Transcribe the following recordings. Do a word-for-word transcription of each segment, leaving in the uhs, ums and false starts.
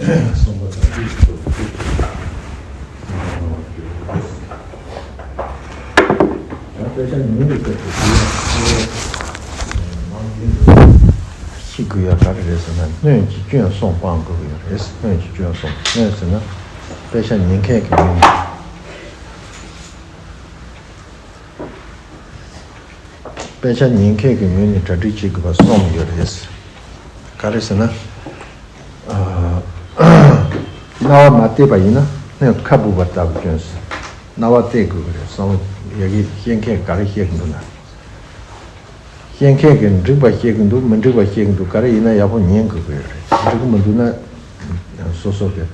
གསུངས་པ་དང་དེའི་ཐོག་ཏུ་ཡང་དཔེ་ཆ་ཉུང་དུ་བཀོད་པའི་དུས་ཡང་ནང་བཞིན་དུ་ཤེས་དགོས་ཡ་ག་རེ་རེད་ཟེར་ན། སྣོད་ཀྱི་སྐྱོན་གསུམ་སྤང་དགོས་ཀྱི་ཡོད་རེད། སྣོད་ཀྱི་སྐྱོན་གསུམ། སྣོད་ཟེར་ན་དཔེ་ཆ་ཉན་མཁན་གྱི་ངོས་ནས། དཔེ་ཆ་ཉན་མཁན་གྱི་ངོས་ནས་གྲ་སྒྲིག་བྱེད་དགོས་པ་གསུམ་ཡོད་རེད། ག་རེ་ཟེར་ན། ཨ། རྣ་བ་མ་གཏད་པ་ཡིན་ན་སྣོད་ཁ་སྦུབ་པ་ལྟ་བུ་སྐྱོན་ཟེར། རྣ་བ་གཏད་དགོས་ཀྱི་རེད། བསམ་བློ་ཡ་གི་བཤད་མཁན་ག་རེ་བཤད་ཀྱི་འདུག་ན། བཤད་མཁན་གྱིས་འགྲིག་པ་བཤད་ཀྱི་འདུག་མི་འགྲིག་པ་བཤད་ཀྱི་འདུག་ག་རེ་ཡིན་ན་ཡག་པོ་ཉན་དགོས་ཀྱི་རེད། འགྲིག་གི་མི་འདུག་ན་སོ་སོ་གིས་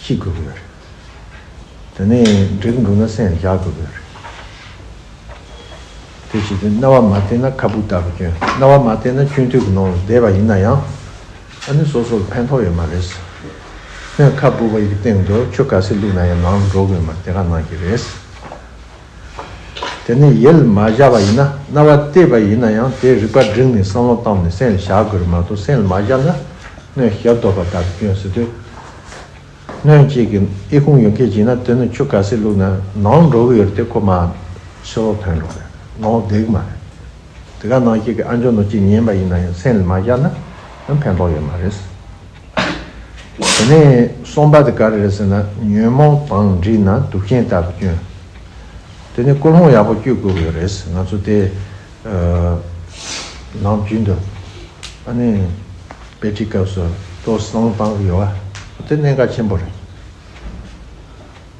ཤེས་དགོས་ཀྱི་རེད། དེ་ནས་འགྲིག་གི་འདུག་ན་སེམས་ལ་བཞག་དགོས་ཀྱི་རེད། དེ་བྱས་ཏེ་རྣ་བ་མ་བསྟན་ན་ཁ་སྦུབ་ལྟ་བུ་སྐྱོན། རྣ་བ་མ་བསྟན་ན་ཆུ་འཐུང་གི་ནང་ལ་བསྡད་པ་ཡིན་ན་ཡང་། ཨ་ནི་སོ་སོར་ཕན་ཐོགས་ཡོད་མ་རེད། སྔོན་ཁ་སྦུབ་པ་ཡི་སྟེང་དུ་ཆུ་ག་ཚོད་བླུགས་ན་ཡང་ནང་འགྲོ་གི་ཡོད་མ་རེད། དེ་ག་ནང་བཞིན་རེད། དེ་ནས་ཡིད་མ་བཞག་པ་ཡིན་ན། རྣ་བ་གཏད་པ་ཡིན་ན་ཡང་དེ་རིག་པ་བསྒྲིམས་ནས་བསམ་བློ་བཏང་ནས་སེམས་ལ་བཞག་དགོས་རེད་མ་གཏོགས། སེམས་ལ་མ་བཞག་ན་སྣོད་ཞབས་རྡོལ་པ་ལྟ་བུ་སྐྱོན་ཟེར་དུས། སྣོད་གཅིག་གི་ཨི་ཁུང་ཡོད་མཁན་ཅིག་ན་དེ་ནི་ཆུ་ག་ཚོད་བླུགས་ན་ནང་འགྲོ་གི་ཡོད་རེད་དེ། ཁོ་མར་ཕྱི་ལོགས་ཐོན་འགྲོ་གི་རེད། ནང་བསྡད་གི་མ་རེད། དེ་ག་ནང་བཞིན་གྱི་ཨ་མཆོག་ནོར་གཅིག་ཉན་པ་ཡིན་ན་ཡང་སེམས་ལ་མ་བཞག་ན་ཡང་ཕན་ཐོགས་ཡོད་མ་རེད། དེ་ནས་གསུམ་པ་དེ་ག་རེ་རེད་ཟེར་ན། ཉོན་མོངས་དང་འདྲིས་ན་དུག་ཅན་ལྟ་བུ་སྐྱོན། དེ་ནས་ཀུན་སློང་ཡག་པོ་བཅོས་དགོས་ཀྱི་ཡོད་རེད། ང་ཚོ་དེ་ཨ་ནམ་རྒྱུན་དུ་ཨ་ནི་དཔེ་ཁྲིད་སྐབས་སུ་ཏོག་ཙམ་བཏང་གི་ཡོད་པ་དེ་གནད་འགག་ཆེན་པོ་རེད།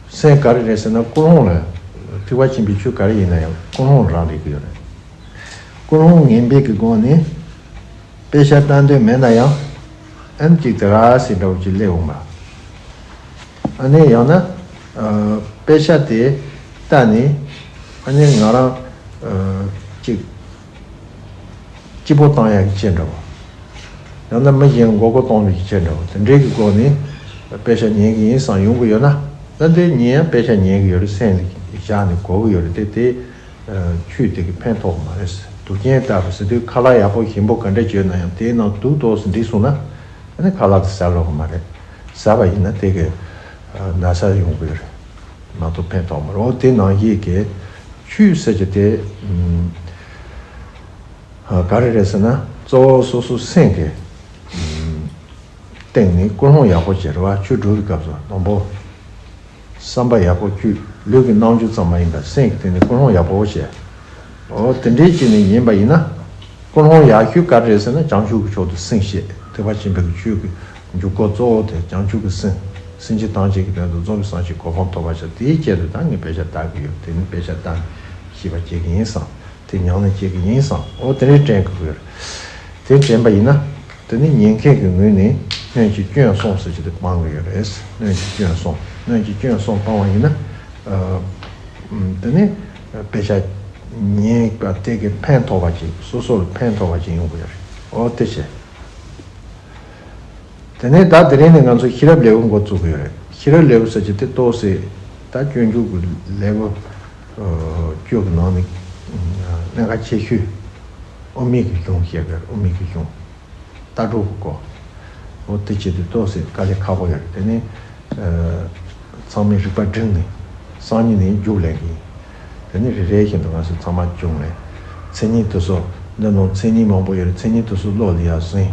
སེམས་ག་རེ་རེད་ཟེར་ན་ཀུན་སློང་ལ། ཐེག་པ་ཆེན་པོའི་ཆོས་ག་རེ་ཡིན་ན་ཡང་ཀུན་སློང་རང་རེད་ཀྱི་ཡོད་རེད། ཀུན་སློང་ངན་པའི་གི་སྒོ་ནས་དཔེ་ཆ་ལྟ་འདོད་མེད་ན་ཡང་ཨ་ནི་ཅིག་དེ་ག་སེ་འདྲ་བོ་ཅིག་སླེབས་འོང་བ། ཨ་ནི་ཡང་ན་ཨ་དཔེ་ཆ་དེ་ལྟ་ནས་ཨ་ནི་ང་རང་ཨ་ཅིག་སྐྱིད་པོ་བཏང་ཡག་གི་ཆེད་འདྲ་བོ། ཡང་ན་མི་གཞན་མགོ་སྐོར་གཏོང་བའི་ཆེད་འདྲ་བོ། དེ་འདྲའི་གི་སྒོ་ནས་དཔེ་ཆ་ཉན་གི་ཡིན་བསམ་ཡོང་གི་ཡོད་ན། ད་དེ་ཉན་ཡང་དཔེ་ཆ་ཉན་གི་ཡོད་རེད། སེམས་ལ་བཞག་ནས་གོ་གི་ཡོད་རེད་དེ། དེ་ཆོས་དེ་གི་ཕན་ཐོགས་མ་རེད། དུག་ཅན་ལྟ་བུ་ཟེར་དུས་ཁ་ལག་ཡག་པོ་ཞིམ་པོ་ག་འདྲ་བྱས་ན་ཡང་དེའི་ནང་དུག་ཏོག་ཙམ་འདྲེས་སོང་ན་ཨ་ནི་ཁ་ལག་དེ་ཟ་ལོག་གི་མ་རེད། ཟ་བ་ཡིན་ན་དེ་གི་ན་ཚ་ཡོང་གི་ཡོད་རེད་མ་གཏོགས་ཕན་ཐོགས་མ་རེད། འོ་དེ་ནང་བཞིན་གྱི་ཆོས་ཟེར་གྱི་དེ་ཨ་ག་རེ་རེད་ཟེར་ན། གཙོ་བོ་སོ་སོ་སེམས་ཀྱི་སྟེང་ནས་ཀུན་སློང་ཡག་པོ་བྱེད་རེད་བ། ཆོས་སྒྲུབ་པའི་སྐབས་སུ་དང་པོ་བསམ་པ་ཡག་པོ་བཅོས། ལུས་ཀྱི་རྣམ་འགྱུར་ཙམ་མ་ཡིན་པར་སེམས་ཀྱི་སྟེང་ནས་ཀུན་སློང་ཡག་པོ་བྱེད། འོ་དེ་འདྲའི་ཅིག་ནས་ཡིན་པ་ཡིན་ན། ཀུན་སློང་ཡག་ཤོས་ག་རེ་རེད་ཟེར་ན། བྱང་ཆུབ་ཀྱི་ཕྱོགས་སུ་སེམས་བསྐྱེད། ཐེག་པ་ཆེན་པོའི་ཆོས་ཀྱི་འཇུག་སྒོ་གཙོ་བོ་དེ་བྱང་ཆུབ་ཀྱི་སེམས། སེམས་ཅན་ཐམས་ཅད་ཀྱི་དོན་དུ་རྫོགས་པའི་སངས་རྒྱས་གོ་འཕང་ཐོབ་པར་བྱ། དེའི་ཆེད་དུ་ད་ངས་དཔེ་ཆ་ལྟ་གི་ཡོད། དེ་ནི་དཔེ་ཆ་ལྟ་ནས་ཤེས་པ་སྐྱེ་གི་ཡིན་བསམ། དེ་ཉམས་ལེན་བྱེད་ཀྱི་ཡིན་བསམ། འོ་དེ་འདྲའི་དྲན་དགོས་ཀྱི་ཡོད་རེད། དེ་དྲན་པ་ཡིན་ན། དེ་ནི་ཉན་མཁན་གྱི་ངོས་ནས་སྣོད་ཀྱི་སྐྱོན་གསུམ་ཟེར་གྱི་དེ་སྤང་གི་ཡོད་རེད། སྣོད་ཀྱི་སྐྱོན་གསུམ། སྣོད་ཀྱི་སྐྱོན་གསུམ་སྤང་བ་ཡིན་ན། ཨ་དེ་ནི་དཔེ་ཆ་ཉན་པ་དེ་གི་ཕན་ཐོགས་པ་ཅིག་སོ་སོ་ལ་ཕན་ཐོགས་པ་ཅིག་ཡོང་གི་ཡོད་རེད། འོ་དེ་བྱས། དེ་ནས་ད་དེ་རིང་ནས་ང་ཚོ་ཤེས་རབ་ལེའུ་འགོ་བཙུགས་ཀྱི་ཡོད་རེད། ཤེས་རབ་ལེའུ་ཟེར་གྱི་དེ་ཏོག་ཙམ་ད་སྤྱོད་འཇུག་གི་ལེའུ་བཅུ་གི་ནང་ནས་གནད་འགག་ཆེ་ཤོས་དབུ་མའི་གི་གཞུང་བཤད་ཀྱི་ཡོད་རེད། དབུ་མའི་གི་གཞུང་། ལྟ་གྲུབ་ཀྱི་སྐོར། འོ་དེ་བྱེད་དུས་ཏོག་ཙམ་དཀའ་ལས་ཁག་པོ་ཡོད་རེད། དེ་ནས་ཚང་མས་རིག་པ་བསྒྲིམས་ནས་སང་ཉིན་ནས་མཇུག་ལེན་གྱི་ཡིན། དེ་ནས་རེ་རེ་བཞིན་དུ་ང་ཚོས་ཚང་མ་སྦྱོང་ལེན། མཚན་ཉིད་དེ་ཚོ་འདི་ནང་མཚན་ཉིད་མང་པོ་ཡོད་རེད། མཚན་ཉིད་དེ་ཚོ་བློ་ལ་ཡར་ཟིན།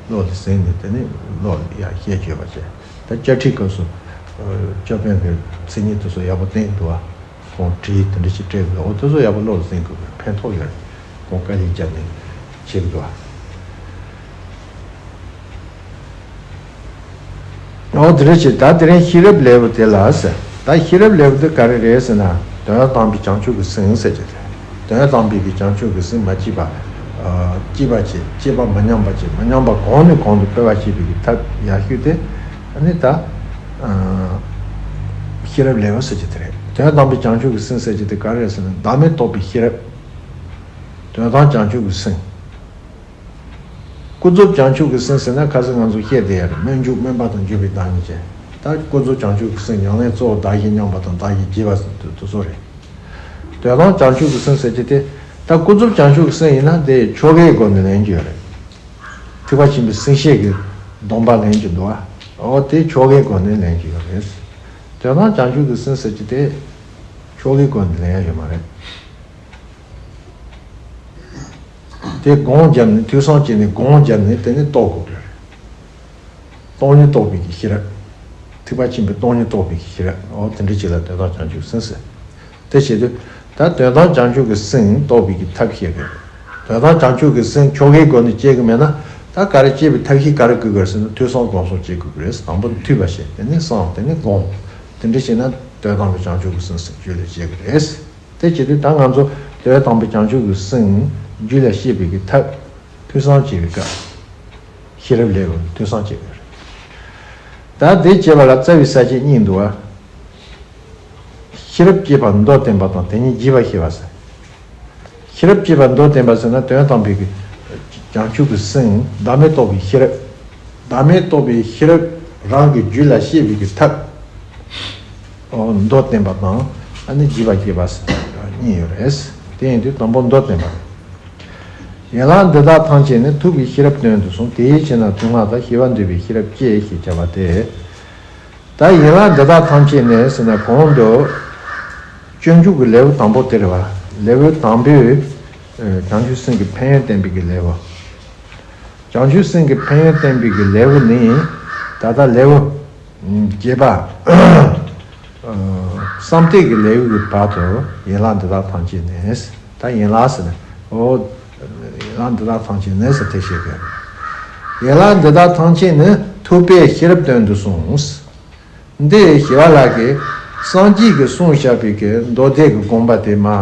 བློ་ལ་ཟིན་ནས་དེ་ནས་བློ་ལ་ཡར་ཤེས་བཅོས་པ་བྱས། ད་དཔྱ་ཁྲིད་སྐབས་སུ་དཔྱོད་དཔོན་གྱིས་མཚན་ཉིད་དེ་ཚོ་ཡག་པོ་བསྟན་འདུག་བ། ཁོང་བྲིས་དེ་འདྲ་ཞིག་སྤྲད་དགོས། འོ་དེ་ཚོ་ཡག་པོ་བློ་ལ་ཟིན་དགོས། ཕན་ཐོགས་ཡོད་རེད། ཁོང་དཀའ་ལས་བརྒྱབ་ནས་བྱེད་དགོས། འོ་དེ་འདྲ་ཞིག་ད་དེ་རིང་ཤེས་རབ་ལེའུ་དེ་ལ་ཟེར། ད་ཤེས་རབ་ལེའུ་དེ་ག་རེ་རེད་ཟེར་ན། དོན་དམ་པའི་བྱང་ཆུབ་ཀྱི་སེམས་ཟེར་གྱི་རེད། དོན་དམ་པའི་གི་བྱང་ཆུབ་ཀྱི་སེམས་མ་སྐྱེས་པ། ཨ་སྐྱེས་པ་བྱེད། སྐྱེས་པ་མ་ཉམས་པ་བྱེད། མ་ཉམས་པ་གོང་ནས་གོང་དུ་འཕེལ་བ་བྱེད་པའི་གི་ཐབས་ཡག་ཤོས་དེ་ཨ་ནི་ད་ཨ་ཤེས་རབ་ལེའུ་ཟེར་གྱི་དེ་རེད། དོན་དམ་པའི་བྱང་ཆུབ་ཀྱི་སེམས་ཟེར་གྱི་དེ་ག་རེ་རེད་ཟེར་ན། བདག་མེད་རྟོགས་པའི་ཤེས་རབ། དོན་དམ་བྱང་ཆུབ་ཀྱི་སེམས། ཀུན་རྫོབ་བྱང་ཆུབ་ཀྱི་སེམས་ཟེར་ན་ཁ་སང་ང་ཚོ་བཤད་བསྡད་ཡ་རེད། སྨོན་འཇུག་སྨོན་པ་དང་འཇུག་པའི་བདག་ཉིད་ཅན། ད་ཀུན་རྫོབ་བྱང་ཆུབ་ཀྱི་སེམས་ཉམས་ལེན་གཙོ་བོ་བདག་གཞན་མཉམ་པ་དང་བདག་གཞན་བརྗེ་བ་ཟེར་དུས་དེ་ཚོ་རེད། དོན་དམ་བྱང་ཆུབ་ཀྱི་སེམས་ཟེར་གྱི་དེ། ད་ཀུན་རྫོབ་བྱང་ཆུབ་ཀྱི་སེམས་ཡིན་ན་དེ་ཆོ་གའི་སྒོ་ནས་ལེན་རྒྱུ་ཡོད་རེད། ཐེག་པ་ཆེན་པོའི་སེམས་བསྐྱེད་ཀྱི་སྡོམ་པ་ལེན་རྒྱུ་འདུག་བ། འོ་དེ་ཆོ་གའི་སྒོ་ནས་ལེན་གྱི་ཡོད་རེད། དོན་དམ་བྱང་ཆུབ་ཀྱི་སེམས་ཟེར་གྱི་དེ་ཆོ་གའི་སྒོ་ནས་ལེན་ཡ་ཡོད་མ་རེད། དེ་སྒོམ་བརྒྱབ་ནས་ཐོས་བསམ་བྱས་ནས་སྒོམ་བརྒྱབ་ནས་དེ་ནས་རྟོགས་དགོས་ཀྱི་རེད། སྟོང་ཉིད་རྟོགས་པའི་གི་ཤེས་རབ། ཐེག་པ་ཆེན་པོའི་སྟོང་ཉིད་རྟོགས་པའི་གི་ཤེས་རབ། འོ་དེ་འདྲ་ཅིག་ལ་དོན་དམ་བྱང་ཆུབ་སེམས་ཟེར། དེ་བྱེད་དུས་ད་དོན་དམ་བྱང་ཆུབ་ཀྱི་སེམས་རྟོགས་པའི་གི་ཐབས་ཤེས་དགོས། དོན་དམ་བྱང་ཆུབ་ཀྱི་སེམས་ཆོ་གའི་སྒོ་ནས་སྐྱེ་གི་མེད་ན། ད་ག་རེ་སྐྱེ་བའི་ཐབས་ཤེས་ག་རེ་དགོས་དགོས་ཟེར་ན། ཐོས་བསམ་སྒོམ་གསུམ་སྐྱེ་དགོས་ཀྱི་རེད། དང་པོ་ཐོས་པ་བྱེད། དེ་ནས་བསམ། དེ་ནས་སྒོམ། དེ་འདྲ་བྱས་ན་དོན་དམ་པའི་བྱང་ཆུབ་ཀྱི་སེམས་སུ་རྒྱུད་ལ་སྐྱེ་གི་རེད། དེ་བྱེད་དུས་ད་ང་ཚོ་དོན་དམ་པའི་བྱང་ཆུབ་ཀྱི་སེམས་རྒྱུད་ལ་སྐྱེ་བའི་གི་ཐབས། ཐོས་བསམ་བྱེད་པའི་སྐབས། ཤེས་རབ་ལས་ཀྱི་ཐོས་བསམ་བྱེད་དགོས་རེད། ད་དེ་བྱེད་པ་ལ་རྩ་བའི་ས་བཅད་གཉིས་འདུག་བ། ཤེས་རབ་བསྐྱེད་པ་མདོར་བསྟན་པ་དང་། དེ་ཉིད་རྒྱས་པར་བཤད་པ་ཟེར། ཤེས་རབ་བསྐྱེད་པ་མདོར་བསྟན་པ་ཟེར་ན། དོན་དམ་པའི་གི་བྱང་ཆུབ་ཀྱི་སེམས་བདག་མེད་རྟོགས་པའི་ཤེས་རབ། བདག་མེད་རྟོགས་པའི་ཤེས་རབ་རང་གི་རྒྱུད་ལ་སྐྱེ་བའི་གི་ཐབས། ཨོ་མདོར་བསྟན་པ་དང་། ཨ་ནི་རྒྱས་པར་བཤད་པ་ཟེར་གཉིས་ཡོད་རེད། དེ་ཡིན་དུས་དང་པོ་མདོར་བསྟན་པ་རེད། ཡན་ལག་འདི་དག་ཐམས་ཅད་ནི། ཐུབ་པའི་ཤེས་རབ་དོན་དུ་གསུངས། དེའི་ཕྱིར་ན་སྡུག་བསྔལ་དང་། ཞི་བ་འདོད་པའི་ཤེས་རབ་བསྐྱེད། ཞེས་བྱ་བ་སྟེ། ད་ཡན་ལག་འདི་དག་ཐམས་ཅད་ནི་ཟེར་ན། གོང་དུ་སྤྱོད་འཇུག་གི་ལེའུ་དང་པོ་དེ་རེད་བ། ལེའུ་དང་པོའི་ཨ་བྱང་ཆུབ་སེམས་ཀྱི་ཕན་ཡོན་བསྟན་པའི་གི་ལེའུ། བྱང་ཆུབ་སེམས་ཀྱི་ཕན་ཡོན་བསྟན་པའི་གི་ལེའུ་ནི། ད་ལྟ་ལེའུ་བརྒྱད་པ། ཨ་བསམ་གཏན་གྱི་ལེའུ་གི་བར་དུ་ཡན་ལག་འདི་དག་ཐམས་ཅད་ནི། ད་ཡན་ལག་ཟེར་ན། འོ་ཡན་ལག་འདི་དག་ཐམས་ཅད་ནི་ཟེར་དེ་བཤད་དགོས། ཡན་ལག་འདི་དག་ཐམས་ཅད་ནི། ཐུབ་པའི་ཤེས་རབ་དོན་དུ་གསུངས། འདི་ཞི་བ་ལྷ་གིས་སངས་རྒྱས་ཀྱིས་གསུངས་བཞག་པའི་གི་མདོ་སྡེ་གི་དགོངས་པ་དེ་མ། ཨ་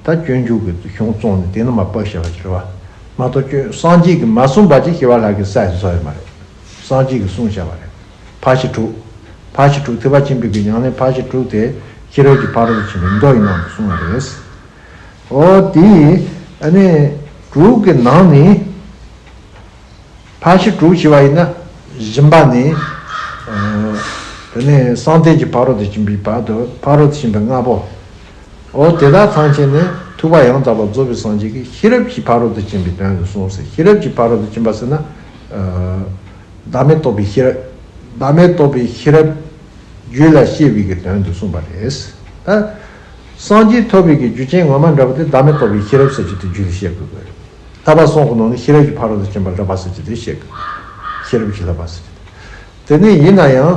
ད་སྤྱོད་འཇུག་གི་གཞུང་བཙོང་ནས་དེ་ནི་མ་ཕབ་བཞག་པ་ཅིག་རེད་བ། མ་གཏོགས་སྤྱོད་སངས་རྒྱས་ཀྱིས་མ་གསུངས་པ་ཅིག་ཞི་བ་ལྷ་གིས་གསལ་བཟོ་ཡོད་མ་རེད། སངས་རྒྱས་ཀྱིས་གསུངས་བཞག་པ་རེད། ཕར་ཕྱིན་དྲུག་ཕར་ཕྱིན་དྲུག་ཐེག་པ་ཆེན་པོའི་གི་ཉམས་ལེན་ཕར་ཕྱིན་དྲུག་དེ་ཤེས་རབ་ཀྱི་ཕ་རོལ་ཏུ་ཕྱིན་པའི་མདོ་ཡི་ནང་དུ་གསུངས་པ་རེད། འོ་དེ་ཨ་ནི་དྲུག་གི་ནང་ནས། ཕར་ཕྱིན་དྲུག་བྱས་པ་ཡིན་ན། བཞི་པ་ནས། ཨ་དེ་ནས་བསམ་གཏན་གྱི་ཕ་རོལ་ཏུ་ཕྱིན་པའི་བར་དུ། ཕ་རོལ་ཏུ་ཕྱིན་པའི་ལྔ་པོ། འོ་དེ་དག་ཐམས་ཅད་ནི་ཐུབ་པ་ཡང་དག་པར་རྫོགས་པའི་སངས་རྒྱས་ཀྱིས་ཤེས་རབ་ཀྱི་ཕ་རོལ་ཏུ་ཕྱིན་པའི་དོན་དུ་གསུངས་ཟེར། ཤེས་རབ་ཀྱི་ཕ་རོལ་ཏུ་ཕྱིན་པ་ཟེར་ན། ཨ་བདག་མེད་རྟོགས་པའི་ཤེས་རབ། བདག་མེད་རྟོགས་པའི་ཤེས་རབ་རྒྱུད་ལ་སྐྱེ་བའི་གི་དོན་དུ་གསུངས་པ་རེད། ད་སངས་རྒྱས་ཐོབ་པའི་གི་རྒྱུ་རྐྱེན་ངོ་མ་འདྲ་བོ་དེ་བདག་མེད་རྟོགས་པའི་ཤེས་རབ་ཟེར་རྒྱུ་དེ་རྒྱུད་ལ་སྐྱེ་དགོས་པ་རེད། ཐར་པ་གསུམ་གྱི་ནང་ནས་ཤེས་རབ་ཀྱི་ཕ་རོལ་ཏུ་ཕྱིན་པ་བསླབ་པ་ཟེར་རྒྱུ་དེ་བཤད་དགོས། ཤེས་རབ་ཀྱི་བསླབ་པ་ཟེར་རྒྱུ་དེ། དེ་ནས་ཡིན་ན་ཡང་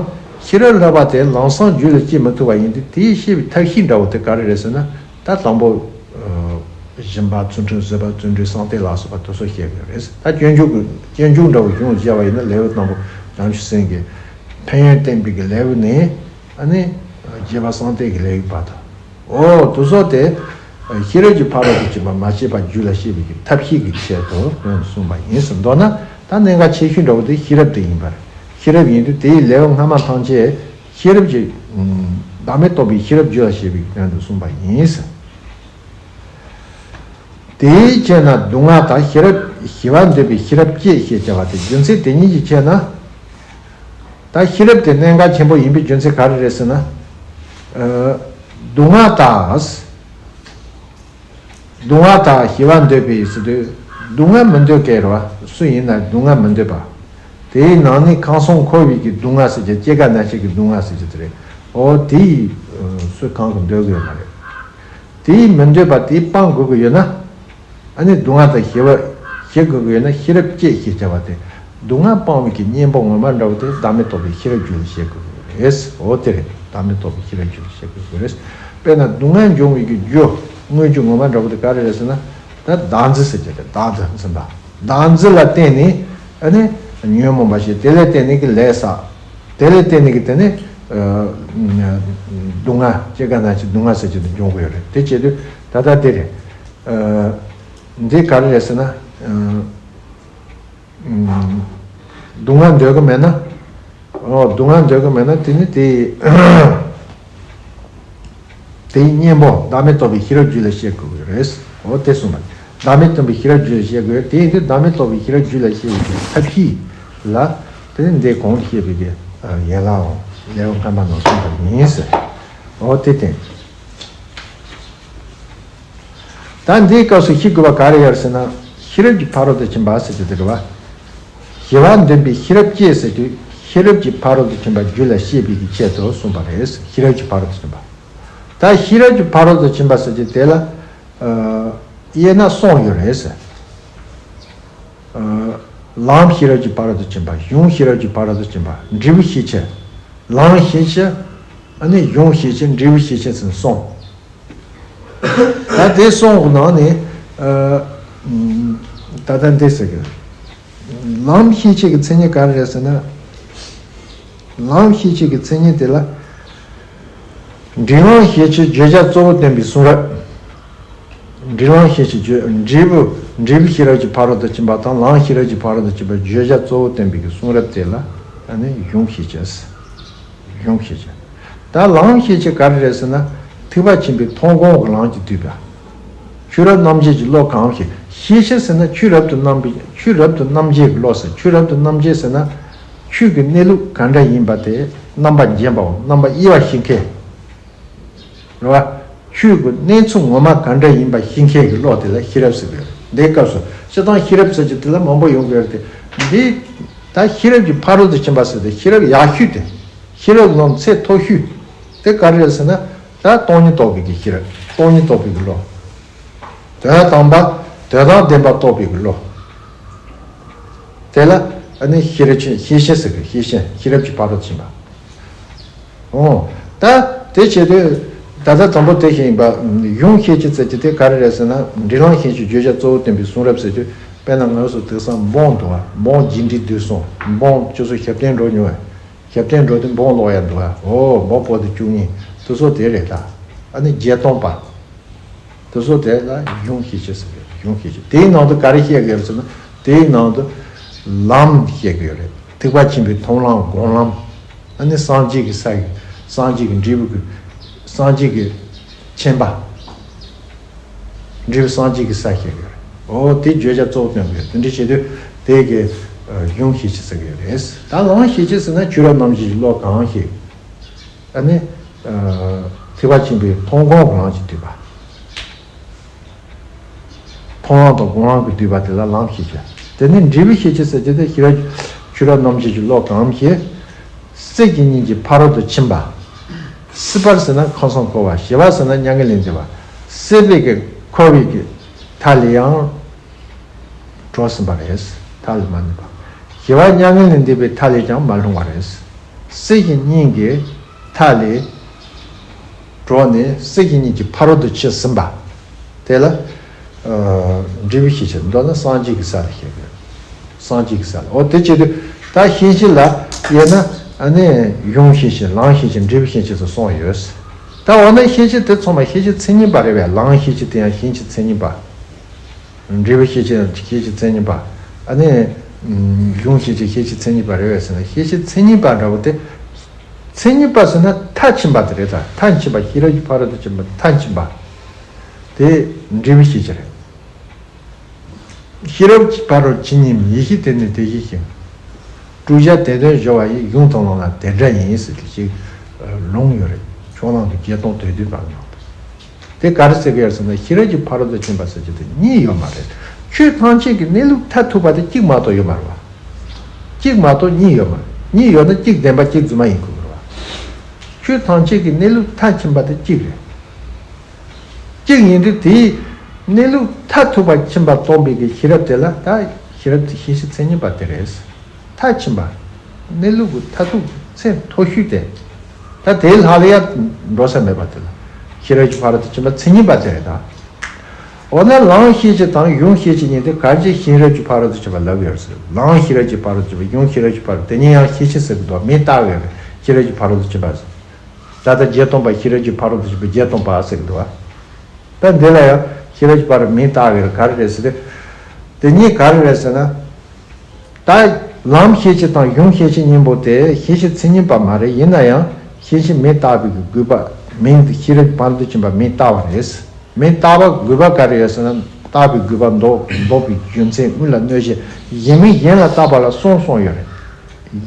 ཤེས་རབ་བསླབ་པ་དེ་ལམ་སང་རྒྱུད་ལ་སྐྱེ་མི་ཐུབ་པ་ཡིན་དུས། དེའི་ཤེས་པའི་ཐབས་ཤེས་འདྲ་བོ་དེ་ག་རེ་རེད་ཟེར་ན། ད་དང་པོ་ཨ་སྦྱིན་པ། བརྩོན་འགྲུས། བཟོད་པ། བརྩོན་འགྲུས། བསམ་གཏན་ལ་སོགས་པ་དེ་ཚོ་བཤད་དགོས་རེད། ད་སྤྱོད་འཇུག་གི་སྤྱོད་འཇུག་འདྲ་བོ་གཞུང་བཞག་པ་ཡིན་ན། ལེའུ་དང་པོ་བྱང་ཆུབ་སེམས་ཀྱི་ཕན་ཡོན་བསྟན་པའི་གི་ལེའུ་ནས། ཨ་ནི་རྒྱས་པ་བསམ་གཏན་གྱི་ལེའུའི་བར་དུ། འོ་དེ་ཚོ་དེ་ཤེས་རབ་ཀྱི་ཕ་རོལ་ཏུ་ཕྱིན་པ་མ་སྐྱེས་པ་རྒྱུད་ལ་སྐྱེ་བའི་གི་ཐབས་ཤེས་ཀྱི་ཆེད་དུ་དོན་དུ་གསུངས་པ་ཡིན་ཟེར། མདོར་ན་ད་གནད་འགག་ཆེ་ཤོས་འདྲ་བོ་དེ་ཤེས་རབ་དེ་ཡིན་པར། ཤེས་རབ་ཡིན་དུས་དེའི་ལེའུ་སྔ་མ་ཐམས་ཅད་ཤེས་རབ་ཀྱི་ཨ་བདག་མེད་རྟོགས་པའི་ཤེས་རབ་རྒྱུད་ལ་སྐྱེ་བའི་གི་དོན་དུ་གསུངས་པ་ཡིན་ཟེར། དེའི་ཕྱིར་ན་སྡུག་བསྔལ་དང་། ཞི་རབ་ཞི་བ་འདོད་པའི་ཤེས་རབ་བསྐྱེད། ཞེས་བྱ་བ་སྟེ། རྒྱུ་མཚན་དེ་ཉིད་ཀྱི་ཕྱིར་ན། ད་ཤེས་རབ་དེ་གནད་འགག་ཆེན་པོ་ཡིན་པའི་རྒྱུ་མཚན་ག་རེ་རེད་ཟེར་ན། ཨ་སྡུག་བསྔལ་དང་། སྡུག་བསྔལ་དང་ཞི་བ་འདོད་པའི་ཟེར་དུས། སྡུག་བསྔལ་མི་འདོད་མཁན་རེད་བ། སུ་ཡིན་ན་སྡུག་བསྔལ་མི་འདོད་པ། དེའི་ནང་ནས་ཁམས་གསུམ་འཁོར་བའི་གི་སྡུག་བསྔལ་ཟེར་གྱི། སྐྱེ་རྒ་ན་འཆི་གི་སྡུག་བསྔལ་ཟེར་གྱི་དེ་རེད། འོ་དེ་ཡི་ཨ་སུ་གང་གིས་འདོད་ཀྱི་ཡོད་མ་རེད། དེ་ཡི་མི་འདོད་པ་དེ་སྤང་དགོས་ཀྱི་ཡོད་ན། ཨ་ནི་སྡུག་བསྔལ་དང་ཞི་བ་ཞི་དགོས་ཀྱི་ཡོད་ན། ཤེས་རབ་བསྐྱེད་ཅེས་བྱ་བ་སྟེ། སྡུག་བསྔལ་སྤང་བའི་གི་གཉེན་པོ་ངོ་མ་འདྲ་བོ་དེ་བདག་མེད་རྟོགས་པའི་ཤེས་རབ་རྒྱུད་ལ་སྐྱེ་དགོས་ཀྱི་རེད། འོ་དེ་རེད། བདག་མེད་རྟོགས་པའི་ཤེས་རབ་རྒྱུད་ལ་སྐྱེ་དགོས་ཀྱི་རེད། དཔེར་ན་སྡུག་བསྔལ་འབྱུང་བའི་གི་རྒྱུ། དངོས་རྒྱུ་ངོ་མ་འདྲ་བོ་དེ་ག་རེ་རེད་ཟེར་ན། ད་བདག་འཛིན་ཟེར་གྱི་རེད། བདག་འཛིན་པ། བདག་འཛིན་ལ་བརྟེན་ནས་ཨ་ནི་ཉོན་མོངས་པ་སྐྱེ། དེ་ལ་བརྟེན་ནས་གི་ལས་བསགས། དེ་ལ་བརྟེན་ནས་གི་དེ་ནི་ཨ་སྡུག་བསྔལ། སྐྱེ་རྒ་ན་འཆི་སྡུག་བསྔལ་ཟེར་གྱི་དེ་འབྱུང་གི་ཡོད་རེད། དེ་བྱེད་དུས་ད་ལྟ་དེ་རེད། ཨ་འདི་ག་རེ་རེད་ཟེར་ན། ཨ་ཨ་སྡུག་བསྔལ་འདོད་ཀྱི་མེད་ན། ཨོ་སྡུག་བསྔལ་འདོད་ཀྱི་མེད་ན། དེ་ནི་དེ་དེའི་གཉེན་པོ་བདག་མེད་རྟོགས་པའི་ཤེས་རབ་རྒྱུད་ལ་སྐྱེ་དགོས་ཀྱི་རེད། འོ་དེ་གསུངས་པ། བདག་མེད་རྟོགས་པའི་ཤེས་རབ་རྒྱུད་ལ་སྐྱེ་དགོས། དེ་ཡིན་དུས་བདག་མེད་རྟོགས་པའི་ཤེས་རབ་རྒྱུད་ལ་སྐྱེ་བའི་ཐབས་ཤེས་ལ། དེ་ནི་འདི་གོང་དུ་བཤད་པའི་གི་ཡན་ལག་འོང་། ལེའུ་སྔ་མ་ནང་གསུངས་པ་ཡིན་ཟེར། འོ་དེ་བསྟན། ད་འདིའི་སྐབས་སུ་ཤེས་དགོས་པ་ག་རེ་ཡོད་ཟེར་ན། ཤེས་རབ་ཀྱི་ཕ་རོལ་ཏུ་ཕྱིན་པ་ཟེར་གྱི་འདུག་བ། ཞི་བ་འདོད་པའི་ཤེས་རབ་སྐྱེས་ཟེར་དུས་ཤེས་རབ་ཀྱི་ཕ་རོལ་ཏུ་ཕྱིན་པ་རྒྱུད་ལ་སྐྱེས་པའི་གི་ཆེད་དུ་གསུངས་པ་རེད། ཤེས་རབ་ཀྱི་ཕ་རོལ་ཏུ་ཕྱིན་པ། ད་ཤེས་རབ་ཀྱི་ཕ་རོལ་ཏུ་ཕྱིན་པ་ཟེར་དུས་དེ་ལ། དབྱེ་ན་གསུམ་ཡོད་རེད་ཟེར། ལམ་ཤེས་རབ་ཀྱི་ཕ་རོལ་ཏུ་ཕྱིན་པ། གཞུང་ཤེས་རབ་ཀྱི་ཕ་རོལ་ཏུ་ཕྱིན་པ། འབྲས་བུ་ཤེས་བྱ། ལམ་ཤེས་བྱ། ཨ་ནི་གཞུང་ཤེས་བྱ། འབྲས་བུ་ཤེས་བྱ་ཟེར་གསུམ། ད་དེ་གསུམ་གྱི་ནང་ནས་ད་ལྟ་འདི་ཟེར་གི། ལམ་ཤེས་བྱ་གི་མཚན་ཉིད་ག་རེ་རེད་ཟེར་ན། ལམ་ཤེས་བྱ་གི་མཚན་ཉིད་དེ་ལ། འབྲས་ལམ་ཤེས་བྱའི་བརྗོད་བྱ་གཙོ་བོ་སྟོན་པའི་གསུང་རབ། འབྲས་ལམ་ཤེས་བྱའི་བརྗོད། འབྲས་བུ། འབྲས་བུ་ཤེས་རབ་ཀྱི་ཕ་རོལ་ཏུ་ཕྱིན་པ་དང་ལམ་ཤེས་རབ་ཀྱི་ཕ་རོལ་ཏུ་ཕྱིན་པའི་བརྗོད་བྱ་གཙོ་བོ་སྟོན་པའི་གི་གསུང་རབ་དེ་ལ་ཨ་ནི་གཞུང་ཤེས་བྱ། གཞུང་ཤེས་བྱ། ད་ལམ་ཤེས་བྱ་ག་རེ་རེད་ཟེར་ན། ཐེག་པ་ཆེན་པོའི་མཐོང་སྒོམ་གྱི་ལམ་གྱིས་བསྡུས་པ། ཆོས་རབ་རྣམ་འབྱེད་ཀྱི་བློ་གང་ཞིག་ཤེས་བྱ་ཟེར་ན་ཆོས་རབ་ཏུ་རྣམ་པའི་ཆོས་རབ་ཏུ་རྣམ་འབྱེད་ཀྱི་བློ་ཟེར། ཆོས་རབ་ཏུ་རྣམ་འབྱེད་ཟེར་ན། ཆོས་ཀྱི་གནས་ལུགས་ག་འདྲ་ཡིན་པ་དེ་རྣམ་པར་འབྱེད་པའམ་རྣམ་པར་དབྱེ་བ་ཤེས་མཁན། རེད་བ། ཆོས་ཀྱི་གནས་ཚུལ་ངོ་མ་ག་འདྲ་ཡིན་པ་ཤེས་མཁན་གྱི་བློ་དེ་ལ་ཤེས་རབ་ཟེར་གི་ཡོད་རེད། འདིའི་སྐབས་སུ་སྤྱིར་བཏང་ཤེས་རབ་ཟེར་གྱི་དེ་ལ་མང་པོ་ཡོང་གི་ཡོད་རེད་དེ། འདི་ད་ཤེས་རབ་ཀྱི་ཕ་རོལ་ཏུ་ཕྱིན་པ་ཟེར་ཏེ་ཤེས་རབ་ཡག་ཤོས་དེ། ཤེས་རབ་ནང་ཚད་མཐོ་ཤོས་དེ་ག་རེ་རེད་ཟེར་ན། ད་སྟོང་ཉིད་རྟོགས་པའི་གི་ཤེས་རབ། སྟོང་ཉིད་རྟོགས་པའི་གི་བློ། དོན་དམ་པ། དོན་དམ་བདེན་པ་རྟོགས་པའི་གི་བློ། དེ་ལ་ཨ་ནི་ཤེས་རབ་ཆེན། ཤེས་བྱ་ཟེར་གི། ཤེས་བྱ། ཤེས་རབ་ཀྱི་ཕ་རོལ་ཏུ་ཕྱིན་པ། འོ། ད་དེ་བྱེད་དུས་ད་ལྟ་དང་པོ་དེ་བཞིན་ཡིན་པ། གཞུང་ཤེས་བྱ་ཟེར་གྱི་དེ་ག་རེ་རེད་ཟེར་ན། འབྲས་ལམ་ཤེས་བྱའི་བརྗོད་བྱ་གཙོ་བོ་སྟོན་པའི་གསུང་རབ་ཟེར་དུས། དཔེར་ན་ང་ཚོ་དེང་སང་འབུམ་འདུག་བ། འབུམ་རྒྱས་འབྲིང་བསྡུས་གསུམ། འབུམ་ཁྱོད་ཚོ་ཞབས་བརྟན་འགྲོ་མྱོང་བས། ཞབས་བརྟན་འགྲོ་དུས་འབུམ་ཀློག་ཡ་འདུག་བ། འོ། འབུམ་པོ་ཏི་བཅུ་གཉིས་དེ་ཚོ་དེ་རེད་ད། ཨ་ནི་བརྒྱད་སྟོང་པ། དེ་ཚོ་དེ་ལ་གཞུང་ཤེས་བྱ་ཟེར་གི། གཞུང་ཤེས་བྱ། དེའི་ནང་དུ་ག་རེ་བཤད་གི་ཡོད་ཟེར་ན། དེའི་ནང་དུ་ལམ་བཤད་གི་ཡོད་རེད། ཐེག་པ་ཆེན་པོའི་མཐོང་ལམ་སྒོམ་ལམ། ཨ་ནི་སངས་རྒྱས་ཀྱི་ས་ཡི། སངས་རྒྱས་ཀྱི་འབྲས་བུ་གི། སངས་རྒྱས་ཀྱི་ཁྱིམ་པ། འབྲས་བུ་སངས་རྒྱས་ཀྱི་ས་བཤད་གི་ཡོད་རེད། འོ། དེ་བརྗོད་བྱ་གཙོ་བོ་སྟོན་གི་ཡོད། དེ་འདྲ་བྱེད་དུས་དེ་གི་གཞུང་ཤེས་བྱ་ཟེར་གི་ཡོད་རེད། ད་ལམ་ཤེས་བྱ་ཟེར་ན་ཆོས་རབ་རྣམ་འབྱེད་ཀྱི་བློ་གང་ཞིག་ཨ་ནི། ཐེག་པ་ཆེན་པོའི་མཐོང་སྒོམ་གྱི་ལམ་གྱིས་བསྡུས་པ། མཐོང་ལམ་དང་སྒོམ་ལམ་གྱིས་བསྡུས་པ་དེ་ལ་ལམ་ཤེས་བྱ། དེ་ནས་འབྲས་བུ་ཤེས་བྱ་ཟེར་གྱི་དེ་ཤེས་རབ། ཆོས་རབ་རྣམ་འབྱེད་ཀྱི་བློ་གང་ཞིག་སྲིད་ཀྱི་གཉེན་གྱི་ཕ་རོལ་ཏུ་ཕྱིན་པ། སྲིད་པ་ཟེར་ན་ཁམས་གསུམ་འཁོར་བ། ཞི་བ་ཟེར་ན་མྱ་ངན་ལས་འདས་པ། སྲིད་པའི་གི་འཁོར་བའི་གི་མཐའ་ལས་ཡང་གྲོལ་ཟིན་པ་རེད། མཐའ་ལས་མ་ལུས་པ། ཞི་བ་མྱ་ངན་ལས་འདས་པའི་མཐའ་ལས་ཀྱང་མ་ལྷུང་བ་རེད། སྲིད་ཀྱི་གཉེན་གྱི་མཐའ་ལས་གྲོལ་ནས་སྲིད་ཀྱི་གཉེན་གྱི་ཕ་རོལ་ཏུ་ཕྱིན་ཟིན་པ། དེ་ལ་འབྲས་བུ་ཤེས་བྱ། མདོར་ན་སངས་རྒྱས་ཀྱི་ས་ལ་བཤད་དགོས། སངས་རྒྱས་ཀྱི་ས་ལ། འོ། དེ་བྱེད་དུས་ད་ཤེས་བྱ་ལ་དབྱེ་ན། ཨ་ནི་གཞུང་ཤེས་བྱ། ལམ་ཤེས་བྱ། འབྲས་བུ་ཤེས་བྱ་ཟེར་གསུམ་ཡོད། ད་འོ་ན་ཤེས་བྱ་དེ་ཚང་མ་ཤེས་བྱ་མཚན་ཉིད་པ་རེད་པས། ལམ་ཤེས་བྱ་དེ་ཡང་ཤེས་བྱ་མཚན་ཉིད་པ། འབྲས་བུ་ཤེས་བྱ་ཡང་ཤེས་བྱ་མཚན་ཉིད་པ། ཨ་ནི་གཞུང་ཤེས་བྱ་ཤེས་བྱ་མཚན་ཉིད་པ་རེད་པས་ཟེར་ན། ཤེས་བྱ་མཚན་ཉིད་པ་འདྲ་བོ་དེ། མཚན་ཉིད་པ་ཟེར་ན་མཐར་ཕྱིན་པ་དེ་རེད་ད། མཐར་ཕྱིན་པ། ཤེས་རབ་ཀྱི་ཕ་རོལ་ཏུ་ཕྱིན་པ། མཐར་ཕྱིན་པ་དེ་འབྲས་བུ་ཤེས་བྱ་རེད། ཤེས་རབ་ཀྱི་ཕ་རོལ་ཕྱིན་ཉིད་མིན། ཡེ་ཤེས་དེ་ནི་དེ་བཞིན་ཞིང་། བསྒྲུབ་བྱ་དེ་དོན་སྦྱོར་བ་ཡི། གཞུང་དང་ལམ་ལ་དེ་འདྲ་ཡིན། ཟེར་གྱི་ཅིག་ལུང་ཡོད་རེད། ཕྱོགས་གླང་གི་བརྒྱད་སྟོང་དོན་བདུན་པ་ནང་དུ། དེ་ག་རེ་ཟེར་གི་ཡོད་ཟེར་ན། ཤེས་རབ་ཀྱི་ཕ་རོལ་ཏུ་ཕྱིན་པ་ཟེར་གྱི་དེ་གཉིས་ཡོད་མ་རེད། ཆོས་ཐམས་ཅད་ཀྱི་གནས་ལུགས་མཐར་ཐུག་པ་དེ་གཅིག་མ་གཏོགས་ཡོད་མ་རེད་པ། གཅིག་མ་གཏོགས་གཉིས་ཡོད་མ་རེད། གཉིས་ཡོད་ན་གཅིག་བདེན་པ་གཅིག་རྫུན་མ་ཡིན་དགོས་ཀྱི་རེད་པ། ཆོས་ཐམས་ཅད་ཀྱི་གནས་ལུགས་མཐར་ཕྱིན་པ་དེ་གཅིག་རེད། གཅིག་ཡིན་དུས་དེའི་གནས་ལུགས་མཐར་ཐུག་པ་ཕྱིན་པ་སྟོན་པའི་གི་ཤེས་རབ་དེ་ལ་ད་ཤེས་རབ་དེ་ཤེས་བྱ་མཚན་ཉིད་པ་དེ་རེད། མཐར་ཕྱིན་པ། གནས་ལུགས་ཀྱི་མཐར་ཐུག་ཚད་མཐོ་ཤོས་དེ། ད་དེའི་ལྷག་ལ་ཡ་འགྲོ་ས་མེད་པ་དེ་ལ་ཤེས་རབ་ཀྱི་ཕ་རོལ་ཏུ་ཕྱིན་པ་མཚན་ཉིད་པ་དེ་རེད་ད། འོ་ན་ལམ་ཤེས་བྱ་དང་གཞུང་ཤེས་བྱ་གཉིས་དེ་ག་རེ་བྱས་ཤེས་རབ་ཀྱི་ཕ་རོལ་ཏུ་ཕྱིན་པ་ལབ་ཡོད་ཟེར། ལམ་ཤེས་རབ་ཀྱི་ཕ་རོལ་ཏུ་ཕྱིན་པ། གཞུང་ཤེས་རབ་ཀྱི་ཕ་རོལ། དེ་གཉིས་ཡང་ཤེས་བྱ་ཟེར་གི་འདུག་མིང་བཏགས་ཡོད་རེད། ཤེས་རབ་ཀྱི་ཕ་རོལ་ཏུ་ཕྱིན་པ་ཟེར། ད་ལྟ་བརྒྱད་སྟོང་པ། ཤེས་རབ་ཀྱི་ཕ་རོལ་ཏུ་ཕྱིན་པ་བརྒྱད་སྟོང་པ་ཟེར་གི་འདུག་བ། ད་འདི་ལ་ཡང་ཤེས་རབ་ཀྱི་ཕ་རོལ་མིང་བཏགས་ཡོད་རེད། ག་རེ་རེད་ཟེར་ཏེ། དེ་གཉིས་ག་རེ་རེད་ཟེར་ན། ད་ལམ་ཤེས་བྱ་དང་གཞུང་ཤེས་བྱ་གཉིས་པོ་དེ་ཤེས་བྱ་མཚན་ཉིད་པ་མ་རེད། ཡིན་ན་ཡང་ཤེས་བྱ་མིང་བཏགས་པའི་དགོས་པ། མིང་དེ་ཤེས་རབ་ཀྱི་ཕ་རོལ་ཏུ་ཕྱིན་པ་མིང་བཏགས་པ་རེད། མིང་བཏགས་པ་དགོས་པ་ག་རེ་རེད་ཟེར་ན། བཏགས་པའི་དགོས་པ་འདོགས་འདོགས་པའི་རྒྱུ་མཚན། དངོས་ལ་གནོད་བྱེད། གཞན་མིང་གཞན་ལ་བཏགས་པ་ལ་གསུམ་གསུམ་ཡོད་རེད།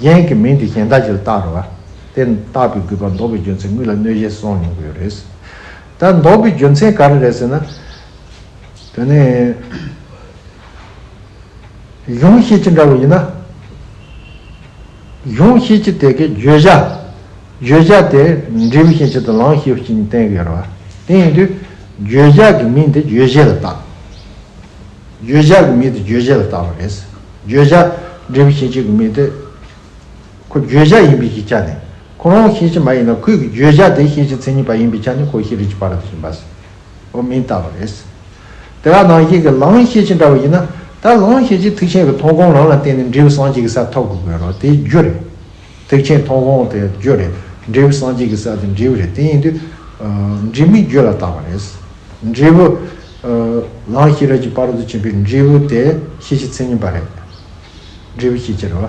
གཞན་གྱི་མིང་དེ་གཞན་དག་ཅིག་ལ་བཏགས་རེད་བ། དེ་བཏགས་པའི་དགོས་པ་འདོགས་པའི་རྒྱུ་མཚན། དངོས་ལ་གནོད་བྱེད་གསུམ་ཡོང་གི་ཡོད་རེད། ད་འདོགས་པའི་རྒྱུ་མཚན་ག་རེ་རེད་ཟེར་ན། དེ་ནས་གཞུང་ཤེས་བྱ་འདྲ་བོ་ཡིན་ན། གཞུང་ཤེས་བྱེད་དེ་གའི་བརྗོད་བྱ། བརྗོད་བྱ་དེ་འབྲས་བུ་ཤེས་བྱེད་དང་ལམ་ཤེས་བྱེད་གཉིས་བསྟན་གྱི་ཡོད་རེད་བ། དེ་ཡིན་དུས་བརྗོད་བྱ་གི་མིང་དེ་རྗོད་བྱེད་ལ་བཏགས། བརྗོད་བྱ་གི་མིང་དེ་རྗོད་བྱེད་ལ་བཏགས་པ་རེད། བརྗོད་བྱ་འབྲས་བུ་ཤེས་བྱེད་ཀྱི་མིང་དེ། ཁོ་བརྗོད་བྱ་ཡིན་པའི་གི་ཆ་ནས། ཁོ་རང་ཤེས་བྱེད་མ་ཡིན་ན་ཁོའི་གི་བརྗོད་བྱ་དེ་ཤེས་བྱེད་མཚན་ཉིད་པ་ཡིན་པའི་ཆ་ནས་ཁོ་ཤེས་རིག་གི་ཕ་རོལ་ཏུ་ཕྱིན་པ་ཟེར། འོ་མིང་བཏགས་པ་རེད། དེ་ག་ནང་བཞིན་གྱི་ལམ་ཤེས་བྱེད་འདྲ་བ་ཡིན་ན། ད་ལམ་ཤེས་བྱེད་ཐེག་ཆེན་གྱི་མཐོང་སྒོམ་ལམ་ལ་བརྟེན་ནས་འབྲས་བུ་སངས་རྒྱས་ཀྱི་ས་ཐོབ་དགོས་དགོས་རོགས་དེ་རྒྱུ་རེད། ཐེག་ཆེན་མཐོང་སྒོམ་དེ་རྒྱུ་རེད། འབྲས་བུ་སངས་རྒྱས་ཀྱི་ས་དེ་འབྲས་བུ་རེད། དེ་ཡིན་དུས། ཨ། འབྲས་མིང་རྒྱུ་ལ་བཏགས་པ་རེད། འབྲས་བུ། ཨ། ལམ་ཤེས་རབ་ཀྱི་ཕ་རོལ་ཏུ་ཕྱིན་པའི་འབྲས་བུ་དེ་ཤེས་བྱེད་མཚན་ཉིད་པ་རེད། འབྲས་བུ་ཤེས་བྱེད་རེད་བ།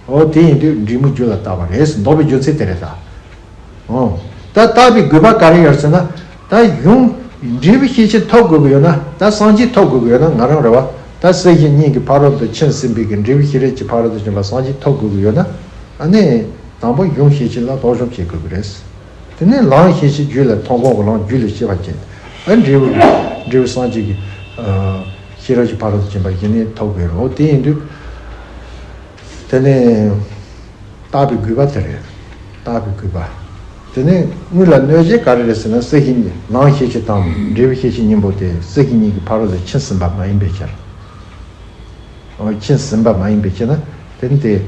འོ་དེ་ཡིན་དུས་འབྲས་མིང་རྒྱུ་ལ་བཏགས་པ་རེད་ཟེར་འདོགས་པའི་རྒྱུ་མཚན་དེ་རེད་ད། ཨོ། ད་བཏགས་པའི་དགོས་པ་ག་རེ་ཡོད་ཟེར་ན། ད་གཞུང་འབྲས་བུ་ཤེས་བྱེད་ཐོབ་དགོས་ཀྱི་ཡོད་ན། ད་སངས་རྒྱས་ཐོབ་དགོས་ཀྱི་ཡོད་ན། ང་རང་རེད་བ། ད་སྲིད་ཞི་གཉིས་ཀྱི་ཕ་རོལ་ཏུ་ཕྱིན་ཟིན་པའི་གི་འབྲས་བུ་ཤེས་རབ་ཀྱི་ཕ་རོལ་ཏུ་ཕྱིན་པ་སངས་རྒྱས་ཐོབ་དགོས་ཀྱི་ཡོད་ན། ཨ་ནི་དང་པོ་གཞུང་ཤེས་བྱེད་ལ་སློབ་སྦྱོང་བྱེད་དགོས་ཀྱི་རེད། དེ་ནས་ལམ་ཤེས་བྱེད་རྒྱུད་ལ་མཐོང་སྒོམ་གྱི་ལམ་རྒྱུད་ལ་སྐྱེ་བ་ཅན། ཨ། འབྲས་བུ། འབྲས་བུ་སངས་རྒྱས་ཀྱི། ཨ། ཤེས་རབ་ཀྱི་ཕ་རོལ་ཏུ་ཕྱིན་པ་ཞིག་ནི་ཐོབ་དགོས་རེད། དེ་ཡིན་དུས། དེ་ནས་བཏགས་པའི་དགོས་པ་དེ་རེད། བཏགས་པའི་དགོས་པ། དེ་ནས་དངོས་ལ་གནོད་བྱེད་ག་རེ་རེད་ཟེར་ན། སྲིད་ཞི་གཉིས། ལམ་ཤེས་བྱེད་དང་འབྲས་བུ་ཤེས་བྱེད་གཉིས་པོ་དེ་སྲིད་ཞི་གཉིས་ཀྱི་ཕ་རོལ་ཏུ་ཕྱིན་ཟིན་པ་མ་ཡིན་པའི་ཕྱིར། ཨོ། ཕྱིན་ཟིན་པ་མ་ཡིན་པའི་ཕྱིར་ན། དེ་ནི་དེ། ཨ།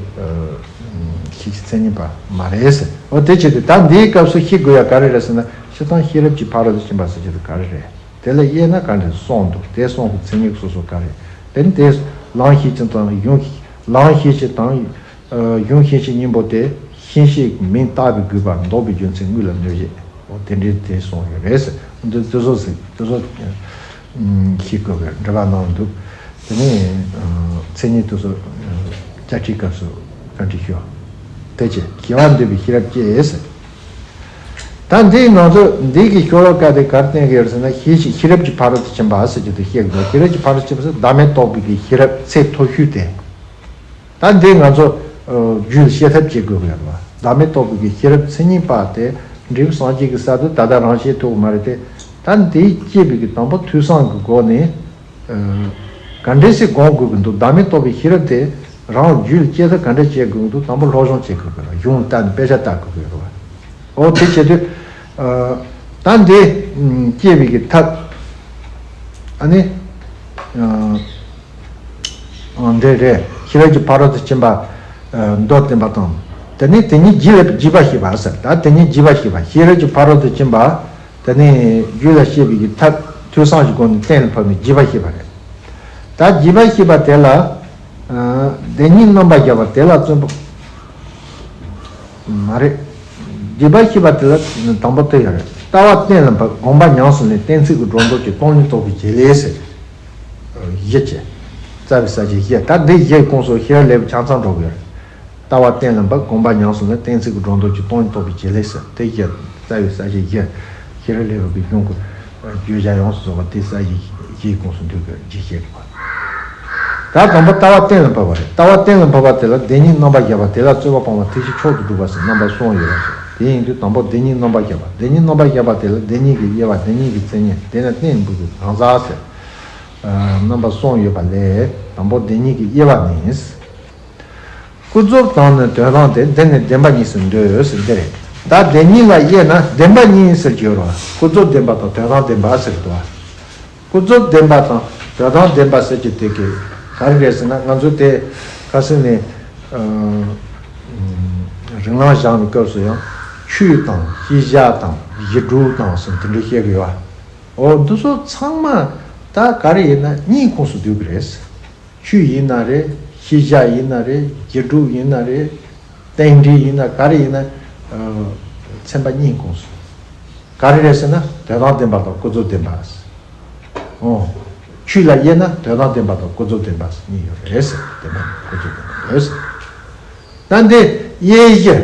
ཤེས་བྱེད་མཚན་ཉིད་པ་མ་རེད་ཟེར། ཨོ་དེ་བྱེད་དུས་ད་འདིའི་སྐབས་སུ་ཤེས་དགོས་ཡ་ག་རེ་རེད་ཟེར་ན། སྤྱིར་བཏང་ཤེས་རབ་ཀྱི་ཕ་རོལ་ཏུ་ཕྱིན་པ་ཟེར་རྒྱུ་དེ་ག་རེ་རེད། དེ་ལ་དབྱེ་ན་ག་འདྲ་གསུམ་འདུག་དེ་གསུམ་གྱི་མཚན་ཉིད་སོ་སོ་ག་རེ། དེ་ནི་དེ་ལམ་ཤེས་བྱེད་དང་གཞུང་། ལམ་ཤེས་བྱེད་དང་། ཨ། གཞུང་ཤེས་བྱེད་གཉིས་པོ་དེ་ཤེས་བྱེད་མིང་བཏགས་པའི་དགོས་པ། འདོགས་པའི་རྒྱུ་མཚན། དངོས་ལ་གནོད་བྱེད། འོ་དེ་འདྲའི་དེ་གསུངས་ཡོད་རེད་ཟེར། འདི་དེ་ཚོ་ཟེར་དེ་ཚོ་ཤེས་དགོས་པའི་འགྲེལ་པ་གནང་འདུག་དེ་ནས། ཨ། མཚན་ཉིད་དེ་ཚོ། ཨ། བཅའ་ཁྲིད་སྐབས་སུ་བཀའ་འདྲི་ཞུ། དེ་བྱས་ཞི་བ་འདོད་པའི་ཤེས་རབ་སྐྱེ་ཟེར། ད་འདིའི་ནང་དུ་འདི་གི་ཤོ་ལོ་ཀ་དེ་ག་རེ་བསྟན་གྱི་ཡོད་ཟེར་ན། ཤེས་བྱེད་ཤེས་རབ་ཀྱི་ཕ་རོལ་ཏུ་ཕྱིན་པ་ཟེར་རྒྱུ་དེ་བཤད་དགོས། ཤེས་རབ་ཀྱི་ཕ་རོལ་ཏུ་ཕྱིན་པ་ཟེར་བདག་མེད་རྟོགས་པའི་གི་ཤེས་རབ་ཚད་མཐོ་ཤོས་དེ། ད་འདི་ང་ཚོ། ཨ། རྒྱུད་བཤད་ཐབས་བྱེད་དགོས་ཀྱི་ཡོད་པ། བདག་མེད་རྟོགས་པའི་གི་ཤེས་རབ་མཚན་ཉིད་པ་དེ་འབྲས་བུ་སངས་རྒྱས་ཀྱི་ས་དེ་ད་ལྟ་རང་བཤད་ཐུབ་ཀྱི་མ་རེད་དེ། ད་འདི་སྐྱེས་པའི་གི་དང་པོ་ཐོས་བསམ་གྱི་སྒོ་ནས། ཨ། ག་འདྲས་སེ་སྒོམ་དགོས་ཀྱི་འདུག་བདག་མེད་རྟོགས་པའི་ཤེས་རབ་དེ་རང་རྒྱུད་ལ་སྐྱེ་ཐབས་ག་འདྲས་བྱེད་དགོས་ཀྱི་འདུག་དང་པོ་སློབ་སྦྱོང་བྱེད་དགོས་ཀྱི་རེད། གཞུང་ལྟ་ནས་དཔེ་ཆ་ལྟ་དགོས་ཀྱི་རེད། འོ་དེ་བྱེད་དུས། ཨ། ད་འདི་སྐྱེས་པའི་གི་ཐབས། ཨ་ནི། ཨ། འདི་རེད། ཤེས་རབ་ཀྱི་ཕ་རོལ་ཏུ་ཕྱིན་པ། ཨ། མདོར་བསྟན་པ་དང་། དེ་ནས་དེ་ཉིད་རྒྱུད་ལ་རྒྱས་པར་བཤད་པ་ཟེར། ད་དེ་ཉིད་རྒྱས་པར་བཤད་པ། ཤེས་རབ་ཀྱི་ཕ་རོལ་ཏུ་ཕྱིན་པ། དེ་ནས་རྒྱུད་ལ་སྐྱེས་པའི་གི་ཐབས་ཐོས་བསམ་གྱི་སྒོ་ནས་གཏན་ལ་ཕབ་ནས་རྒྱས་པར་བཤད་པ་རེད། ད་རྒྱས་པར་བཤད་པ་དེ་ལ། ཨ། བདེན་གཉིས་རྣམ་པར་བཞག་པ་དེ་ལ་བརྩོན་པ། མ་རེད། རྒྱས་པར་བཤད་པ་དེ་ལ་དང་པོ་དེ་ཡོད་རེད། ལྟ་བ་གཏན་ལ་ཕབ། སྒོམ་པ་ཉམས་སུ་ལེན། གཏན་ཚིགས་ཀྱི་སྒྲོ་འདོགས་ཀྱིས་སྟོང་ཉིད་རྟོགས་པའི་བྱེད་ལས་ཟེར། བཞི་བྱས། རྩ་བའི་ས་བཅད་བཞི། ད་འདི་བཞིའི་ཁོངས་སུ་ཤེས་རབ་ལེའུ་ཆ་ཚང་འགྲོ་གི་ཡོད་རེད། ལྟ་བ་གཏན་ལ་ཕབ། སྒོམ་པ་ཉམས་སུ་ལེན། གཏན་ཚིགས་ཀྱི་སྒྲོ་འདོགས་ཀྱིས་སྟོང་ཉིད་རྟོགས་པའི་བྱེད་ལས་ཟེར། དེ་བཞི། རྩ་བའི་ས་བཅད་བཞི། ཤེས་རབ་ལེའུ་གི་གཞུང་གི་བརྗོད་བྱ་ཡོངས་སུ་རྫོགས་པ་དེ་ས་བཅད་བཞིའི་ཁོངས་སུ་འདུས་པའི་རྒྱས་བཤད་རེད་པ། ད་དང་པོ་ལྟ་བ་གཏན་ལ་ཕབ་པ་རེད། ལྟ་བ་གཏན་ལ་ཕབ་པ་དེ་ལ་བདེན་གཉིས་རྣམ་པར་བཞག་པ་དེ་ལ་རྩོད་པ་སྤང་བ་ཐེག་ཆེན་མཆོག་ཏུ་གྲུབ་པ་ཟེར་རྣམ་པ་གསུམ་ཡོད་པ་ཟེར། དེ་ཡིན་དུས་དང་པོ་བདེན་གཉིས་རྣམ་པར་བཞག་པ། བདེན་གཉིས་རྣམ་པར་བཞག་པ་དེ་ལ་བདེན་གཉིས་ཀྱི་དབྱེ་བ། བདེན་གཉིས་ཀྱི་མཚན་ཉིད། དེ་ནི་གནས་འབུར་གྱི་གང་ཟག་ཟེར། ཨ། རྣམ་པ་གསུམ་ཡོད་པ་ལས་དང་པོ་བདེན་གཉིས་ཀྱི་དབྱེ་བ་ནི། ཀུན་རྫོབ་དང་ནི་དོན་དམ་སྟེ། འདི་ནི་བདེན་པ་གཉིས་སུ་འདོད་ཟེར་འདི་རེད། ད་བདེན་གཉིས་ལ་དབྱེ་ན་བདེན་པ་གཉིས་ཟེར་གྱི་ཡོད་རེད་བ། ཀུན་རྫོབ་བདེན་པ་དང་དོན་དམ་བདེན་པ་ཟེར་གྱི་འདུག་བ། ཀུན་རྫོབ་བདེན་པ་དང་དོན་དམ་བདེན་པ་ཟེར་གྱི་དེ་གི་ག་རེ་རེད་ཟེར་ན། ང་ཚོ་དེ་ཁ་སང་ནས། ཨ། རིང་ལང་བཞག་པའི་སྐབས་སུ་ཡང་ཆོས་དང་ཤེས་བྱ་དང་གཞི་གྲུབ་དང་ཟེར་དེ་འདྲ་བཤད་གི་ཡོད་བ། འོ་འདི་ཚོ་ཚང་མ་ད་ག་རེ་ཡིན་ན་གཉིས་ཁོངས་སུ་འདུས་གི་རེད། ཆོས་ཡིན་ན་རེད། ཤེས་བྱ་ཡིན་ན་རེད། རྒྱུ་སྒྲུབ་ཡིན་ན་རེད། རྟེན་འབྲེལ་ཡིན་ན་ག་རེ་ཡིན་ན། ཨ། ཚན་པ་གཉིས་ཁོངས་སུ། ག་རེ་རེད་ཟེར་ན་དོན་དམ་བདེན་པ་དང་ཀུན་རྫོབ་བདེན་པ། ཨོ། ཆོས་ལ་དབྱེ་ན་དོན་དམ་བདེན་པ་དང་ཀུན་རྫོབ་བདེན་པ་གཉིས་ཡོད་རེད་ཟེར། བདེན་པ་ཀུན་རྫོབ་བདེན་པ་ཡོད་ཟེར། ད་འདི་དབྱེ་གཞི།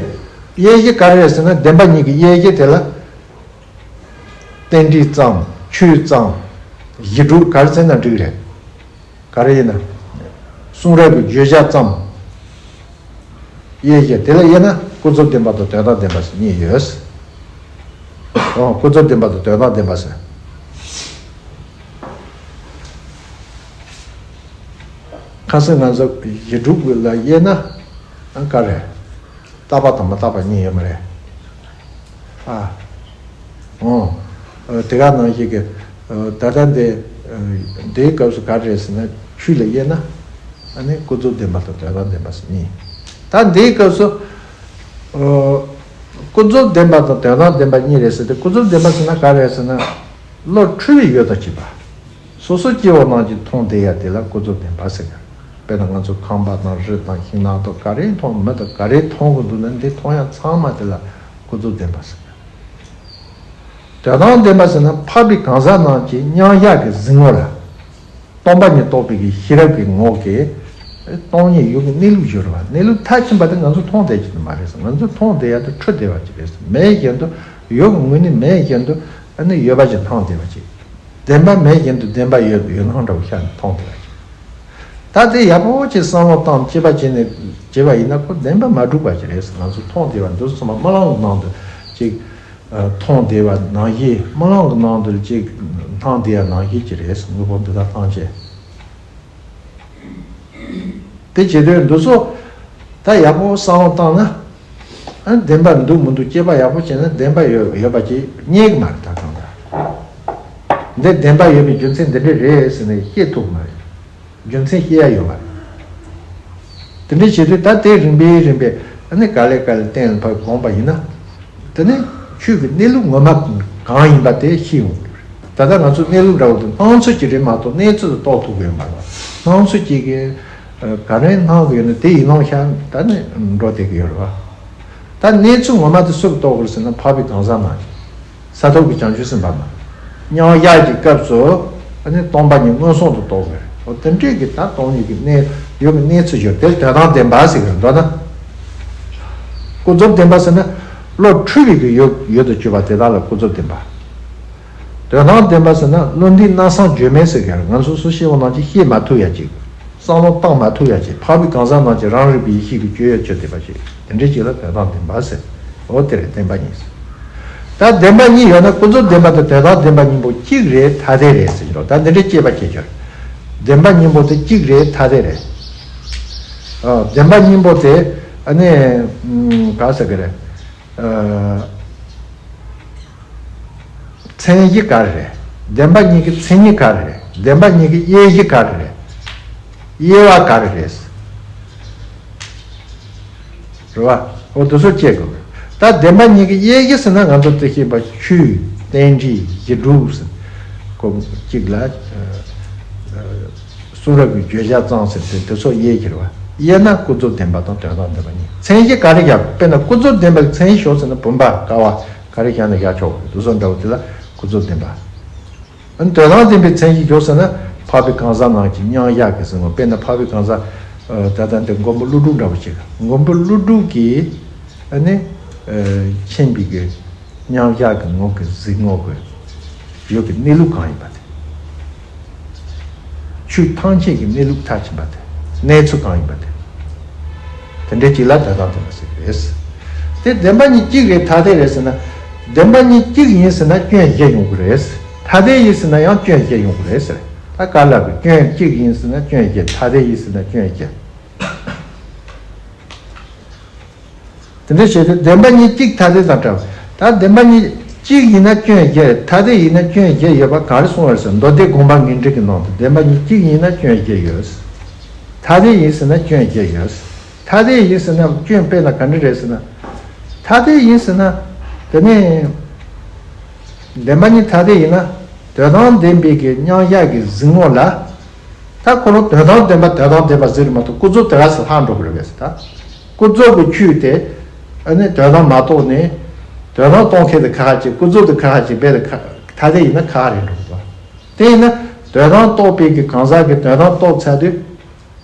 དབྱེ་གཞི་ག་རེ་རེད་ཟེར་ན་བདེན་པ་གཉིས་ཀྱི་དབྱེ་གཞི་དེ་ལ། རྟེན་འབྲེལ་ཙམ། ཆོས་ཙམ། གཞི་གྲུབ་ག་རེ་བྱས་ན་འགྲིག་རེད། ག་རེ་ཡིན་ན། གསུང་རབ་ཀྱི་བརྗོད་བྱ་ཙམ། དབྱེ་གཞི་དེ་ལ་དབྱེ་ན་ཀུན་རྫོབ་བདེན་པ་དང་དོན་དམ་བདེན་པ་ཟེར་གཉིས་ཡོད། ཨོ། ཀུན་རྫོབ་བདེན་པ་དང་དོན་དམ་བདེན་པ་ཟེར། ཁ་སང་ང་ཚོ་གཞི་གྲུབ་ལ་དབྱེ་ན་ཨ་ག་རེ། རྟག་པ་དང་མི་རྟག་པ་གཉིས་ཡོད་མ་རེད། ཨ། ཨོ། ཨ། དེ་ག་ནང་བཞིན་གྱི། ཨ། ད་ལྟ་འདི། ཨ། འདིའི་སྐབས་སུ་ག་རེ་རེད་ཟེར་ན། ཆོས་ལ་དབྱེ་ན། ཨ་ནི་ཀུན་རྫོབ་བདེན་པ་དང་དོན་དམ་བདེན་པ་ཟེར་གཉིས། ད་འདིའི་སྐབས་སུ། ཨ། ཀུན་རྫོབ་བདེན་པ་དང་དོན་དམ་བདེན་པ་གཉིས་རེད་ཟེར་ཏེ། ཀུན་རྫོབ་བདེན་པ་ཟེར་ན་ག་རེ་རེད་ཟེར་ན། བློ་འཁྲུལ་བའི་ཡུལ་དང་བཅས་པ། སོ་སོ་སྐྱེ་བོ་རྣམས་ཀྱིས་མཐོང་བསྡད་ཡ་དེ་ལ་ཀུན་རྫོབ་བདེན་པ་ཟེར་གི། དཔེར་ན་ང་ཚོ་ཁང་པ་དང་རི་དང་ཤིང་ནགས་དང་ག་རེ་མཐོང་། མི་དང་ག་རེ་མཐོང་གི་འདུག་ན། འདི་མཐོང་ཡ་ཚང་མ་དེ་ལ་ཀུན་རྫོབ་བདེན་པ་ཟེར་གི། དོན་དམ་བདེན་པ་ཟེར་ན། འཕགས་པའི་གང་ཟག་རྣམས་ཀྱི་མཉམ་གཞག་གི་གཟིགས་ངོ་ལ། སྟོང་པ་ཉིད་རྟོགས་པའི་གི་ཤེས་རབ་ཀྱི་ངོགས་ཀྱི་སྟོང་ཉིད་ཡུལ་གྱི་གནས་ལུགས་སྦྱོར་བ། གནས་ལུགས་མཐར་ཕྱིན་པ་དེ་ང་ཚོ་མཐོང་བསྡད་ཀྱི་མ་རེད་ཟེར། ང་ཚོ་མཐོང་བསྡད་ཡ་དེ་འཁྲུལ་བསྡད་པ་ཅིག་རེད་ཟེར། མེད་བཞིན་དུ། ཡུལ་གྱི་ངོས་ནས་མེད་བཞིན་དུ། ཨ་ནི་ཡོད་པ་ཅིག་མཐོང་བསྡད་པ་ཅིག། བདེན་པ་མེད་བཞིན་དུ་བདེན་པ་ཡོད། ཡོད་སྣང་འདྲ་བོ་ཤར་ནས་མཐོང་བསྡད་པ་ཅིག། ད་དེ་ཡག་པོ་ཅིག་བསམ་བློ་བཏང་དཔྱད་པ་བྱས་ནས་བྱས་པ་ཡིན་ན། ཁོ་བདེན་པ་མ་གྲུབ་པ་ཅིག་རེད་ཟེར། ང་ཚོ་མཐོང་བསྡད་པ་འདི་ཚོ་མ་རྨི་ལམ་གྱི་ནང་དུ་ཅིག། ཨ། མཐོང་བསྡད་པ་ནང་བཞིན། རྨི་ལམ་གྱི་ནང་དུ་ཅིག་སྣང་བསྡད་ཡ་ནང་བཞིན་ཅིག་རེད་ཟེར། དངོས་པོ་འདི་དག་ཐམས་ཅད། དེ་བྱེད་དུས་འདི་ཚོ་ད་ཡག་པོ་བསམ་བློ་བཏང་ན། ཨ། བདེན་པ་འདུག་མི་འདུག་དཔྱད་པ་ཡག་པོ་བྱས་ན་བདེན་པ་ཡོད་ཡོད་པ་ཅིག་རྙེད་ཀྱི་མ་རེད། ད་གང་ལྟར་འདི་བདེན་པ་ཡོད་པའི་རྒྱུ་མཚན་འདི་འདྲ་རེད་ཟེར་ནས་བཤད་ཐུབ་ཀྱི་མ་རེད། རྒྱུ་མཚན་བཤད་ཡ་ཡོད་མ་རེད། དེ་འདྲ་བྱེད་དུས་ད་དེ་རིམ་པས་རིམ་པས། ཨ་ནི་ག་ལེ་ག་ལེ་གཏན་ལ་ཕབ་གོམས་པ་ཡིན་ན། དེ་ནི་ཆོས་ཀྱི་གནས་ལུགས་ངོ་མ་གང་ཡིན་པ་དེ་ཤེས་ཡོང་གི་རེད། ད་ལྟ་ང་ཚོ་གནས་ལུགས་འདྲ་བོ་དེ་སྣང་ཚུལ་གྱིས་རེད་མ་གཏོགས་གནས་ཚུལ་དུ་རྟོགས་ཐུབ་ཀྱི་ཡོད་མ་རེད། སྣང་ཚུལ་གྱིས་གི་ག་རེ་སྣང་གི་ཡོད་ན་དེ་ཡིན་ནོ་ཤར་ད་ནི་འགྲོ་བསྡད་ཀྱི་ཡོད་རེད་བ། ད་གནས་ཚུལ་ངོ་མ་དེ་སུ་ལ་རྟོགས་དགོས་ཟེར་ན། འཕགས་པའི་གང་ཟག་རྣམས་ཀྱིས། ས་ཐོབ་ཀྱི་བྱང་ཆུབ་སེམས་དཔའ་རྣམས། མཉམ་གཞག་གི་སྐབས་སུ་ཨ་ནི་སྟོང་པ་ཉིད་མངོན་སུམ་དུ་རྟོགས་པ་རེད། འོ་དེ་འདྲས་ཀྱི་ད་སྟོང་ཉིད་ཀྱི་གནས་ཡུལ་གྱི་གནས་ཚུལ་སྦྱོར་དེ་དོན་དམ་བདེན་པ་ཟེར་གྱི་རེད། མདོར་ན། ཀུན་རྫོབ་བདེན་པ་ཟེར་ན། བློ་འཁྲུལ་བའི་གི་ཡུལ་ཡུལ་དུ་གྱུར་པ་དེ་དག་ལ་ཀུན་རྫོབ་བདེན་པ། དོན་དམ་བདེན་པ་ཟེར་ན། བློ་འདས་རྣམ་གསུམ་བརྗོད་མེད་ཟེར་གྱི་རེད། ང་ཚོ་སུ་ཤེས་པ་ནང་བཞིན་བཤད་མ་ཐུབ་ཡ་ཅིག། བསམ་བློ་བཏང་མ་ཐུབ་ཡ་ཅིག། འཕགས་པའི་གང་ཟག་རྣམས་ཀྱིས་རང་རིག་པའི་ཡེ་ཤེས་ཀྱི་སྤྱོད་ཡུལ་གྱུར་བསྡད་པ་ཅིག། དེ་འདྲའི་ཅིག་ལ་དོན་དམ་བདེན་པ་ཟེར། འོ་དེ་རེད། བདེན་པ་གཉིས་ཟེར། ད་བདེན་པ་གཉིས་ཡོད་ན། ཀུན་རྫོབ་བདེན་པ་དང་དོན་དམ་བདེན་པ་གཉིས་པོ་གཅིག་རེད། ཐ་དད་རེད་ཟེར་གྱི་འདུག། ད་འདི་འདྲའི་དཔྱད་པ་བྱེད་རྒྱུ་རེད། བདེན་པ་གཉིས་པོ་དེ་གཅིག་རེད། ཐ་དད་རེད། ཨ། བདེན་པ་གཉིས་པོ་དེ་ཨ་ནི། ཨམ། ག་ཟེར་གི་རེད། ཨ། མཚན་གཞི་ག་རེ་རེད། བདེན་པ་གཉིས་ཀྱི་མཚན་ཉིད་ག་རེ་རེད། བདེན་པ་གཉིས་ཀྱི་དབྱེ་གཞི་ག་རེ་རེད། དབྱེ་བ་ག་རེ་རེད། རེད་བ། འོ་དེ་ཚོ་དཔྱད་དགོས། ད་བདེན་པ་གཉིས་ཀྱི་དབྱེ་གཞི་ཟེར་ན། ང་ཚོ་དེ་ཤེས་པ། ཆོས། རྟེན་འབྲེལ། གཞི་གྲུབ་ཟེར། ཁོ་གཅིག་ལ། ཨ། ཨ། གསུང་རབ་ཀྱི་བརྗོད་བྱ་ཙམ་ཟེར་ཏེ་དེ་ཚོ་དབྱེ་གྱི་རེད་བ། དབྱེ་ན་ཀུན་རྫོབ་བདེན་པ་དང་དོན་དམ་བདེན་པ་གཉིས། མཚན་གཞི་ག་རེ་བཞག། དཔེར་ན་ཀུན་རྫོབ་བདེན་པའི་མཚན་གཞི་ཞོག་ཟེར་ན། བུམ་པ། ཀ་བ། ག་རེ་བཞག་ན་བཞག་ཆོག་གི། དེ་ཚོ་འདྲ་བོ་དེ་ལ་ཀུན་རྫོབ་བདེན་པ། དོན་དམ་བདེན་པའི་མཚན་གཞི་ཞོག་ཟེར་ན། འཕགས་པའི་གང་ཟག་རྣམས་ཀྱི་མཉམ་གཞག་གི་གཟིགས་ངོ་། དཔེར་ན་འཕགས་པའི་གང་ཟག། ཨ། ད་ལྟ་འདི་མགོན་པོ་ཀླུ་སྒྲུབ་འདྲ་བོ་ཅིག། མགོན་པོ་ཀླུ་སྒྲུབ་ཀྱིས་ཨ་ནི། ཨ། མཁྱེན་པའི་གི་མཉམ་གཞག་གི་ངོ་གི་གཟིགས་ངོ་གི་ཡུལ་གྱི་གནས་ལུགས་གང་ཡིན་པ་དེ། ཆོས་ཐམས་ཅད་ཀྱི་གནས་ལུགས་མཐར་ཕྱིན་པ་དེ། གནས་ཚུལ་གང་ཡིན་པ་དེ། དེ་འདྲའི་ཅིག་ལ་དོན་དམ་བདེན་པ་ཟེར་གྱི་རེད། དེ་བདེན་པ་གཉིས་གཅིག་རེད། ཐ་དད་རེད་ཟེར་ན། བདེན་པ་གཉིས་གཅིག་ཡིན་ཟེར་ན་སྐྱོན་བཞི་ཡོང་གི་རེད། ཐ་དད་ཡིན་ཟེར་ན་ཡང་སྐྱོན་བཞི་ཡོང་གི་རེད་ཟེར། ད་ག་ལ་གི་སྐྱོན་གཅིག་ཡིན་ཟེར་ན་སྐྱོན་བཞི། ཐ་དད་ཡིན་ཟེར་ན་སྐྱོན་བཞི། དེ་འདྲ་བྱས་ཏེ་བདེན་པ་གཉིས་གཅིག་ཐ་དད་དང་བྲལ་བ། ད་བདེན་པ་གཉིས་གཅིག་ཡིན་ན་སྐྱོན་བཞི། ཐ་དད་ཡིན་ན་སྐྱོན་བཞི་ཡོད་པ་ག་རེ་གསུངས་པ་རེད་ཟེར། མདོ་སྡེ་དགོངས་པ་ངེས་འགྲེལ་གྱི་ནང་དུ། བདེན་པ་གཉིས་གཅིག་ཡིན་ན་སྐྱོན་བཞི་ཡོད། ཐ་དད་ཡིན་ཟེར་ན་སྐྱོན་བཞི་ཡོད། ཐ་དད་ཡིན་ཟེར་ན་སྐྱོན་དཔེར་ན་ག་འདྲ་རེད་ཟེར་ན། ཐ་དད་ཡིན་ཟེར་ན། དེ་ནས་བདེན་པ་གཉིས་ཐ་དད་ཡིན་ན། དོན་དམ་བདེན་པའི་གི་མཉམ་གཞག་གི་གཟིགས་ངོ་ལ། ད་ཁོ་རང་དོན་དམ་བདེན་པ་དོན་དམ་བདེན་པ་ཟེར་མ་གཏོགས་ཀུན་རྫོབ་དེ་ག་སེ་ལྷག་འགྲོ་གི་རེད་པས་ད། ཀུན་རྫོབ་ཀྱི་ཆོས་དེ་ཨ་ནི་དོན་དམ་མ་རྟོགས་ནས། དོན་དམ་རྟོགས་མཁན་དེ་ཁ་ཁ་ཅིག། ཀུན་རྫོབ་དེ་ཁ་ཁ་ཅིག་བས་དེ་ཁ་ཐ་དད་ཡིན་ན་ཁ་ཁ་རེད་འགྲོ་གི་འདུག། དེ་ཡིན་ན་དོན་དམ་རྟོགས་པའི་གི་གང་ཟག་གིས་དོན་དམ་རྟོགས་ཚར་དུས།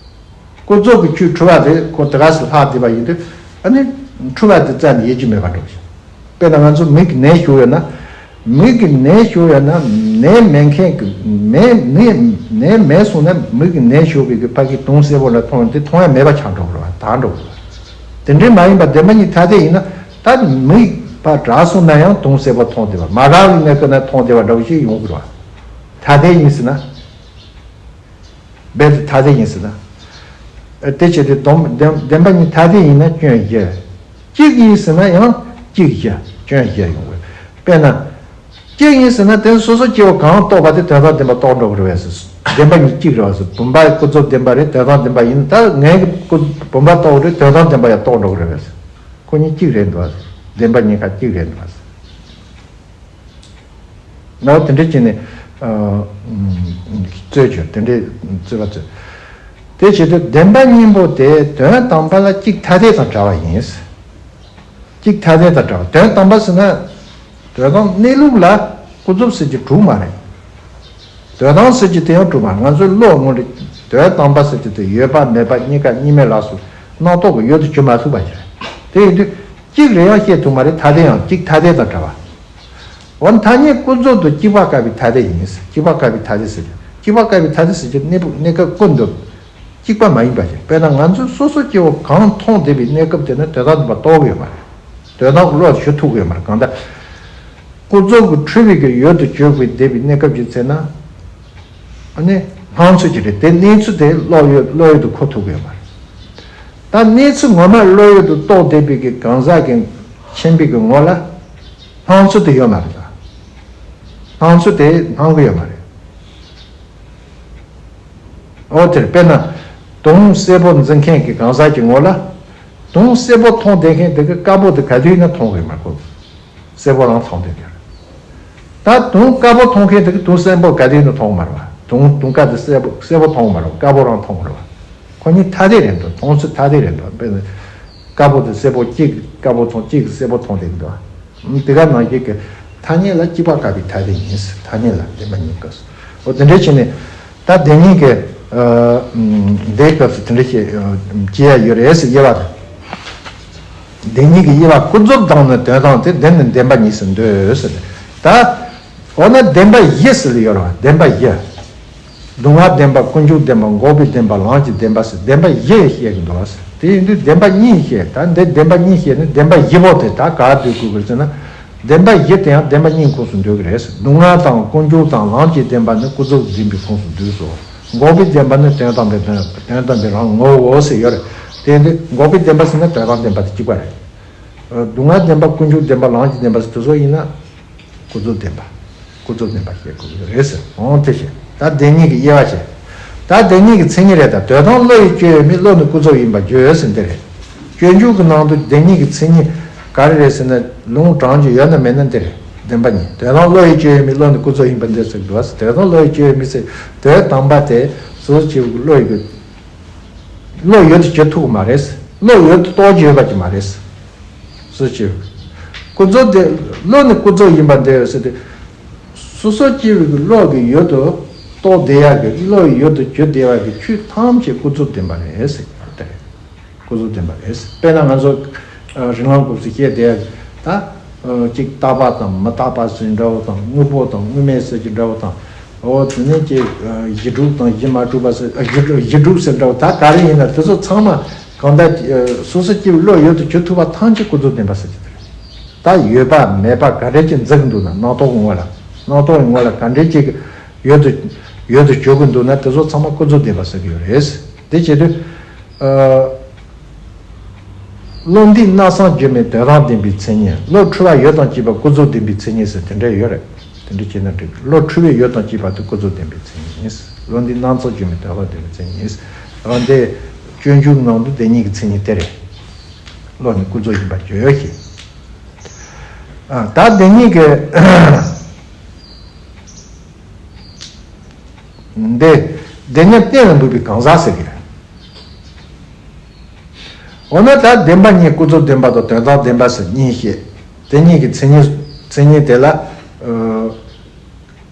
ཀུན་རྫོབ་ཀྱི་ཆོས་འཁྲུལ་བ་དེ་ཁོ་དེ་ག་སེ་ལྷག་བསྡད་པ་ཡིན་དུས། ཨ་ནི་འཁྲུལ་བ་དེ་རྩ་ནས་ཡོད་ཀྱི་མེད་པ་འགྲོ་གི། དཔེར་ན་ང་ཚོ་མིག་གི་ནད་ཞུགས་ཡོད་ན། མིག་གི་ནད་ཞུགས་ཡོད་ན། ནད་མེད་མཁན་གྱི་མེད་ནད་ནད་མེད་སོང་ན་མིག་གི་ནད་ཞུགས་པའི་གི་ཕ་གི་དུང་སེར་པོ་ལ་མཐོང་དེ་མཐོང་ཡ་མེད་པ་ཆགས་འགྲོ་གི་རེད་བ། དག་འགྲོ་གི་རེད་བ། དེ་འདྲའི་མ་ཡིན་པ་བདེན་པ་གཉིས་ཐ་དད་ཡིན་ན། ད་མིག་ཕར་དྲག་སོང་ན་ཡང་དུང་སེར་པོ་མཐོང་བསྡད་པ། མ་དྲག་པའི་གནས་སྐབས་ན་མཐོང་བསྡད་པ་འདྲ་བོ་ཞིག་ཡོང་གི་རེད་བ། ཐ་དད་ཡིན་ཟེར་ན། རྦད་དེ་ཐ་དད་ཡིན་ཟེར་ན། ཨ། དེ་བྱས་ཏེ་སྡོམ་བདེན་བདེན་པ་གཉིས་ཐ་དད་ཡིན་ན་སྐྱོན་བཞི། གཅིག་ཡིན་ཟེར་ན་ཡང་གཅིག་བཞི་སྐྱོན་བཞི་ཡོང་གི། དཔེར་ན། གཅིག་ཡིན་ཟེར་ན་དེ་སོ་སོ་སྐྱེ་བོ་གང་རྟོགས་པ་དེ་དོན་དམ་བདེན་པ་རྟོགས་འགྲོ་གི་རེད་བས་ཟེར། བདེན་པ་གཉིས་གཅིག་རེད་བས་ཟེར། བུམ་པ་ཀུན་རྫོབ་བདེན་པ་རེད། དོན་དམ་བདེན་པ་ཡིན། ད་ངས་ཀྱི་ཀུན་བུམ་པ་རྟོགས་རེད། དོན་དམ་བདེན་པ་ཡང་རྟོགས་འགྲོ་གི་རེད་བས་ཟེར། ཁོ་གཉིས་གཅིག་རེད་འདུག་བས་ཟེར། བདེན་པ་གཉིས་ཀ་གཅིག་རེད་འདུག་བས་ཟེར། ནའོ་དེ་འདྲ་བྱས་ནས་རྩོད་བྱོས། དེ་འདྲའི་རྩོད་པ་རྩོད། དེ་བྱེད་དུས་བདེན་པ་གཉིས་པོ་དེ་དོན་དམ་པ་ལ་གཅིག་ཐ་དད་དང་བྲལ་བ་ཡིན། གཅིག་ཐ་དད་དང་བྲལ་བ། དོན་དམ་པ་ཟེར་ན། དོན་དམ་གནས་ལུགས་ལ་ཀུན་རྫོབ་ཟེར་གྱི་གྲུབ་མ་རེད། དོན་དམ་ཟེར་གྱི་དེ་ཡང་གྲུབ་མ་རེད། ང་ཚོའི་བློ་དངོས་དེ་དོན་དམ་པ་ཟེར་གྱི་དེ་ཡོད་པ་མེད་པ་གཉིས་ཀ་གཉིས་མེད་ལ་སོགས་རྣམ་རྟོག་གི་ཡུལ་དུ་གྱུར་མ་ཐུབ་པ་ཞིག་རེད། དེ་ཡིན་དུས་གཅིག་རེ་ཡང་བཤད་ཐུབ་མ་རེད། ཐ་དད་ཡང་གཅིག་ཐ་དད་དང་བྲལ་བ། འོ་ན་ཐ་སྙད་ཀུན་རྫོབ་ཏུ་གཅིག་པ་དགག་པའི་ཐ་དད་ཡིན། གཅིག་པ་དགག་པའི་ཐ་དད་ཟེར་གྱི། གཅིག་པ་དགག་པའི་ཐ་དད་ཟེར་གྱི་གནས་བབ་གནས་སྐབས་ཀུན་ཏུ་གཅིག་པ་མ་ཡིན་པ་ཞིག་དཔེར་ན་ང་ཚོས་སོ་སོ་སྐྱེ་བོ་གང་མཐོང་བསྡད་པའི་གནས་སྐབས་དེ་ནི་དོན་དམ་བདེན་པ་རྟོགས་ཀྱི་ཡོད་མ་རེད། དོན་དམ་བློ་ཞུ་ཐུབ་ཀྱི་ཡོད་མ་རེད། གང་ལྟར། ཀུན་རྫོབ་ཀྱི་འཁྲུལ་བའི་གི་ཡུལ་དུ་གྱུར་པའི་བསྡད་པའི་གནས་སྐབས་ཅིག་ཚེ་ན། ཨ་ནི་སྣང་ཚུལ་ཅིག་རེད། དེ་གནས་ཚུལ་དེ་བློ་ཡུལ་བློ་ཡུལ་དུ་འཁོར་ཐུབ་ཀྱི་ཡོད་མ་རེད། ད་གནས་ཚུལ་ངོ་མ་བློ་ཡུལ་དུ་རྟོགས་བསྡད་པའི་གི་གང་ཟག་གི་མཁྱེན་པའི་གི་ངོ་ལ་སྣང་ཚུལ་དེ་ཡོད་མ་རེད་ད། སྣང་ཚུལ་དེ་སྣང་གི་ཡོད་མ་རེད། འོ་དེར་དཔེར་ན། དུང་སེར་པོ་འཛིན་མཁན་གྱི་གང་ཟག་གི་ངོ་ལ། དུང་སེར་པོ་མཐོང་བསྡད་མཁན་དེ་གི་དཀར་པོ་དེ་ག་དུས་ཡིན་ན་མཐོང་གི་མ་གོ། སེར་པོ་རང་མཐོང་བསྡད་མཁན་རེད། ད་དུང་དཀར་པོ་མཐོང་མཁན་དེ་གི་དུང་སེར་པོ་ག་དུས་ཡིན་ན་མཐོང་མ་རེད་བ། དུང་དུང་དཀར་དེ་སེར་པོ་སེར་པོ་མཐོང་མ་རེད་བ། དཀར་པོ་རང་མཐོང་མ་རེད་བ། ཁོ་གཉིས་ཐ་དད་རེད་འདུག་མཐོང་ཚུལ་ཐ་དད་རེད་འདུག་དཔེར་ན། དཀར་པོ་དེ་སེར་པོ་གཅིག་དཀར་པོ་མཐོང་གཅིག་སེར་པོ་མཐོང་བསྡད་འདུག་དེ་ག་ནང་བཞིན་གྱི་ཐ་སྙད་ལ་གཅིག་པ་དགག་པའི་ཐ་དད་ཡིན། ཐ་སྙད་ལ་བདེན་པ་གཉིས་སྐབས་སུ། འོ་དེ་འདྲ་བྱས་ནས་ད་བདེན་གཉིས་ཀྱི་འདས་སྐབས་སུ་དེ་འདྲ་བྱས་བྱེད་ཡ་ཡོད་རེད་ཟེར་དབྱེ་བ་དང་། བདེན་གཉིས་ཀྱི་དབྱེ་བ་ཀུན་རྫོབ་དང་ནི་དོན་དམ་དེ་བདེན་ནི་བདེན་པ་གཉིས་སུ་འདོད་ཟེར། ད་འོ་ན་བདེན་པ་བཞི་ཟེར་ལ་ཡོད་རེད་བ། བདེན་པ་བཞི། སྡུག་བསྔལ་བདེན་པ། ཀུན་འབྱུང་བདེན་པ། འགོག་པའི་བདེན་པ། ལམ་གྱི་བདེན་པ་ཟེར་བདེན་པ་བཞི་བཤད་ཀྱི་འདུག་བ། དེ་ཡིན་དུས་བདེན་པ་གཉིས་བཤད། ད་འདི་བདེན་པ་གཉིས་བཤད་ནས་བདེན་པ་བཞི་པོ་དེ་ད་ག་འདོད་དགོས་ཀྱི་ཟེར་ན། བདེན་པ་བཞི་དེ་ཡང་བདེན་པ་གཉིས་ཁོངས་སུ་འདོད་ཀྱི་རེད། སྡུག་བསྔལ་དང་ཀུན་འབྱུང་དང་ལམ་གྱི་བདེན་པ་ནི་ཀུན་རྫོབ་བདེན་པའི་ཁོངས་སུ་འདུས་སོ། འགོག་པའི་བདེན་པ་ནི་དོན་དམ་པའི་དོན་དོན་དམ་པའི་རང་ངོ་བོ་ཟེར་ཡོད་རེད། དེ་ཡིན་དུས་འགོག་པའི་བདེན་པ་ཟེར་ན་དོན་དམ་བདེན་པ་དེ་གཅིག་པ་རེད། སྡུག་བསྔལ་བདེན་པ། ཀུན་འབྱུང་བདེན་པ། ལམ་གྱི་བདེན་པ་ཟེར་དེ་ཚོ་ཡིན་ན། ཀུན་རྫོབ་བདེན་པ། ཀུན་རྫོབ་བདེན་པ་བཤད་དགོས་ཀྱི་རེད་ཟེར། འོང་དེ་བཤད། ད་བདེན་གཉིས་ཀྱི་དབྱེ་བ་བཤད། ད་བདེན་གཉིས་ཀྱི་མཚན་ཉིད་རེད། ད་དོན་དམ་བློ་ཡི་སྤྱོད་ཡུལ་མིན། བློ་ནི་ཀུན་རྫོབ་ཡིན་པར་བརྗོད་ཟེར་འདི་རེད། སྤྱོད་འཇུག་གི་ནང་དུ་བདེན་གཉིས་ཀྱི་མཚན་ཉིད་ག་རེ་རེད་ཟེར་ན། ལུང་དྲངས་རྒྱུ་ཡོད་ན་མེད་ན་འདི་རེད། བདེན་པ་གཉིས། དོན་དམ་བློ་ཡི་སྤྱོད་ཡུལ་མིན། བློ་ནི་ཀུན་རྫོབ་ཡིན་པར་འདོད་ཟེར་གྱི་འདུག་བ། དོན་དམ་བློ་ཡི་སྤྱོད་ཡུལ་མིན་ཟེར། དོན་དམ་པ་དེ་སོ་སོ་སྐྱེ་བོའི་བློ་ཡི། བློ་ཡུལ་དུ་གྱུར་ཐུབ་ཀྱི་མ་རེད། བློ་ཡུལ་དུ་རྟོགས་རྒྱུ་ཡོད་པ་ཅིག་མ་རེད། སོ་སོ་སྐྱེ་བོའི་ཀུན་རྫོབ་དེ། བློ་ནི་ཀུན་རྫོབ་ཡིན་པར་འདོད་ཟེར་ཏེ། སོ་སོ་སྐྱེ་བོའི་བློ་གི་ཡུལ་དུ་རྟོགས་བསྡད་ཡག་གི། བློ་ཡི་ཡུལ་དུ་གྱུར་བསྡད་ཡག་གི་ཆོས་ཐམས་ཅད་ཀུན་རྫོབ་བདེན་པ་རེད་ཟེར་གྱི་རེད། ཀུན་རྫོབ་བདེན་པ་རེད། དཔེར་ན་ང་ཚོ་ཨ་རིགས་ལམ་སྐབས་སུ་བཤད་བསྡད་ཡག་གི་ད། ཨ་གཅིག་རྟག་པ་དང་མི་རྟག་པ་ཟེར་འདྲ་བོ་དང་། དངོས་པོ་དང་དངོས་མེད་ཟེར་གྱི་འདྲ་བོ་དང་། འོ་དེ་ནས་ཀྱི་ཨ་གཞི་གྲུབ་དང་གཞི་མ་གྲུབ་པ་ཟེར། ཨ་གཞི་གཞི་གྲུབ་ཟེར་འདྲ་བོ། ད་ག་རེ་ཡིན་ན་དེ་ཚོ་ཚང་མ་གང་ལྟར་ཨ་སོ་སོ་སྐྱེ་བོའི་བློ་ཡུལ་དུ་གྱུར་ཐུབ་པ་ཐམས་ཅད་ཀུན་རྫོབ་བདེན་པ་ཟེར་གྱི་དེ་རེད། ད་ཡོད་པ་མེད་པ་ག་འདྲས་ཅིག་འཛིན་གྱི་འདུག་ན། རྣམ་རྟོག་གི་ངོ་ལ། རྣམ་རྟོག་གི་ངོ་ལ་ག་འདྲས་ཅིག་ཡུལ་དུ་ཡུལ་དུ་གྱུར་གྱི་འདུག་ན། དེ་ཚོ་ཚང་མ་ཀུན་རྫོབ་བདེན་པ་ཟེར་གྱི་ཡོད་རེད། དེ་བྱེད་དུས་ཨ། བློ་འདས་རྣམ་གསུམ་སྒྱུ་མའི་དོན་དམ་བདེན་པའི་མཚན་ཉིད། བློ་འཁྲུལ་བ་ཡོད་དང་བཅས་པ་ཀུན་རྫོབ་བདེན་པའི་མཚན་ཉིད་ཟེར་དེ་འདྲ་ཡོད་རེད། དེ་འདྲ་བྱས་ན་འགྲིག་བློ་འཁྲུལ་བའི་ཡོད་དང་བཅས་པ་དེ་ཀུན་རྫོབ་བདེན་པའི་མཚན་ཉིད། བློ་འདས་རྣམ་གསུམ་སྒྱུ་མའི་དོན་དམ་བདེན་པའི་མཚན་ཉིད། འོ་འདི་སྤྱོད་འཇུག་ནང་དུ་བདེན་གཉིས་ཀྱི་མཚན་ཉིད་དེ་རེད། བློ་ནི་ཀུན་རྫོབ་ཡིན་པར་བརྗོད་ཅིང་། ཨ་ད་བདེན་གཉིས་ཀྱི་འདི་བདེན་གཉིས་གཏན་ལ་འབེབས་པའི་གང་ཟག་ཟེར་གྱི་རེད། འོ་ན་ད་བདེན་པ་གཉིས། ཀུན་རྫོབ་བདེན་པ་དང་དོན་དམ་བདེན་པ་ཟེར་གཉིས་བཤད། དེ་གཉིས་ཀྱི་མཚན་ཉིད་མཚན་ཉིད་དེ་ལ་ཨ་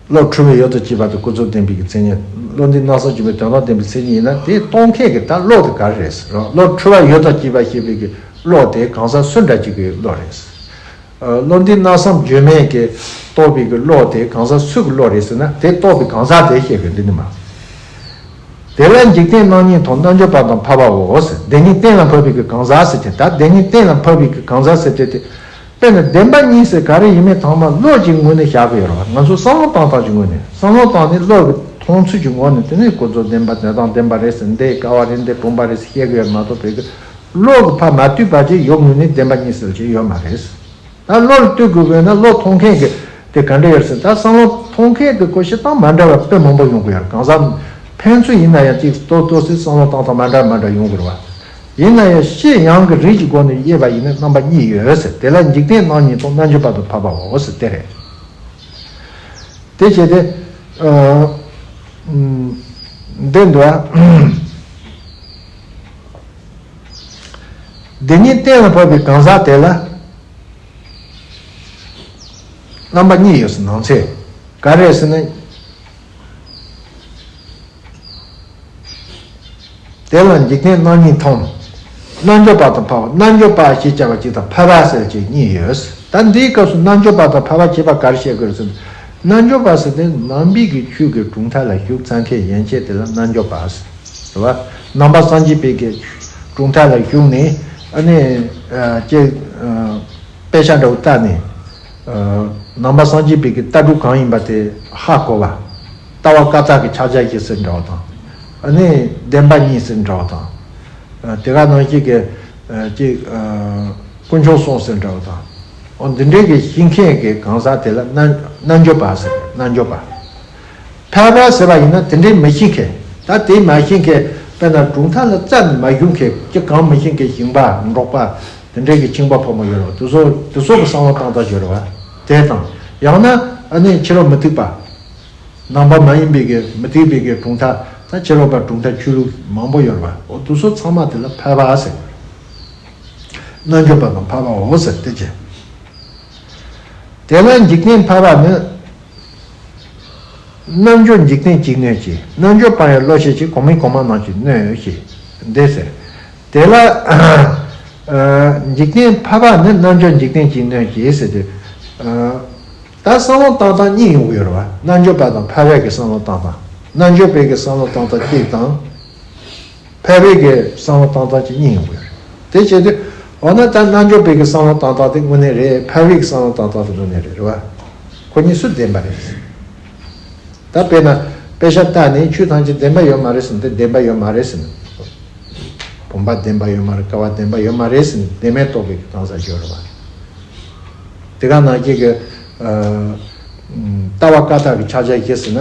བློ་འཁྲུལ་བའི་ཡོད་དང་བཅས་པ་དེ་ཀུན་རྫོབ་བདེན་པའི་གི་མཚན་ཉིད། བློ་འདས་རྣམ་གསུམ་སྒྱུ་མའི་དོན་དམ་བདེན་པའི་མཚན་ཉིད་ཡིན་ན། དེ་རྟོགས་མཁན་གྱི་ད་བློ་དེ་ག་རེ་རེད་ཟེར་རོ། བློ་འཁྲུལ་བ་ཡོད་དང་བཅས་པ་ཤེས་པའི་གི་བློ་དེ་གང་ཟག་སུ་འདྲ་ཅིག་གི་བློ་རེད་ཟེར། ཨ་བློ་འདས་རྣམ་གསུམ་སྒྱུ་མའི་གི་རྟོགས་པའི་གི་བློ་དེ་གང་ཟག་སུ་གི་བློ་རེད་ཟེར་ན། དེ་རྟོགས་པའི་གང་ཟག་དེ་ཤེས་དགོས་འདི་ནི་མ། དེ་ལ་འཇིག་རྟེན་རྣམ་གཉིས་དང་། རྣལ་འབྱོར་པ་དང་འཕགས་པའོ་ཟེར། བདེན་གཉིས་གཏན་ལ་ཕབ་པའི་གི་གང་ཟག་ཟེར་ཏེ། ད་བདེན་གཉིས་གཏན་ལ་ཕབ་པའི་གི་གང་ཟག་ཟེར་ཏེ་དེ། དཔེར་ན་བདེན་པ་གཉིས་ཟེར་ག་རེ་ཡིན་མིན་ཚང་མ་བློ་གཅིག་ངོས་ནས་བཞག་གི་ཡོད་རེད་བ། ང་ཚོ་བསམ་བློ་བཏང་སྟངས་ཀྱི་ངོས་ནས། བསམ་བློ་བཏང་ནས་བློ་གི་མཐོང་ཚུལ་གྱི་ངོས་ནས། དེ་ནས་ཀུན་རྫོབ་བདེན་པ། དོན་དམ་བདེན་པ་རེད་ཟེར། འདི་དཀར་བ་རེད། འདི་བུམ་པ་རེད་ཟེར་བཤད་གི་ཡོད་མ་གཏོགས། བོད་ཀྱི་ བློ་གི་ཕར་མ་ལྟོས་པ་ཅིག་ཡོད་ངོས་ནས་བདེན་པ་གཉིས་ཟེར་ཅིག་ཡོད་མ་རེད། ད་བློ་ལ་ལྟོས་དགོས་དགོས་ན་བློ་མཐོང་མཁན་གྱི་དེ་ག་འདྲ་ཡོད་ཟེར། ད་བསམ་བློ་མཐོང་མཁན་གྱི་གོ་ཤེས་སྟངས་མ་འདྲ་བ་དཔེ་མང་པོ་ཡོང་གི་ཡོད་རེད། གང་ཟག་ཕན་ཚུན་ཡིན་ན་ཡང་ཅིག་ཏོག་ཏོག་ཙམ་བསམ་བློ་བཏང་སྟངས་མ་འདྲ་མ་འདྲ་ཡོང་གི་རེད་བ། ཡིན་ན་ཡང་ཤེས་ཡོན་གྱི་རིགས་ཀྱི་སྒོ་ནས་དབྱེ་བ་ཡིན་ན་རྣམ་པ་གཉིས་ཡོད་ཟེར། དེ་ལ་འཇིག་རྟེན་རྣམ་གཉིས་དང་རྣལ་འབྱོར་པ་དང་འཕགས་པའོ་ཟེར་དེ་རེད། དེ་བྱས་ཏེ། ཨ། ཨུམ། འདི་འདུག་ཨ། འདི་ཉིད་གཏན་ལ་ཕབ་པའི་གང་ཟག་དེ་ལ་རྣམ་པ་གཉིས་ཡོད་ཟེར། ནང་ཚན་ག་རེ་ཟེར་ན། དེ་ལ་འཇིག་རྟེན་རྣམ་གཉིས་དང་། རྣལ་འབྱོར་པ་དང་འཕགས་པ། རྣལ་འབྱོར་པ་ཞེས་བྱ་བ་གཅིག་དང་འཕགས་པ་ཟེར་བ་གཅིག་གཉིས་ཡོད། ད་འདིའི་སྐབས་སུ་རྣལ་འབྱོར་པ་དང་འཕགས་པ་ཁྱད་པར་ག་རེ་བཤད་དགོས་ཟེར་ན། རྣལ་འབྱོར་པ་ཟེར་དེ་ནང་པའི་གི་ཆོས་ཀྱི་གྲུབ་མཐའ་ལ་ཞུགས་ཚར་མཁན་ཡན་ཆད་དེ་ལ་རྣལ་འབྱོར་པ་ཟེར། རེད་བ། ནང་པ་སངས་རྒྱས་པའི་གི་གྲུབ་མཐའ་ལ་ཞུགས་ནས་ཨ་ནི་ཅིག་དཔེ་ཆ་འདྲ་བོ་བལྟས་ནས། ནང་པ་སངས་རྒྱས་པའི་གི་ལྟ་གྲུབ་གང་ཡིན་པ་དེ་ཧ་གོ་བ། ལྟ་བ་བཀའ་རྟགས་ཀྱི་ཕྱག་རྒྱ་བཞི་ཟེར་འདྲ་བ་དང་། ཨ་ནི་བདེན་པ་གཉིས་ཟེར་འདྲ་བ་དང་། དེ་ག་ནང་བཞིན་གྱི་ཅིག་དཀོན་མཆོག་གསུམ་ཟེར་འདྲ་བ་དང་། འོ་འདི་འདྲའི་གི་ཤེས་མཁན་གྱི་གང་ཟག་དེ་ལ་རྣལ་རྣལ་འབྱོར་པ་ཟེར། རྣལ་འབྱོར་པ། འཕགས་པ་ཟེར་བ་ཡིན་ན་དེ་འདྲའི་མི་ཤེས་མཁན། ད་དེ་མ་ཤེས་མཁན། དཔེར་ན་གྲུབ་མཐའ་ལ་རྩ་ནས་མ་ཞུགས་མཁན་གྱི་གང་མི་ཤེས་མཁན་ཞིང་པ་འབྲོག་པ། དེ་འདྲའི་གི་ཁྱིམ་པ་ཕོ་མོ་ཡོད་རེད་བ། དེ་ཚོ་དེ་ཚོ་གི་བསམ་བློ་བཏང་སྟངས་ཡོད་རེད་བ། དེ་དང་ཡང་ན་ཨ་ནི་ཕྱི་རོལ་མུ་སྟེགས་པ། ནང་པ་མ་ཡིན་པའི་གི་མུ་སྟེགས་པའི་གི་གྲུབ་མཐའ། ད་ཕྱི་རོལ་པ་གྲུབ་མཐའ་ཆོས་ལུགས་མང་པོ་ཡོད་རེད་བ། འོ་དེ་ཚོ་ཚང་མ་དེ་ལ་འཕགས་པ་ཟེར། རྣལ་འབྱོར་པ་དང་འཕགས་པའོ་ཟེར་དེ་བྱས། དེ་ལ་འཇིག་རྟེན་འཕགས་པ་ནི། རྣལ་འབྱོར་འཇིག་རྟེན་གྱིས་གནོད་ཀྱི། རྣལ་འབྱོར་པ་ཡང་བློ་ཤེས་ཀྱིས། གོང་མའི་གོང་མ་རྣམས་ཀྱིས་གནོད་ཀྱི། འདི་ཟེར། དེ་ལ། ཨ། འཇིག་རྟེན་འཕགས་པ་ནི་རྣལ་འབྱོར་འཇིག་རྟེན་གྱིས་གནོད་ཀྱི་ཟེར་དུས། ཨ། ད་བསམ་བློ་བཏང་སྟངས་གཉིས་ཡོང་གི་ཡོད་རེད་བ། རྣལ་འབྱོར་པ་དང་འཕགས་པའི་གི་བསམ་བློ་བཏང་སྟངས། རྣལ་འབྱོར་པའི་གི་བསམ་བློ་བཏང་སྟངས་གཅིག་དང་། འཕགས་པའི་གི་བསམ་བློ་བཏང་སྟངས་ཀྱི་གཉིས་ཡོང་གི་ཡོད་རེད། དེ་བྱས་དུས། འོ་ན་ད་རྣལ་འབྱོར་པའི་གི་བསམ་བློ་བཏང་སྟངས་དེ་དངོས་གནས་རེད། འཕགས་པའི་གི་བསམ་བློ་བཏང་སྟངས་དེ་དངོས་གནས་རེད། རེད་བ། ཁོ་གཉིས་སུ་བདེན་པ་རེད། ད་དཔེར་ན་དཔེ་ཆ་ལྟ་ནས་ཆོས་ཐམས་ཅད་བདེན་པ་ཡོད་མ་རེད་ཟེར་ན། དེ་བདེན་པ་ཡོད་མ་རེད་ཟེར་ན། བུམ་པ་བདེན་པ་ཡོད་མ་རེད། ཀ་བ་བདེན་པ་ཡོད་མ་རེད་ཟེར་ན། བདེན་མེད་རྟོགས་པའི་གི་གང་ཟག་ཡོད་རེད་བ། དེ་ག་ནང་བཞིན་གྱི། ཨ། ལྟ་བ་བཀའ་རྟགས་ཀྱི་ཕྱག་རྒྱ་བཞི་ཟེར་ན།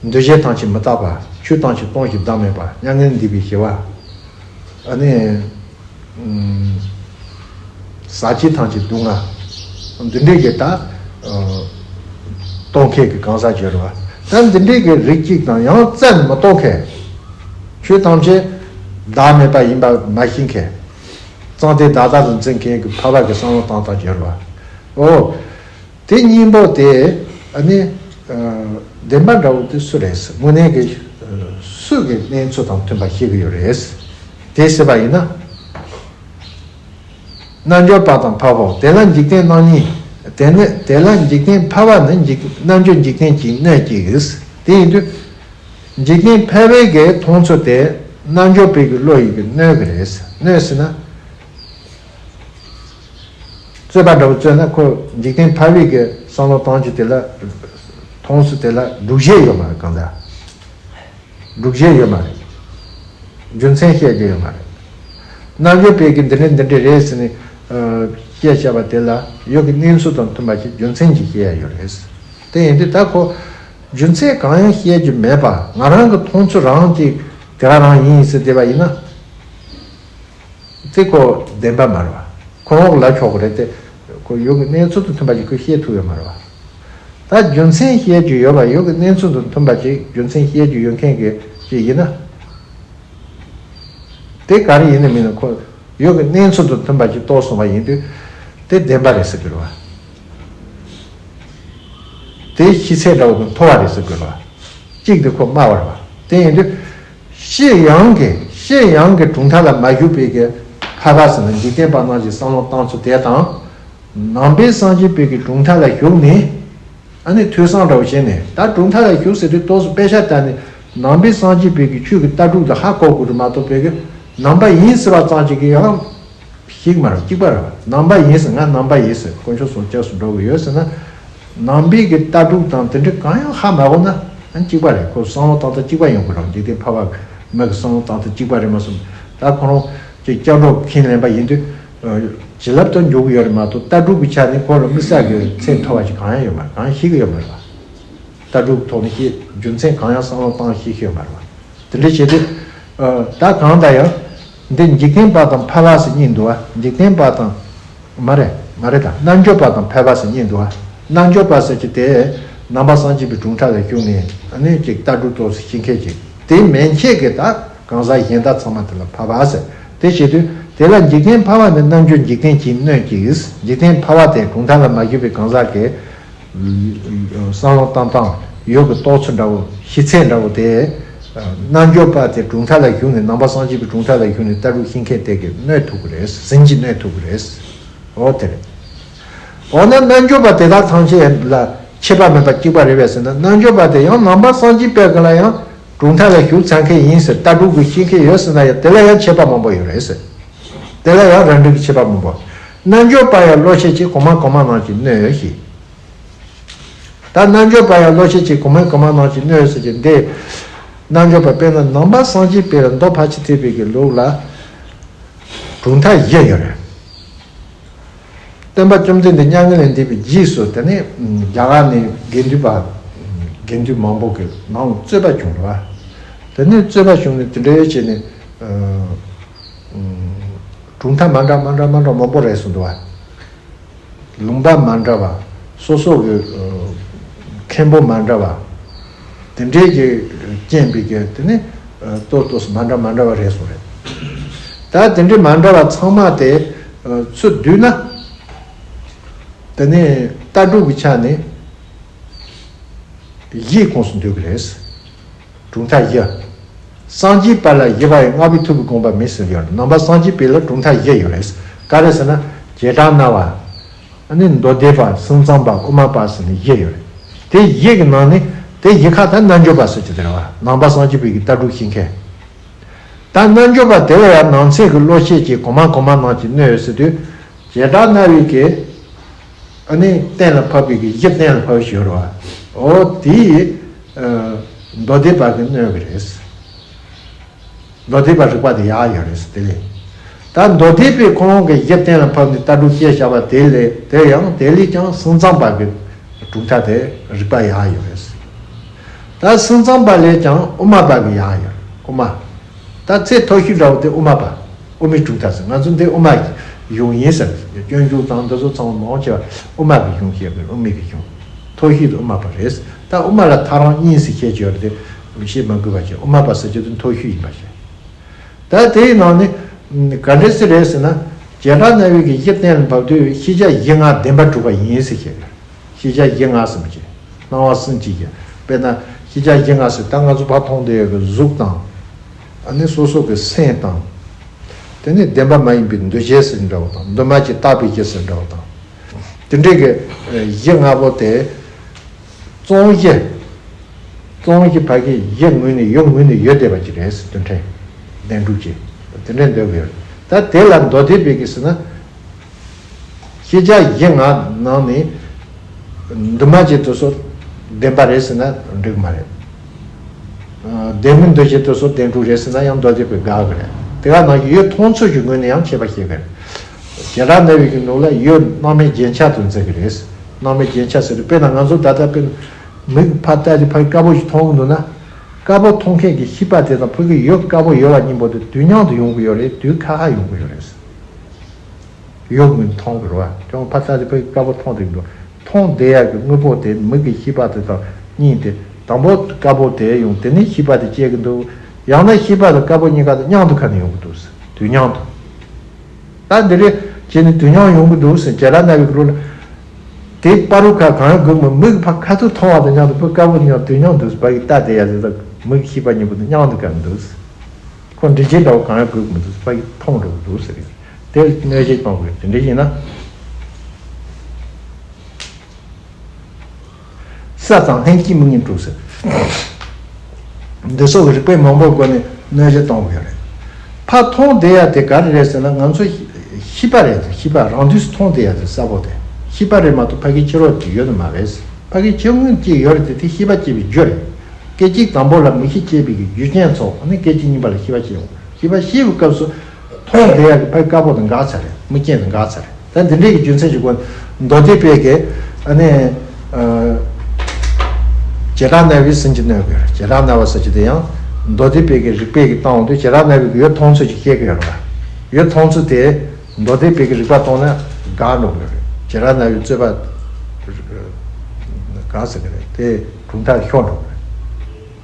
འདུ་བྱེད་ཐམས་ཅད་མི་རྟག་པ། ཆོས་ཐམས་ཅད་སྟོང་ཞིང་བདག་མེད་པ། མྱ་ངན་འདས་པའི་ཞི་བ། ཨ་ནི། ཨུམ། ཟག་བཅས་ཐམས་ཅད་སྡུག་བསྔལ། འདི་འདྲའི་གི་ད། ཨ། རྟོགས་མཁན་གྱི་གང་ཟག་ཅིག་རེད་བ། ད་འདི་འདྲའི་གི་རིགས་གཅིག་དང་ཡང་རྩ་ནས་མི་རྟོགས་མཁན། ཆོས་ཐམས་ཅད་བདག་མེད་པ་ཡིན་པ་མ་ཤེས་མཁན། གཙང་སྟེ་བདག་ལྟ་རུ་འཛིན་མཁན་གྱི་འཕགས་པ་གི་བསམ་བློ་བཏང་སྟངས་ཅིག་རེད་བ། འོ། དེ་གཉིས་པོ་དེ། ཨ་ནི། ཨ། བདེན་པ་འདྲ་བོ་དེ་སུ་རེད་ཟེར། དངོས་གནས་ཀྱི། ཨ། སུ་གི་གནས་ཚུལ་དང་མཐུན་པ་ཤེས་ཀྱི་ཡོད་རེད། དེ་ཟེར་བ་ཡིན་ན། རྣལ་འབྱོར་པ་དང་འཕགས་པའོ། དེ་ལ་འཇིག་རྟེན་རྣམ་གཉིས། དེ་ནི་དེ་ལ་འཇིག་རྟེན་འཕགས་པ་ནི་འཇིག་རྣལ་འབྱོར་འཇིག་རྟེན་གྱིས་གནོད་ཀྱི། དེ་ཡིན་དུས། འཇིག་རྟེན་འཕགས་པའི་གི་མཐོང་ཚུལ་དེ་རྣལ་འབྱོར་པའི་གི་བློ་ཡིས་གི་གནོད་ཀྱི་རེད། གནོད་ཟེར་ན། རྩོད་པ་འདྲ་བོ་རྩོད་ན་ཁོ་འཇིག་རྟེན་འཕགས་པའི་གི་བསམ་བློ་གཏོང་རྒྱུ་དེ་ལ། མཐོང་ཚུལ་དེ་ལ་སྒྲུབ་བྱེད་ཡོད་མ་རེད། གང་ལྟར་སྒྲུབ་བྱེད་ཡོད་མ་རེད། རྒྱུ་མཚན་བཤད་རྒྱུ་ཡོད་མ་རེད། རྣལ་འབྱོར་པས་ཀྱི་འདི་འདྲ་འདི་འདྲ་རེད་ཟེར་ནས། ཨ། བཤད་བྱ་བ་དེ་ལ་ཡོད་ཀྱི་གནས་ཚུལ་དང་མཐུན་པ་ཞིག་རྒྱུ་མཚན་གྱིས་བཤད་ཡ་ཡོད་རེད། དེ་ཡིན་དུས་ད་ཁོ་རྒྱུ་མཚན་གང་ཡང་བཤད་རྒྱུ་མེད་པ། ང་རང་གི་མཐོང་ཚུལ་རང་གཅིག་དེ་ག་རང་ཡིན་ཟེར་བསྡད་པ་ཡིན་ན། དེ་ཁོ་བདེན་པ་མ་རེད་བ། ཁོ་རང་ལབ་ཆོག་གི་རེད་དེ། ཁོ་ཡོད་ཀྱི་གནས་ཚུལ་དང་མཐུན་པ་ཞིག་ཁོས་བཤད་ཐུབ་ཡོད་མ་རེད་བ། ད་རྒྱུ་མཚན་བཤད་རྒྱུ་ཡོད་པ། ཡོད་ཀྱི་གནས་ཚུལ་དང་མཐུན་པ་ཞིག་རྒྱུ་མཚན་བཤད་རྒྱུ་ཡོད་མཁན་གྱི་ཞིག་ཡིན་ན། དེ་ག་རེ་ཡིན་ནའི་མིན་ནའི་ཁོ་ཡོད་ཀྱི་གནས་ཚུལ་དང་མཐུན་པ་ཞིག་རྟོགས་སོང་བ་ཡིན་དུས། དེ་བདེན་པ་རེད་ཟེར་གྱི་རེད་བ། དེ་ཤེས་ཚད་འདྲ་བོ་དང་མཐོ་བ་རེད་ཟེར་དགོས་རེད་བ། གཅིག་དེ་ཁོ་དམའ་བ་རེད་བ། དེ་ཡིན་དུས། ཤེས་ཡོན་གྱི་ཤེས་ཡོན་གྱི་གྲུབ་མཐའ་ལ་མ་ཞུགས་པའི་གི་འཕགས་པ་ཟེར་ན་འཇིག་རྟེན་པ་རྣམས་ཀྱི་བསམ་བློ་བཏང་ཚུལ་དེ་དང་། ནང་པའི་སངས་རྒྱས་པའི་གི་གྲུབ་མཐའ་ལ་ཞུགས་ནས། ཨ་ནི་ཐོས་བསམ་འདྲ་བོ་བྱས་ནས། ད་གྲུབ་མཐའ་ལ་ཞུགས་ཟེར་དུས་ཏོག་ཙམ་དཔེ་ཆ་ལྟ་ནས་ནང་པའི་སངས་རྒྱས་པའི་གི་ཆོས་ཀྱི་ལྟ་གྲུབ་དེ་ཧ་གོ་དགོས་རེད་མ་གཏོགས། པའི་གི་ནང་པ་ཡིན་ཟེར་བ་ཙམ་ཅིག་གིས་ཡང་ཤེས་ཀྱི་མ་རེད། གཅིག་པ་རེད་བ། ནང་པ་ཡིན་ཟེར། ང་ནང་པ་ཡིན་ཟེར། དཀོན་མཆོག་གསུམ་སྐྱབས་སུ་འགྲོ་གི་ཡོད་ཟེར་ན། ནང་པའི་གི་ལྟ་གྲུབ་དང་དེ་འདྲ་གང་ཡང་ཧ་མ་གོ་ན། ཨ། གཅིག་པ་རེད། ཁོ་བསམ་བློ་བཏང་སྟངས་གཅིག་པ་ཡོང་གི་རེད། འཇིག་རྟེན་འཕགས་པ་མི་གི་བསམ་བློ་བཏང་སྟངས་གཅིག་པ་རེད་མ་གསུངས། ད་ཁོ་རང་ཅིག་སྐྱབས་འགྲོ་ཁས་ལེན་པ་ཡིན་དུས། ཨ། བྱིན་རླབས་དུ་འཇུག་གི་ཡོད་རེད་མ་གཏོགས། ལྟ་གྲུབ་ཀྱི་ཆ་ནས་ཁོ་ལ་དམིགས་བསལ་གྱི་མཚན་ཐོབ་པ་ཞིག་གང་ཡང་ཡོད་མ་རེད། གང་ཡང་ཤེས་ཀྱི་ཡོད་མ་རེད་བ། ལྟ་གྲུབ་ཐོག་ནས་ཤེས། རྒྱུ་མཚན་གང་ཡང་བསམ་བློ་བཏང་ཤེས་ཀྱི་ཡོད་མ་རེད་བ། དེ་འདྲ་བྱས་ཏེ། ཨ། ད་གང་ལྟར་ཡང་། འདི་འཇིག་རྟེན་པ་དང་འཕགས་པ་ཟེར་གཉིས་འདུག་བ། འཇིག་རྟེན་པ་དང་། མ་རེད། མ་རེད་ད། རྣལ་འབྱོར་པ་དང་འཕགས་པ་ཟེར་གཉིས་འདུག་བ། རྣལ་འབྱོར་པ་ཟེར་གྱི་དེ། ནང་པ་སངས་རྒྱས་པའི་གྲུབ་མཐའ་ལ་ཞུགས་ནས། ཨ་ནི་ཅིག་ལྟ་གྲུབ་ཐོག་ཟེར་ཤེས་མཁན་ཅིག་དེ་མན་ཆད་ཀྱི་ད་གང་ཟག་གཞན་དག་ཚང་མ་དེ་ལ་འཕགས་པ་ཟེར། དེ་བྱེད་དུས་དེ་ལ་འཇིག་རྟེན་འཕགས་པ་ནི། རྣལ་འབྱོར་འཇིག་རྟེན་གྱི་སྣོད་ཅིག་འཇིག་རྟེན་འཕགས་པ་དེ་གྲུབ་མཐའ་ལ་མ་ཞུགས་པའི་གང་ཟག་གི་བསམ་བློ་བཏང་སྟངས། ཡུལ་གྱི་རྟོགས་ཚུལ་འདྲ་བོ། ཤེས་ཚད་འདྲ་བོ་དེ། རྣལ་འབྱོར་པ་དེ་གྲུབ་མཐའ་ལ་ཞུགས་ནས། ནང་པ་སངས་རྒྱས་པའི་གྲུབ་མཐའ་ལ་ཞུགས་ནས་ལྟ་གྲུབ་ཤེས་མཁན་དེ་གིས་གནོད་ཐུབ་ཀྱི་རེད། ཟིན་གྱིས་གནོད་ཐུབ་ཀྱི་རེད། འོ་དེ་རེད། འོ་ན་རྣལ་འབྱོར་པ་དེ་དག་ཐམས་ཅད་ལ་ཁྱད་པར་མེད་པ་གཅིག་པ་རེད་པས་ཟེར་ན། རྣལ་འབྱོར་པ་དེ་ཡང་ནང་པ་སངས་རྒྱས་པའི་སྒང་ལ་ཡང་གྲུབ་མཐའ་ལ་ཞུགས་ཚར་མཁན་ཡིན་ཟེར། ལྟ་གྲུབ་ཀྱི་ཤེས་མཁན་ཡོད་ཟེར་ན་ཡང་། དེ་ལ་ཡང་ཁྱད་པར་མང་པོ་ཡོད་རེད་ཟེར། དེ་ལ་ཡང་རང་འགྲེལ་གྱི་ཁྱད་པར་མང་པོ། རྣལ་འབྱོར་པ་ཡང་བློ་ཤེས་ཀྱིས་གོང་མ་གོང་མ་རྣམས་ཀྱི་སྣོད་ཡོད་ཞེས། ད་རྣལ་འབྱོར་པ་ཡང་བློ་ཤེས་ཀྱིས་གོང་མ་གོང་མ་རྣམས་ཀྱི་སྣོད་ཟེར་གྱི་འདི། རྣལ་འབྱོར་པ་དཔེར་ན་ནང་པ་སངས་རྒྱས་པའི་མདོ་ཕལ་ཆེར་ཐེག་པའི་གི་ལུགས་ལ་གྲུབ་མཐའ་བཞི་ཡོད་རེད། སྟོན་པ་བཅོམ་ལྡན་འདས་མྱ་ངན་ལས་འདས་པའི་རྗེས་སུ། དེ་ནས་རྒྱ་གར་ནས་དགེ་འདུན་པ། དགེ་འདུན་མང་པོ་གི་ནང་རྩོད་པ་བྱུང་རེད་བ། དེ་ནས་རྩོད་པ་བྱུང་ནས་དེ་འདྲ་བྱས་ནས། ཨ། གྲུབ་མཐའ་མ་འདྲ་མ་འདྲ་མ་འདྲ་མང་པོ་རེད་གསུངས་འདུག་བ། ལུང་པ་མ་འདྲ་བ། སོ་སོ་གི། ཨ། མཁན་པོ་མ་འདྲ་བ། དེ་འདྲའི་གི་རྐྱེན་པས་གི་དེ་ནི། ཨ། ཏོག་ཏོག་མ་འདྲ་མ་འདྲ་བ་རེད་གསུངས་རེད། ད་དེ་འདྲའི་མ་འདྲ་བ་ཚང་མ་དེ། ཨ། ཚུར་བསྡུས་ན། དེ་ནི་ལྟ་གྲུབ་ཀྱི་ཆ་ནས་བཞིའི་ཁོངས་སུ་འདུ་གི་རེད། གྲུབ་མཐའ་བཞི། སངས་རྒྱས་པ་ལ་བཞི་པ་ཡང་ལྔ་པའི་ཐུབ་པའི་དགོངས་པ་མེད་ཟེར་ཡོད་རེད། ནང་པ་སངས་རྒྱས་པའི་ལ་གྲུབ་མཐའ་བཞི་ཡོད་རེད། ག་རེ་ཟེར་ན། བྱེ་བྲག་སྨྲ་བ། ཨ་ནི་མདོ་སྡེ་པ། སེམས་ཙམ་པ། དབུ་མ་པ་ཟེར་ནས་བཞི་ཡོད་རེད། དེ་བཞི་གི་ནང་ནས་དེ་བཞི་ཁ་ད་རྣལ་འབྱོར་པ་ཟེར་གྱི་དེ་རེད་བ། ནང་པ་སངས་རྒྱས་པའི་གི་ལྟ་གྲུབ་ཤེས་མཁན། ད་རྣལ་འབྱོར་པ་དེ་ལ་ཡང་ནང་གསེས་ཀྱི་བློ་ཤེས་ཀྱིས་གོང་མ་གོང་མ་རྣམས་ཀྱི་སྣོད་ཡོད་ཟེར་དུས། བྱེ་བྲག་སྨྲ་བའི་གི། ཨ་ནི་གཏན་ལ་ཕབ་པའི་གི་བཞི་གཏན་ལ་ཕབ་ཞུ་རོགས། འོ་དེ། ཨ། མདོ་སྡེ་པ་གི་སྣོད་ཀྱི་རེད། མདོ་སྡེ་པ་རིགས་པ་དེ་ཡག་ཡོད་རེད་དེ་ལས། ད་མདོ་སྡེ་པས་ཁོ་རང་གི་བཞི་གཏན་ལ་ཕབ་ནས་ལྟ་གྲུབ་བཤད་བཞག་པ་དེ་ལས། དེ་ཡང་དེ་ལས་ཀྱང་སེམས་ཙམ་པ་གི་གྲུབ་མཐའ་དེ་རིགས་པ་ཡག་ཡོད་རེད། ད་སེམས་ཙམ་པ་ལས་ཀྱང་དབུ་མ་པ་གི་ཡག་ཡོད། དབུ་མ། ད་ཚད་མཐོ་ཤོས་འདྲ་བོ་དེ་དབུ་མ་པ། དབུ་མའི་གྲུབ་མཐའ་ཟེར། ང་ཚོ་འདི་དབུ་མ་གཞུང་ཡིན་ཟེར། སྤྱོད་འཇུག་དང་འདི་ཚོ་ཚང་མ་མང་ཆེ་བ་དབུ་མ་གི་གཞུང་བཤད་པའི། དབུ་མའི་གི་གཞུང་། མཐོ་ཤོས་དེ་དབུ་མ་པ་རེད། ད་དབུ་མ་ལ་ཐག་རིང་གཉིས་ཟེར་བཤད་ཀྱི་ཡོད་རེད་དེ། བཤད་མ་དགོས་པ་བྱས། དབུ་མ་པ་ཟེར་རྒྱུ་དེ་མཐོ་ཤོས་ཡིན་པ་བྱས། ད་དེའི་ནང་ནས་ག་འདྲ་ཟེར་རེད་ཟེར་ན། བྱེ་བྲག་སྨྲ་བའི་གི་བཞི་གཏན་ལ་ཕབ་དུས་ཤེས་བྱ་བཞི་ལྔ་བདེན་པར་གྲུབ་པ་ཡིན་ཟེར་བཤད་ཀྱི་ཡོད། ཤེས་བྱ་བཞི་ལྔ་ཟེར་མི་བྱེད། སྣང་བ་སེམས་ཀྱི་བཞི། དཔེར་ན་ཤེས་བྱ་བཞི་ལྔ་ཟེར། ད་ང་ཚོ་ཕར་མཐོང་བསྡད་ཡོད་པའི་གཟུགས་དང་། ཨ་ནི་སོ་སོ་གི་སེམས་དང་། དེ་ནས་བདེན་པ་མ་ཡིན་པའི་འདུ་བྱེད་ཟེར་འདྲ་བོ་དང་། འདུས་མ་བྱས་རྟག་པའི་གཞི་ཟེར་འདྲ་བོ་དང་། དེ་འདྲའི་གི་གཞི་ལྔ་པོ་དེ། བཙོང་གཞི། བཙོང་གཞི་ཕ་གི་གཞི་ངོས་ནས་ཡོད། ངོས་ནས་ཡོད་བསྡད་པ་ཅིག་རེད་ཟེར། དོན་ཕྲན་བདེན་གྲུབ་ཀྱི་དེ་འདྲའི་འདོད་གི་ཡོད། ད་དེ་ལ་མདོ་སྡེ་པས་གི་ཟེར་ན། ཤེས་བྱ་བཞི་ལྔ་ནང་ནས་འདུས་མ་བྱས་དེ་ཚོ་བདེན་པ་རེད་ཟེར་ན་འགྲིག་མ་རེད། ཨ། བདེན་མིན་འདུ་བྱེད་དེ་ཚོ་བདེན་གྲུབ་རེད་ཟེར་ན་ཡང་མདོ་སྡེ་པས་དགག་གི་རེད། དེ་ག་ནང་བཞིན་ཡུལ་མཐོང་ཚུལ་གྱི་ངོས་ནས་ཡང་ཁྱད་པར་བཤད་གི་རེད། བྱེ་བྲག་སྨྲ་བའི་གི་ནང་ལ་ཡུལ་སྣང་མེད་རྒྱན་ཆ་དུ་འཛིན་གི་རེད། སྣང་མེད་རྒྱན་ཆ་ཟེར་དུས་དཔེར་ན་ང་ཚོ་ད་ལྟ་དཔེར་ན་མིག་གིས་ཕར་བལྟས་ཏེ་ཕ་གི་དཀར་པོ་ཞིག་མཐོང་གི་འདུག་ན། དཀར་པོ་མཐོང་མཁན་གྱི་ཤེས་པ་དེ་དང་ཕ་གི་ཡུལ་དཀར་པོ་ཡོད་པ་གཉིས་པོ་དེ་དུས་མཉམ་དུ་ཡོང་གི་ཡོད་རེད། དུས་ཁ་ཁ་ཡོང་གི་ཡོད་རེད། ཡོད་མིན་མཐོང་གི་རེད་བ། ཀྱང་ཕར་ལྟ་དེ་ཕ་གི་དཀར་པོ་མཐོང་བསྡད་ཀྱི་འདུག་མཐོང་བསྡད་ཡག་གི་དངོས་པོ་དེ་མིག་གི་ཤེས་པ་དེ་དང་གཉིས་ཏེ། དང་པོ་དཀར་པོ་དེ་ཡོང་། དེ་ནས་ཤེས་པ་དེ་སྐྱེ་གི་འདུག་ཡང་ན་ཤེས་པ་དང་དཀར་པོ་གཉིས་ཀ་དེ་མཉམ་དུ་ཁ་ནས་ཡོང་གི་འདུག་དུས་མཉམ་དུ། ད་འདི་རེད་བྱས་ནས་དུས་མཉམ་ཡོང་གི་འདུག་ཟེར། བྱེ་བྲག་སྨྲ་བའི་གི་ལུགས་ལ། དེ་པ་རུ་ཁ་གང་ཡང་དགོས་མོད། མིག་གིས་ཕར་ཁ་ཐུག་མཐོང་བ་དང་མཉམ་དུ་ཕ་དཀར་པོ་གཉིས་ཀ་དུས་མཉམ་འདུག་ཕ་གི་ལྟ་བསྡད་ཡ་དེ་དང་མིག་གི་ཤེས་པ་གཉིས་པོ་དེ་མཉམ་དུ་ག་འདུག་ཁོ་འདྲི་བྱེད་འདྲ་བོ་གང་ཡང་དགོས་མི་འདུག་ཕ་གི་མཐོང་འགྲོ་གི་འདུག་ཟེར་གི། དེ་གནོད་བྱེད་གཏོང་དགོས། དེ་འདྲ་ཡིན་ན། ས་དང་ལྷན་སྐྱེས་མིག་གཉིས་གྲུབ་ཟེར། འདི་སོགས་ཀྱི་རིགས་པས་མང་པོའི་སྒོ་ནས་གནོད་བྱེད་གཏོང་གི་ཡོད་རེད། ཕར་མཐོང་བསྡད་ཡ་དེ་ག་རེ་རེད་ཟེར་ན། ང་ཚོ་ཤེས་པ་རེད། ཤེས་པ་རང་དུས་སུ་མཐོང་བསྡད་ཡ་དེ་གསལ་པོ་དེ་ཤེས་པ་རེད་མ་གཏོགས་ཕ་གི་ཕྱི་རོལ་དེ་ཡོད་ནི་མ་རེད། ཕ་གི་ཕྱི་དངོས་གཅིག་ཡོད་རེད་དེ། དེ་ཤེས་པ་སྐྱེ་བའི་རྒྱུ་རེད། སྐད་ཅིག་དང་པོ་ལ་མིག་ཤེས་སྐྱེས་པའི་གི་རྒྱུ་རྐྱེན་ཚོགས། ཨ་ནི་སྐད་ཅིག་གཉིས་པ་ལ་ཤེས་པ་སྐྱེ་ཡོང་། ཤེས་པ་ཤེས་པའི་སྐབས་སུ་མཐོང་བསྡད་ཡག་གི་ཕ་གི་དཀར་པོ་དང་འགག་ཚར་རེད། དམིགས་རྐྱེན་དང་འགག་ཚར་རེད། ད་འདི་འདྲའི་གི་རྒྱུ་མཚན་གྱི་སྒོ་ནས་མདོ་སྡེ་པའི་གི་ཨ་ནི་ཨ་བྱེ་བྲག་སྨྲ་བས་ཟིན་གྱིས་གནོན་དགོས་རེད། བྱེ་བྲག་སྨྲ་བ་ཟེར་གྱི་དེ་ཡང་མདོ་སྡེ་པའི་གི་རིགས་པའི་གི་བཏང་འོང་དུས་བྱེ་བྲག་སྨྲ་བའི་གི་ཡུལ་མཐོང་ཚུལ་ཅིག་བཤད་གི་ཡོད་རེད་བ། ཡུལ་མཐོང་ཚུལ་དེ་མདོ་སྡེ་པའི་གི་རིགས་པ་བཏང་ན་འགག་འགྲོ་གི་རེད། བྱེ་བྲག་སྨྲ་བའི་རྩོད་པ་འགག་ཟེར་གི་རེད། དེ་གྲུབ་མཐའ་ཤོར་འགྲོ་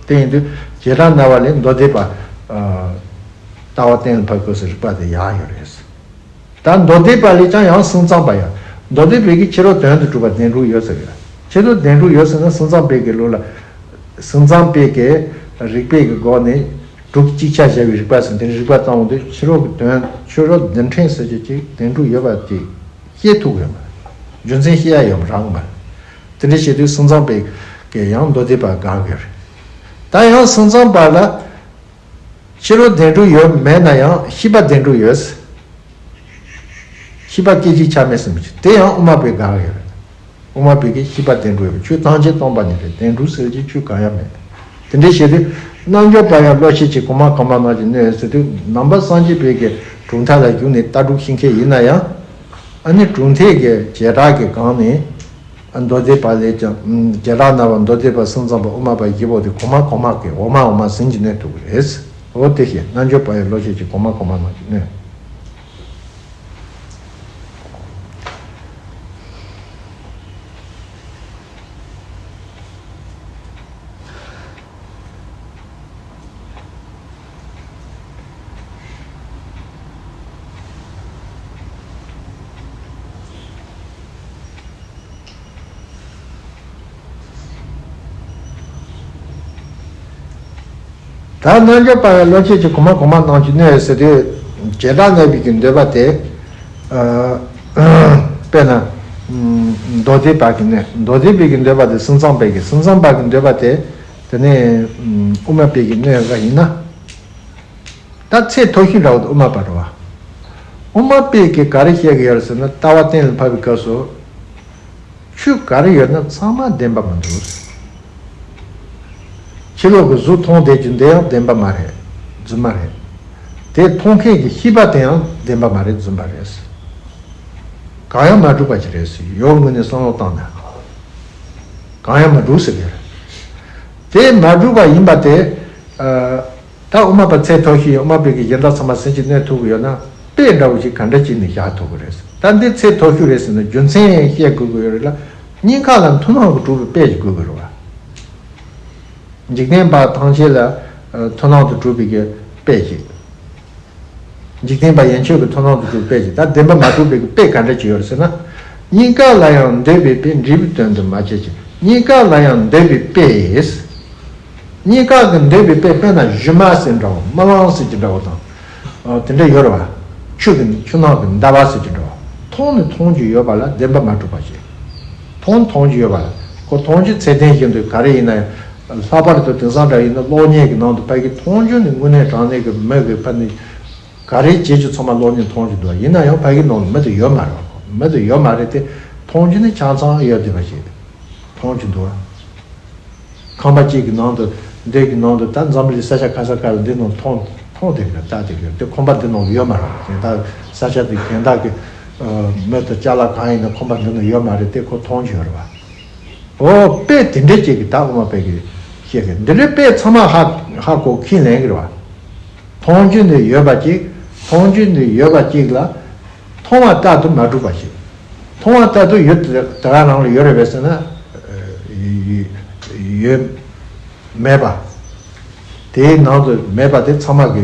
གི་རེད། དེ་ཡིན་དུས་བྱེ་བྲག་སྨྲ་བ་ལས་མདོ་སྡེ་པ་ཨ། ལྟ་བ་གཏན་ལ་ཕབ་དགོས་སའི་རིགས་པ་དེ་ཡང་ཡོད་རེད། ད་མདོ་སྡེ་པ་ལས་ཀྱང་ཡང་སེམས་ཙམ་པ་ཡང་མདོ་སྡེ་པའི་གི་ཕྱི་རོལ་དོན་དུ་གྲུབ་པ་བདེན་གྲུབ་ཡོད་ཟེར་ཡ། ཕྱི་རོལ་བདེན་གྲུབ་ཡོད་ཟེར་ན་སེམས་ཙམ་པའི་གི་ལུགས་ལ་སེམས་ཙམ་པའི་གི་རིགས་པའི་གི་སྒོ་ནས་གྲུབ་ཅིག་ཆ་བཞག་པའི་རིགས་པ་ཟེར་འདི་རིགས་པ་བཏང་འོང་དུས་ཕྱི་རོལ་གྱི་དོན་ཕྱི་རོལ་རྡུལ་ཕྲན་ཟེར་གྱི་ཅིག་བདེན་གྲུབ་ཡོད་པ་ཅིག་བཤད་ཐུབ་ཡོད་མ་རེད། རྒྱུ་མཚན་བཤད་ཡ་ཡོད་མ་རང་མ་རེད། དེ་འདྲ་བྱེད་དུས་སེམས་ཙམ་པའི་གི་ཡང་མདོ་སྡེ་པ་དགག་གི་རེད། ད་ཡང་སེམས་ཙམ་པ་ལ། ཕྱི་རོལ་བདེན་གྲུབ་ཡོད་མེད་ན་ཡང་ཤེས་པ་བདེན་གྲུབ་ཡོད། ཤེས་པ་སྐད་ཅིག་ཆ་མེད་ཟེར་མི་ཅིག་དེ་ཡང་དབུ་མ་པའི་དགག་ཡོད་རེད། དབུ་མ་པའི་གི་ཤེས་པ་བདེན་གྲུབ་ཡོད་པ་ཆོས་ཐམས་ཅད་སྟོང་པ་ཉིད་རེད། བདེན་གྲུབ་ཟེར་གྱི་ཆོས་གང་ཡང་མེད། དེ་འདྲའི་བྱེད་དུས་རྣལ་འབྱོར་པ་ཡང་བློ་ཤེས་ཀྱིས་གོང་མ་གོང་མ་རྣམས་ཀྱིས་གནོད་ཟེར་དུས་ནང་པ་སངས་རྒྱས་པའི་གི་གྲུབ་མཐའ་ལ་བཞུགས་ནས་ལྟ་གྲུབ་ཤེས་མཁན་ཡིན་ན་ཡང་། ཨ་ནི་གྲུབ་མཐའི་གི་བྱེ་བྲག་གི་སྒང་ནས། མདོ་སྡེ་པ་ལས་ཀྱང་། བྱེ་བྲག་སྨྲ་བ་མདོ་སྡེ་པ་སེམས་ཙམ་པ་དབུ་མ་པ་བཞི་པོ་དེ་གོང་མ་གོང་མ་གི་འོག་མ་འོག་མ་ཟིན་གྱིས་གནོན་ཐུབ་ཀྱི་རེད། འོ་དེ་བཞིན་རྣལ་འབྱོར་པ་ཡི་བློ་ཤེས་ཀྱིས་གོང་མ་གོང་མ་རྣམས་ཀྱིས་གནོན། ད་རྣལ་འབྱོར་པ་ཡི་བློ་ཤེས་ཀྱིས་གོང་མ་གོང་མ་རྣམས་ཀྱིས་གནོད་ཟེར་དུས་བྱེ་བྲག་སྨྲ་བའི་གི་འདོད་པ་དེ། དཔེར་ན། མདོ་སྡེ་པ་གི་གནོད། མདོ་སྡེ་པའི་གི་འདོད་པ་དེ་སེམས་ཙམ་པའི་གི་སེམས་ཙམ་པ་གི་འདོད་པ་དེ། དེ་ནས་དབུ་མ་པའི་གི་གནོད་པ་ཡིན་ན། ད་ཚད་མཐོ་ཤོས་འདྲ་བོ་དེ་དབུ་མ་པ་རེད་བ། དབུ་མ་པས་ཀྱི་ག་རེ་བཤད་ཀྱི་ཡོད་རེད་ཟེར་ན་ལྟ་བ་གཏན་ལ་ཕབ་པའི་སྐབས་སུ། ཆོས་ག་རེ་ཡོད་ན་ཚང་མ་བདེན་པ་མི་འདུག་ཕྱི་ལོགས་ཀྱི་གཟུགས་མཐོང་བསྡད་རྒྱུ་འདི་ཡང་བདེན་པ་མ་རེད། རྫུན་མ་རེད། དེ་མཐོང་མཁན་གྱི་ཤེས་པ་དེ་ཡང་བདེན་པ་མ་རེད། རྫུན་པ་རེད། གང་ཡང་མ་གྲུབ་པ་ཞིག་རེད་ཟེར། ཡོད་ངོས་ནས་བསམ་བློ་བཏང་ན། གང་ཡང་མ་གྲུབ་ཟེར་གྱི་རེད། དེ་མ་གྲུབ་པ་ཡིན་པ་དེ། ཨ། ད་དབུ་མ་པ་ཚད་མཐོ་ཤོས་ཡིན། དབུ་མ་པའི་གི་གཞན་དག་ཚང་མ་ཟིན་གྱིས་གནོན་ཐུབ་ཀྱི་ཡོད་ན་དཔེ་འདྲ་བོ་ཞིག་ག་འདྲ་བྱས་ནས་བཞག་ཐུབ་ཀྱི་རེད། ད་འདི་ཚད་མཐོ་ཤོས་རེད་ཟེར་ན་རྒྱུ་མཚན་བཤད་དགོས་ཀྱི་ཡོད་རེད་ལ། སྙིང་ག་ལ་མཐུན་སྣང་གིས་གྲུབ་པའི་དཔེ་ཞིག་དགོས་ཀྱི་རེད་བ། འཇིག་རྟེན་པ་ཐམས་ཅད་ལ་མཐུན་སྣང་དུ་གྲུབ་པའི་གི་དཔེ་ཞིག་འཇིག་རྟེན་པ་ཡན་ཆོད་ཀྱི་མཐུན་སྣང་དུ་གྲུབ་པའི་དཔེ་ཞིག་ད་བདེན་པ་མ་གྲུབ་པའི་གི་དཔེ་ག་འདྲ་ཅིག་ཡོད་རེད་ཟེར་ན། སྙིང་ག་ལ་ཡང་འདོད་པའི་དཔེ་འབྲས་བུའི་དོན་དུ་མ་བྱས་ཀྱི། སྙིང་ག་ལ་ཡང་འདོད་པའི་དཔེ། སྙིང་ག་གི་འདོད་པའི་དཔེ་དཔེར་ན་གཞུ་མ་ཟེར་འདྲ་བོ་རྨི་ལམ་ཟེར་གྱི་འདྲ་བོ་དང་། ཨ། དེ་འདྲ་ཡོད་རེད་བ། ཆུ་གི་ཆུ་ནང་གི་འདབ་བ་ཟེར་གྱི་འདྲ་བོ། མཐོང་ནི་མཐོང་རྒྱུ་ཡོད་པ་ལ་བདེན་པ་མ་གྲུབ་པ་ཞིག་མཐོང་མཐོང་རྒྱུ་ཡོད་པ་ལ། ཁོ་མཐོང་རྒྱུ་ཚད་ལྡན་བཞིན་དུ་ག་རེ་ཡིན་ན་ཡང་། ལྷག་པར་དུ་དེང་སང་འདྲ་ཡིན་ན་གློག་བརྙན་གྱི་ནང་དུ་ཕ་གི་མཐོང་རྒྱུ་ནི་དངོས་གནས་དྲང་གནས་ཀྱི་མི་གི་ཕ་ནི། ག་རེ་བྱེད་རྒྱུ་ཚང་མ་གློག་བརྙན་མཐོང་རྒྱུ་འདུག་ཡིན་ན་ཡང་ཕ་གི་ནང་ལ་མི་དེ་ཡོད་མ་རེད། མི་དེ་ཡོད་མ་རེད་དེ། མཐོང་རྒྱུ་ནི་ཆ་ཚང་ཡོད་བསྡད་པ་ཞིག་མཐོང་རྒྱུ་འདུག་ཁང་པ་གཅིག་གི་ནང་དུ། འདི་གི་ནང་དུ་ད་འཛམ་བུ་གླིང་ས་ཆ་ག་ས་ག་ལ་འདི་ནང་མཐོང་མཐོང་བསྡད་ཀྱི་རེད། ལྟ་བསྡད་ཀྱི་རེད་དེ། ཁང་པ་འདི་ནང་ལ་ཡོད་མ་རེད། གཞན་དག་ས་ཆ་དེ་གཞན་དག་གི་མི་དང་ཅ་ལག་གང་ཡིན་ན་ཁང་པ་འདི་ནང་ཡོད་མ་རེད་དེ། ཁོ་མཐོང་རྒྱུ་ཡོད་རེད་བ། འོ། དཔེ་དེ་འདྲས་ཅིག་གི་ད་དབུ་མ་པའི་གི་བཤད་གི་འདི་འདྲའི་དཔེ་ཚང་མ་ཧ་ཧ་གོ་ཁས་ལེན་གི་རེད་བ། མཐོང་རྒྱུ་ནི་ཡོད་པ་ཅིག་མཐོང་རྒྱུ་ནི་ཡོད་པ་ཅིག་ལ། མཐོང་བ་ལྟར་དུ་མ་གྲུབ་པ་ཞིག་མཐོང་བ་ལྟར་དུ་ཡོད་དེ་ག་རང་ལ་ཡོད་རེད་པས་ཟེར་ན། ཡོད། མེད་པ། དེའི་ནང་དུ་མེད་པ་དེ་ཚང་མ་གི་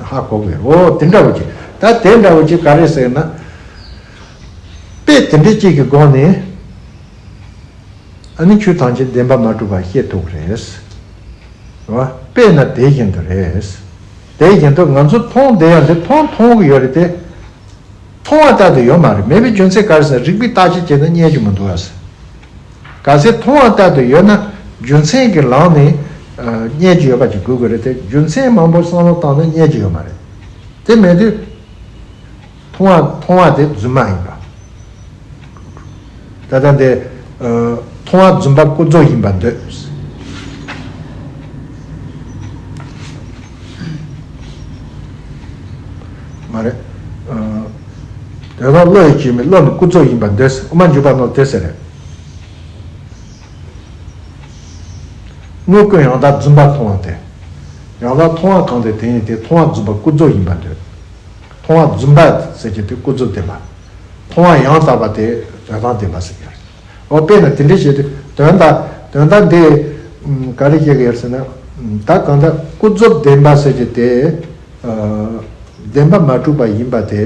ཧ་གོ་གི་རེད། འོ་དེ་འདྲ་བོ་ཅིག་ད་དེ་འདྲ་བོ་ཅིག་ག་རེ་ཟེར་ན། དཔེ་དེ་འདྲ་ཅིག་གི་སྒོ་ནས། ཨ་ནི་ཆོས་ཐམས་ཅད་བདེན་པ་མ་གྲུབ་པ་བཤད་ཐུབ་ཀྱི་རེད། རེད་བ། དཔེར་ན་དེ་བཞིན་དུ་རེད། དེ་བཞིན་དུ་ང་ཚོ་མཐོང་བསྡད་ཡག་འདི་མཐོང་མཐོང་གི་ཡོད་རེད་དེ། མཐོང་བ་ལྟར་དུ་ཡོད་མ་རེད། མེད་པའི་རྒྱུ་མཚན་ག་རེ་ཟེར་ན་རིགས་པས་བརྟག་དཔྱད་བྱས་ན་རྙེད་རྒྱུ་མི་འདུག་ཨ་ཟེར། གལ་སྲིད་མཐོང་བ་ལྟར་དུ་ཡོད་ན་རྒྱུ་མཚན་གྱི་ལམ་ནས་རྙེད་རྒྱུ་ཡོད་པ་ཅིག་དགོས་ཀྱི་རེད་དེ། རྒྱུ་མཚན་མང་པོ་བསམ་བློ་བཏང་ན་རྙེད་རྒྱུ་ཡོད་མ་རེད། དེ་མེད་དུས། མཐོང་བ་མཐོང་བ་དེ་རྫུན་མ་ཡིན་པ། ད་ལྟ་འདི། ཨ། མཐོང་བ་རྫུན་པ་ཀུན་རྫོབ་ཡིན་པར་འདོད། རེད། དོན་དམ་བློ་ཡི་སྐྱེ་མེད་བློ་ནི་ཀུན་རྫོབ་ཡིན་པར་འདོད་ཟེར། དབུ་མ་འཇུག་པ་ནང་དེ་ཟེར་རེད། དངོས་ཀུན་ཡང་དག་རྫུན་པར་མཐོང་བ་སྟེ། ཡང་དག་མཐོང་བ་གང་དེ་དེ་ཉིད་དེ་མཐོང་བ་རྫུན་པ་ཀུན་རྫོབ་ཡིན་པར་འདོད། མཐོང་བ་རྫུན་པ་ཟེར་གྱི་དེ་ཀུན་རྫོབ་བདེན་པ། མཐོང་བ་ཡང་དག་པ་དེ་དོན་དམ་བདེན་པ་ཟེར་གྱི་རེད། འོ་དཔེར་ན་དེ་འདྲ་བྱས་ཏེ་དོན་དམ་དོན་དམ་འདི་ག་རེ་བཤད་ཀྱི་ཡོད་ཟེར་ན། ད་གང་ལྟར་ཀུན་རྫོབ་བདེན་པ་ཟེར་གྱི་དེ། བདེན་པ་མ་གྲུབ་པ་ཡིན་པ་དེ།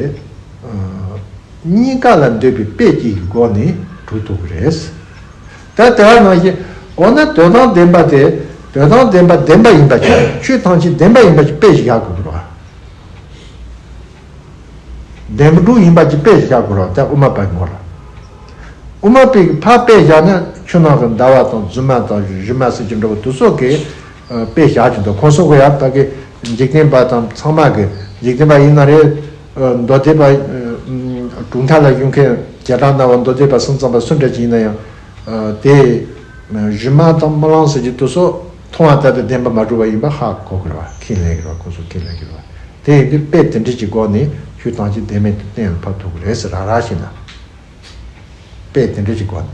གཉིས་ཀ་ལ་འདོད་པའི་དཔེ་གཅིག་གི་སྒོ་ནས་གྲུབ་ཐུབ་ཀྱི་རེད། ད་དེ་བ་ནང་བཞིན། འོ་ན་དོན་དམ་བདེན་པ་དེ། དོན་དམ་བདེན་པ་བདེན་པ་ཡིན་པ་ཅིག་ཆོས་ཐམས་ཅད་བདེན་པ་ཡིན་པ་ཅིག་དཔེ་ཞིག་བཞག་དགོས་ཀྱི་རེད་བ། བདེན་པ་གྲུབ་ཡིན་པ་ཅིག་དཔེ་ཞིག་བཞག་དགོས་རེད་བ། ད་དབུ་མ་པའི་ངོ་ལ། དབུ་མ་པའི་གི་ཕར་དཔེ་བཞག་ན་ཆུ་ནང་གི་ཟླ་བ་དང་རྫུན་མ་དང་རི་མ་ཟེར་གྱི་འགྲོ་བ་དེ་ཚོ་གི་དཔེ་བཞག་གི་འདུག་ཁོང་ཚོ་གི་ཡང་ད་གི་འཇིག་རྟེན་པ་དང་ཚང་མ་གི་འཇིག་རྟེན་པ་ཡིན་ན་རེད། མདོ་སྡེ་པ། གྲུབ་མཐའ་ལ་ཡོད་མཁན་བྱེ་བྲག་སྨྲ་བ་མདོ་སྡེ་པ་གསུམ་ཚང་པ་སུ་འདྲ་ཅིག་ཡིན་ན་ཡང་། དེ། རི་མ་དང་རྨི་ལམ་ཟེར་གྱི་དེ་ཚོ་མཐོང་བ་ལྟར་དུ་བདེན་པ་མ་གྲུབ་པ་ཡིན་པ་ཧ་གོ་དགོས་རེད་བ། ཁས་ལེན་གྱི་རེད་བ། ཁོང་ཚོ་ཁས་ལེན་གྱི་རེད་བ། དེ་ཡིན་དུས་དཔེ་དེ་འདྲ་ཅིག་སྒོ་ནས་ཆོས་ཐམས་ཅད་བདེན་མེད་དུ་གཏན་ལ་ཕབ་ཐུབ་ཀྱི་རེད་ཟེར་ར་ར་བྱས་ན། དཔེ་དེ་འདྲ་ཅིག་སྒོ་ནས།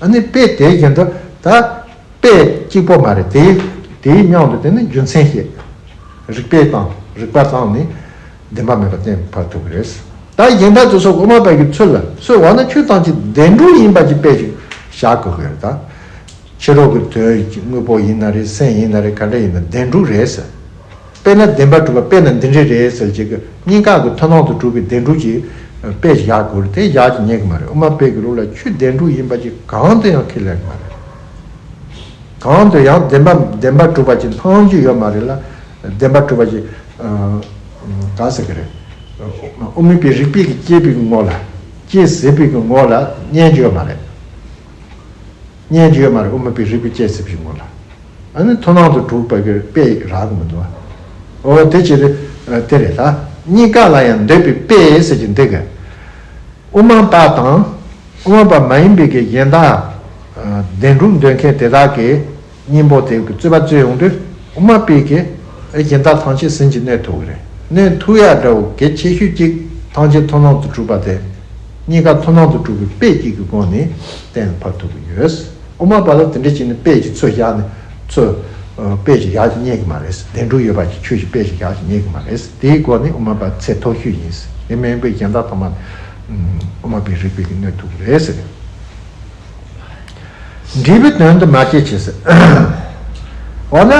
ཨ་ནི་དཔེ་དེ་བཞིན་དུ་ད་དཔེ་གཅིག་པོ་མ་རེད། དེའི་དེའི་མཉམ་དུ་དེ་ནི་རྒྱུ་མཚན་བཤད། རིགས་པས་དང་རིགས་པ་དང་ནི་བདེན་པ་མེད་པ་གཏན་ཕབ་ཐུབ་ཀྱི་རེད། ད་གཞན་དག་དེ་ཚོ་དབུ་མ་པའི་གི་ཚུལ་ལ་ཚུལ་བ་ན་ཆོས་ཐམས་ཅད་བདེན་གྲུབ་ཡིན་པ་ཅིག་དཔེ་ཅིག་བཞག་དགོས་ཀྱི་རེད་ད། ཕྱི་རོལ་གྱི་དོན་དངོས་པོ་ཡིན་ན་རེད། སེམས་ཡིན་ན་རེད། ག་འདྲ་ཡིན་ན་བདེན་གྲུབ་རེད་ཟེར། དཔེར་ན་བདེན་པ་གྲུབ་པ་དཔེར་ན་འདི་འདྲ་རེད་ཟེར་གྱི་གི་གཉིས་ཀ་གི་མཐུན་སྣང་དུ་གྲུབ་པའི་བདེན་གྲུབ་ཀྱི་དཔེ་བཞག་དགོས་རེད། དེ་བཞག་ཀྱི་རྙེད་ཀྱི་མ་རེད། དབུ་མ་པའི་གི་ལུགས་ལ་ཆོས་བདེན་གྲུབ་ཡིན་པ་ཅིག་གང་དུ་ཡང་ཁས་ལེན་གྱི་མ་རེད། གང་དུ་ཡང་བདེན་པ་བདེན་པ་གྲུབ་པ་ཅིག་སྣང་རྒྱུ་ཡོད་མ་རེད་ལ། བདེན་པ་གྲུབ་པ་ཅིག་ག་ཟེར་གི་རེད། དབུ་མ་པའི་རིགས་པའི་གི་དཔྱད་པའི་གི་ངོ་ལ། དཔྱད་ཟེར་བའི་གི་ངོ་ལ་རྙེད་རྒྱུ་ཡོད་མ་རེད། རྙེད་རྒྱུ་ཡོད་མ་རེད། དབུ་མ་པའི་རིགས་པའི་དཔྱད་ཟེར་བའི་ངོ་ལ། ཨ་ནི་མཐུན་སྣང་དུ་གྲུབ་པ་གི་དཔེ་རག་གི་མི་འདུག་བ། འོ་དེ་ཅི་རེད། དེ་རེད་ད། གཉིས་ཀ་ལ་ཡང་འདོད་པའི་དཔེ་ཟེར་གྱི་འདི་གི་དབུ་མ་པ་དང་། དབུ་མ་པ་མ་ཡིན་པའི་གི་གཞན་དག་བདེན་གྲུབ་འདོད་མཁན་དེ་དག་གི་གཉེན་པོ་དེ་གི་རྩོད་པ་རྩོད་ཡོང་དུས། དབུ་མ་པའི་གི་གཞན་དག་ཐམས་ཅད་ཟིན་གྱིས་གནོན་ཐུབ་ཀྱི་རེད། གནོན་ཐུབ་ཡ་འདྲ་བོ་གལ་ཆེ་ཤོས་གཅིག་ཐམས་ཅད་མཐུན་སྣང་དུ་གྲུབ་པ་དེ། གཉིས་ཀ་མཐུན་སྣང་དུ་གྲུབ་པའི་དཔེ་གཅིག་གི་སྒོ་ནས་གཏན་ལ་ཕབ་ཐུབ་ཀྱི་ཡོད། དབུ་མ་པ་ལ་དེ་འདྲ་བྱས་ནས་དཔེ་གཅིག་ཚུར་བཞག་ནས་ཚུར་དཔེ་གཅིག་བཞག་ཅིག་རྙེད་ཀྱི་མ་རེད། བདེན་གྲུབ་ཡོད་པ་ཅིག་ཆོས་ཀྱི་དཔེ་གཅིག་བཞག་ཅིག་རྙེད་ཀྱི་མ་རེད། དེའི་སྒོ་ནས་དབུ་མ་པ་ཚད་མཐོ་ཤོས་ཡིན། དེ་མིན་པའི་གཞན་དག་ཚང་མ་དབུ་མ་པའི་རིགས་པའི་གི་གནོན་ཐུབ་ཀྱི་རེད་ཟེར། འབྲས་བུའི་དོན་དུ་མ་སྐྱེས་ཕྱིར་ཟེར། འོ་ན།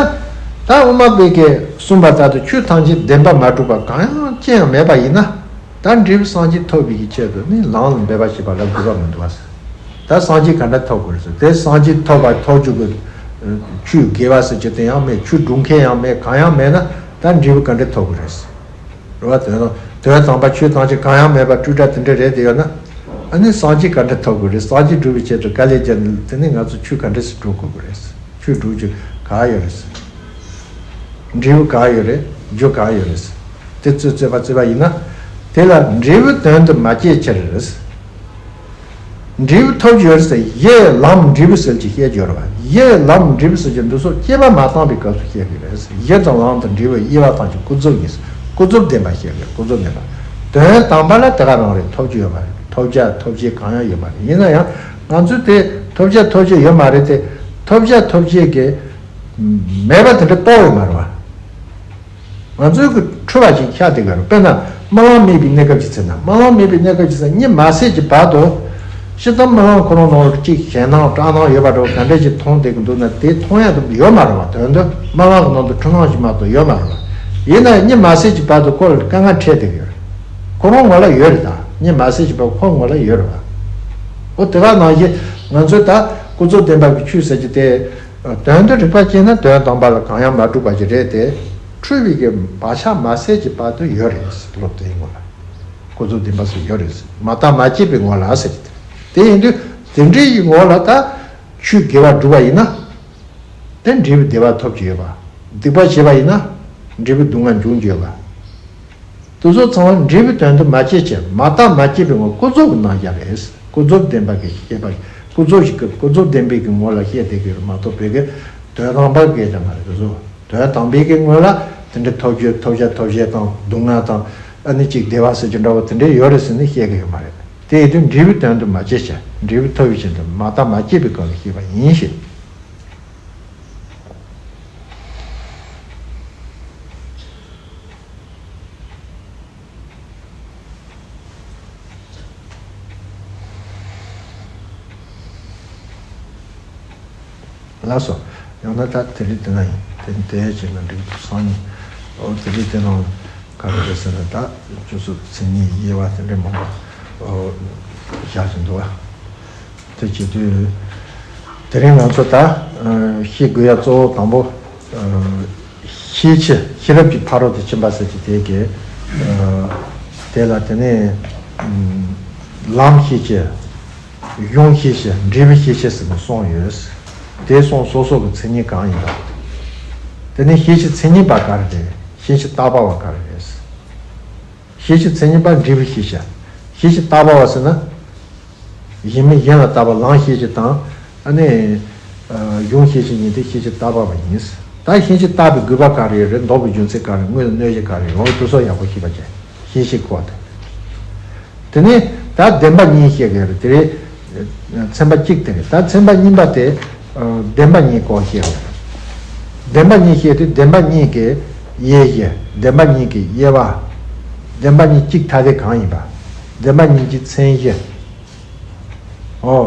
ད་དབུ་མ་པའི་གིས་གསུངས་པ་ལྟར་དུ་ཆོས་ཐམས་ཅད་བདེན་པ་མ་གྲུབ་པ་གང་ཡང་ཅི་ཡང་མེད་པ་ཡིན་ན། ད་འབྲས་བུ་སངས་རྒྱས་ཐོབ་པའི་གི་ཆེད་དུ་ནི་ལམ་ལ་འབད་པ་བྱེད་པ་ལ་དགོས་པ་མི་འདུག་བ་ཟེར། ད་སངས་རྒྱས་ག་འདྲ་ཐོབ་དགོས་རེད་ཟེར། དེ་སངས་རྒྱས་ཐོབ་པ་ཐོབ་རྒྱུ་གི་ཆོས་དགེ་བ་ཟེར་རྒྱུ་དེ་ཡང་མེད། ཆོས་སྒྲུབ་མཁན་ཡང་མེད། གང་ཡང་མེད་ན་ད་འབྲས་བུ་ག་འདྲ་ཐོབ་དགོས་རེད་ཟེར། རེད་བ། དོན་དམ་དོན་དམ་པ་ཆོས་ཐམས་ཅད་གང་ཡང་མེད་པ་སྤྲོས་བྲལ་དེ་འདྲ་རེད་དེ་ཡོད་ན། ཨ་ནི་སངས་རྒྱས་ག་འདྲ་ཐོབ་དགོས་རེད། སངས་རྒྱས་སྒྲུབ་པའི་ཆེད་དུ་དཀའ་ལས་བརྒྱབ་ནས་དེ་ནི་ང་ཚོ་ཆོས་ག་འདྲ་ཞིག་སྒྲུབ་དགོས་ཀྱི་རེད། ཆོས་སྒྲུབ་རྒྱུ་ག་ཡོད་རེད། འབྲས་བུ་ག་ཡོད་རེད། རྒྱུ་ག་ཡོད་རེད། དེ་ཚོ་རྩོད་པ་རྩོད་པ་ཡིན་ན། དེ་ལ་འབྲས་བུ་དོན་དུ་མ་སྐྱེས་ཕྱིར། འབྲས་བུ་ཐོབ་ཀྱི་ཡོད་རེད་ཟེར། ཡིད་ལམ་འབྲས་བུ་ཟེར་གྱི་བཤད་ཀྱི་ཡོད་རེད་བ། ཡིད་ལམ་འབྲས་བུ་ཟེར་གྱི་འདི་ཚོ་སྐྱེས་པ་མ་བཏང་བའི་སྐབས་སུ་བཤད་ཀྱི་རེད་ཟེར། ཡིད་དང་ལམ་དང་འབྲས་བུ་དབྱེ་བ་བཏང་ཀྱི་ཀུན་རྫོབ་ཡིན་ཟེར། ཀུན་རྫོབ་བདེན་པ་བཤད་ཀྱི་ཀུན་རྫོབ་བདེན་པ། དོན་དམ་པ་ལ་དེ་ག་རང་རེད། ཐོབ་ཀྱི་ཡོད་མ་རེད། ཐོབ་བྱ་ཐོབ་བྱེད་གང་ཡང་ཡོད་མ་རེད། ཡིན་ན་ཡང་ང་ཚོས་དེ་ཐོབ་བྱ་ཐོབ་བྱེད་ཡོད་མ་རེད་དེ། ཐོབ་བྱ་ཐོབ་བྱེད་ཀྱི་མེད་པ་དེ་འདྲ་རྟོགས་ཡོད་མ་རེད་བ། ང་ཚོའི་གི་འཁྲུལ་བ་ཞིག་ཤར་བསྡད་ཀྱི་རེད། དཔེར་ན་རྨི་ལམ་མེད་པའི་གནས་སྐབས་ཅིག་ཟེར་ན། རྨི་ལམ་མེད་པའི་གནས་སྐབས་ཅིག་ཟེར་ན་གཉིད་མ་སད་ཀྱི་བར་དུ། སྤྱིར་བཏང་རྨི་ལམ་ཁོ་རང་ནང་ལ་གཅིག་ཞེད་སྣང་སྐྲག་སྣང་ཡོད་པ་འདྲ་བོ་ག་འདྲ་ཞིག་མཐོང་བསྡད་ཀྱི་འདུག་ན་དེ་མཐོང་ཡ་དེ་ཡོད་མ་རེད་བ། དོན་དུ་རྨི་ལམ་གྱི་ནང་དུ་འཁྲུལ་སྣང་ཞིག་མ་གཏོགས་ཡོད་མ་རེད་བ། ཡིན་ན་ཡང་གཉིད་མ་སད་ཀྱི་བར་དུ་ཁོ་ལ་དཀའ་ངལ་འཕྲད་བསྡད་ཀྱི་ཡོད་རེད། ཁོ་རང་ངོ་ལ་ཡོད་རེད་ད། གཉིད་མ་སད་ཀྱི་བར་ཁོ་ངོ་ལ་ཡོད་རེད་བ། འོ་དེ་ག་ནང་བཞིན་ང་ཚོས་ད་ཀུན་རྫོབ་བདེན་པ་གི་ཆོས་ཟེར་གྱི་དེ། དོན་དུ་རིགས་པ་དཔྱད་ན་དོན་དམ་པ་ལ་གང་ཡང་མ་གྲུབ་པ་ཞིག་རེད་དེ། འཁྲུལ་བའི་གི་བག་ཆགས་མ་སད་ཀྱི་བར་དུ་ཡོད་རེད་ཟེར། ལོ་དེའི་ངོ་ལ་ཀུན་རྫོབ་བདེན་པ་ཟེར་ཡོད་རེད་ཟེར། མ་བརྟགས་མ་དཔྱད་པའི་ངོ་ལ་ཟེར་གྱི་དེ། དེ་ཡིན་དུས་དེ་འདྲའི་ཡི་ངོ་ལ་ད་ཆོས་དགེ་བ་སྒྲུབ་པ་ཡིན་ན། དེ་འབྲས་བུ་བདེ་བ་ཐོབ་ཀྱི་ཡོད་པ། སྡིག་པ་བྱས་པ་ཡིན་ན་འབྲས་བུ་སྡུག་བསྔལ་འབྱུང་གི་ཡོད་པ། དེ་ཚོ་ཚང་མ་འབྲས་བུ་དོན་དུ་མ་སྐྱེས་ཀྱི་མ་བརྟགས་མ་དཔྱད་པའི་ངོ་ཀུན་རྫོབ་ཀྱི་རྣམ་གཞག་རེད། ཀུན་རྫོབ་བདེན་པ་གི་བཤད་པ། ཀུན་རྫོབ་ཞིག་གི་ཀུན་རྫོབ་བདེན་པའི་གི་ངོ་ལ་བཤད་བསྡད་ཀྱི་རེད་མ་གཏོགས་བོད་ཀྱི་དོན་དམ་པ་གི་སྐད་ཆ་མ་རེད། དེ་ཚོ་དོན་དམ་པའི་གི་ངོ་ལ་དེ་འདྲའི་ཐོབ་བྱ་ཐོབ་བྱ་ཐོབ་བྱེད་དང་སྡུག་བསྔལ་དང་ ཨ་ནི་གཅིག་བདེ་བ་ཟེར་གྱི་འདྲ་བོ་དེ་འདྲའི་ཡོད་རེད་ཟེར་ནས་བཤད་ཀྱི་ཡོད་མ་རེད། དེ་ཡིན་དུས་འབྲས་བུའི་དོན་དུ་མ་སྐྱེས་བྱ། འབྲས་བུ་ཐོབ་པའི་ཕྱིར་དུ་མ་བརྟགས་མ་དཔྱད་པའི་སྒོ་ནས་བཤད་པ་ཡིན་ཞེས། ལགས་སོ། ཡང་ན་ད་དེ་རིང་དེ་ན་ཡིན། དེ་དེ་བྱས་ན་འགྲིག་འདུག་བསམ་ནས། ཨོ་དེ་རིང་དེ་ནང་ག་རེ་རེད་ཟེར་ན། ད་ཁྱོད་ཚོ་མཚན་ཉིད་དབྱེ་བ་དེ་འདྲ་མང་པོ་ཨོ་བཞག་བཞིན་འདུག་བ། དེ་བྱེད་དུས་དེ་རིང་ང་ཚོ་ད་ཨ་ཤེས་དགོས་ཡ་གཙོ་བོ་དང་པོ་ཨ་ཤེས་བྱེད། ཤེས་རབ་ཀྱི་ཕ་རོལ་ཏུ་ཕྱིན་པ་ཟེར་གྱི་དེ་གའི་ཨ་དེ་ལ་དེ་ནས་ཨམ་ལམ་ཤེས་བྱེད། གཞུང་ཤེས་བྱེད། འབྲས་བུ་ཤེས་བྱེད་ཟེར་ནས་གསུངས་ཡོད། དེ་གསུངས་སོ་སོ་གི་མཚན་ཉིད་གང་ཡིན་པ། དེ་ནས་ཤེས་བྱེད་མཚན་ཉིད་པ་ག་རེ་རེད། ཤེས་བྱེད་བརྟག་པ་བ་ག་རེ་རེད། ཤེས་བྱེད་མཚན་ཉིད་པ་འབྲས་བུ་ཤེས་བྱེད། ཤེས་བྱེད་བརྟག་པ་བ་ཟེར་ན། གཞན་མིན་གཞན་ལ་བརྟག་པ་ལམ་ཤེས་བྱེད་དང་། ཨ་ནི་ཨ་གཞུང་ཤེས་བྱེད་གཉིས་དེ་ཤེས་བྱེད་བརྟག་པ་བ་ཡིན། ད་ཤེས་བྱེད་བརྟག་པའི་དགོས་པ་ག་རེ་ཡོད་རེད། འདོགས་པའི་རྒྱུ་མཚན་ག་རེ། དངོས་ལ་གནོད་གཞི་ག་རེ་ཡོད། འོ་དེ་ཚོ་ཡག་པོ་ཤེས་པ་བྱས། ཤེས་བྱེད་སྐོར་དེ། དེ་ནས་ད་བདེན་པ་གཉིས་བཤད་ཀྱི་ཡོད་རེད། དེ་རེད། ཚན་པ་གཅིག་དེ་རེད། ད་ཚན་པ་གཉིས་པ་དེ་ཨ་བདེན་པ་གཉིས་སྐོར་བཤད་ཡོད་རེད། བདེན་པ་གཉིས་བཤད་དུས་བདེན་པ་གཉིས་ཀྱི་དབྱེ་གཞི། བདེན་པ་གཉིས་ཀྱི་དབྱེ་བ། བདེན་པ་གཉིས་གཅིག་ཐ་དད་གང་ཡིན་པ། བདེན་པ་གཉིས་ཀྱི་མཚན་གཞི། ཨོ།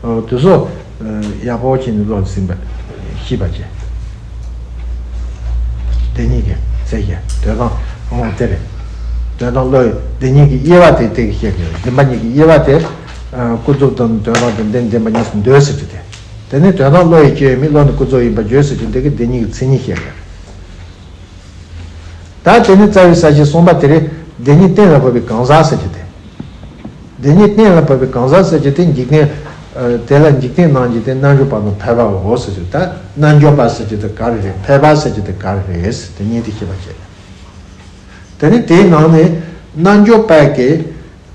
ཨོ་དེ་ཚོ་ཨ་ཡག་པོ་བྱས་ནས་ཀློག་ཟིན་པ་ཤེས་པ་བྱས། དེ་གཉིས་ཀྱི་ཚད་ཀྱི་དོན་དམ། ཨོ་དེ་རེད། དོན་དམ་བློ་ཡི་དེ་གཉིས་ཀྱི་དབྱེ་བ་དེ་དེ་གི་བཤད་དགོས། བདེན་པ་གཉིས་ཀྱི་དབྱེ་བ་དེ་ཨ་ཀུན་རྫོབ་དང་དོན་དམ་དང་བདེན་བདེན་པ་གཉིས་སུ་འདོད་ཟེར་རྒྱུ་དེ། དེ་ནི་དོན་དམ་བློ་ཡི་སྤྱོད་ཡུལ་མིན། བློ་ནི་ཀུན་རྫོབ་ཡིན་པར་བརྗོད་ཟེར་རྒྱུ་འདི་གི་དེ་གཉིས་ཀྱི་མཚན་ཉིད་བཤད་དགོས། ད་དེ་ནི་རྩ་བའི་ས་བཅད་གསུམ་པ་དེ་རེད། བདེན་གཉིས་གཏན་ལ་ཕབ་པའི་གང་ཟག་ཟེར་རྒྱུ་དེ། བདེན་གཉིས་གཏན་ལ་ཕབ་པའི་གང་ཟག་ཟེར་རྒྱུ་དེ་འཇིག་རྟེན་ཨ་དེ་ལ་འཇིག་རྟེན་སྣང་བཞིན་དེ་རྣལ་འབྱོར་པ་དང་ཕལ་པའོ་ཟེར་རྒྱུ། ད་རྣལ་འབྱོར་པ་ཟེར་རྒྱུ་དེ་ག་རེ་རེད། ཕལ་པ་ཟེར་རྒྱུ་དེ་ག་རེ་རེད། དེ་གཉིས་དེ་ཤེས་པ་བྱེད། དེ་ནི་དེའི་ནང་ནས་རྣལ་འབྱོར་པ་གིས་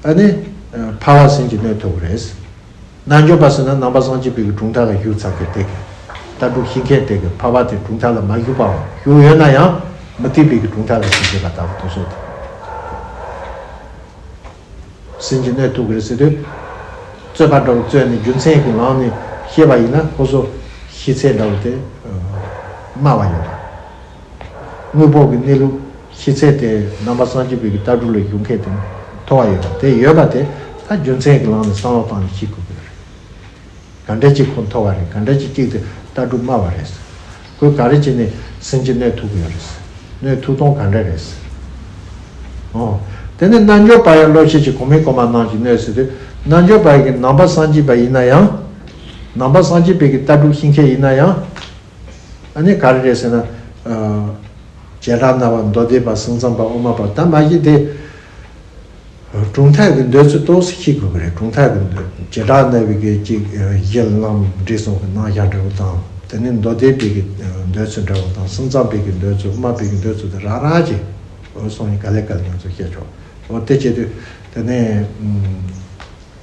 ཨ་ནི་ཨ་ཕལ་པ་ཟིན་གྱིས་གནོད་ཐུབ་ཀྱི་རེད། རྣལ་འབྱོར་པ་ཟེར་ན་ནང་པ་སངས་རྒྱས་པའི་གི་གྲུབ་མཐའ་ལ་བཞུགས་ཚར་གི་དེ་གི། ལྟ་གྲུབ་ཤེས་མཁན་དེ་གི་ཕལ་པ་དེ་གྲུབ་མཐའ་ལ་མ་བཞུགས་པའམ་བཞུགས་ཡོད་ན་ཡང་མུ་སྟེགས་པའི་གི་གྲུབ་མཐའ་ལ་ཞེན་བྱེད་པ་ལྟ་བུ་དེ་ཚོ་དང་། ཟིན་གྱིས་གནོད་ཐུབ་ཀྱི་རེད་ཟེར་དུས། རྩོད་པ་འདྲ་བོ་རྩོད་ནས་རྒྱུ་མཚན་གྱི་ལམ་ནས་བཤད་པ་ཡིན་ན་ཁོ་ཚོ་ཤེས་ཚད་འདྲ་བོ་དེ་དམའ་བ་ཡོད་པ། དངོས་པོ་གི་གནས་ལུགས་ཤེས་ཚད་དེ་ནང་པ་སངས་རྒྱས་པའི་གི་ལྟ་གྲུབ་ལ་ཞུགས་མཁན་དེ་མཐོ་བ་ཡོད་པ་དེ་ཡོད་པ་དེ་ད་རྒྱུ་མཚན་གྱི་ལམ་ནས་བསམ་བློ་བཏང་ནས་ཤེས་དགོས་ཀྱི་རེད། ག་འདྲ་ཅིག་ཁོ་མཐོ་བ་རེད། ག་འདྲ་ཅིག་གཅིག་དེ་ལྟ་གྲུབ་དམའ་བ་རེད། ཁོས་ག་རེ་བྱས་ནས་ཟིན་གྱིས་གནོད་ཐུབ་ཀྱི་ཡོད་རེད། གནོད་ཐུབ་སྟངས་ག་འདྲ་རེད། ཨོ། དེ་ནས་རྣལ་འབྱོར་པ་ཡང་བློ་ཤེས་ཀྱིས་གོང་མའི་གོང་མ་རྣམས་ཀྱིས་གནོད་ཟེར་དུས། རྣལ་འབྱོར་པ་ཡི་གི་ནང་པ་སངས་རྒྱས་པ་ཡིན་ན་ཡང་། ནང་པ་སངས་རྒྱས་པའི་གི་ལྟ་གྲུབ་ཤེས་མཁན་ཡིན་ན་ཡང་། ཨ་ནི་ག་རེ་རེད་ཟེར་ན། ཨ། བྱེ་བྲག་སྨྲ་བ། མདོ་སྡེ་པ། སེམས་ཙམ་པ། དབུ་མ་པ། ད་མ་གཞི་དེ་གྲུབ་མཐའ་གི་འདོད་ཚུལ་ཏོག་ཙམ་ཤེས་དགོས་ཀྱི་རེད། གྲུབ་མཐའ་གི་འདོད། བྱེ་བྲག་སྨྲ་བའི་གི་ཅིག་གཞི་ལམ་འབྲས་གསུམ་གི་རྣམ་གཞག་འདྲ་བོ་དང་། དེ་ནས་མདོ་སྡེ་པའི་གི་འདོད་ཚུལ་འདྲ་བོ་དང་། སེམས་ཙམ་པའི་གི་འདོད་ཚུལ། དབུ་མ་པའི་གི་འདོད་ཚུལ་དེ་རག་རག་ཅིག་འོ་སོང་ཡིན། ག་ལེ་ག་ལེ་ང་ཚོ་བཤད་ཆོག་འོ་དེ་བྱེད་དུས་དེ་ནས།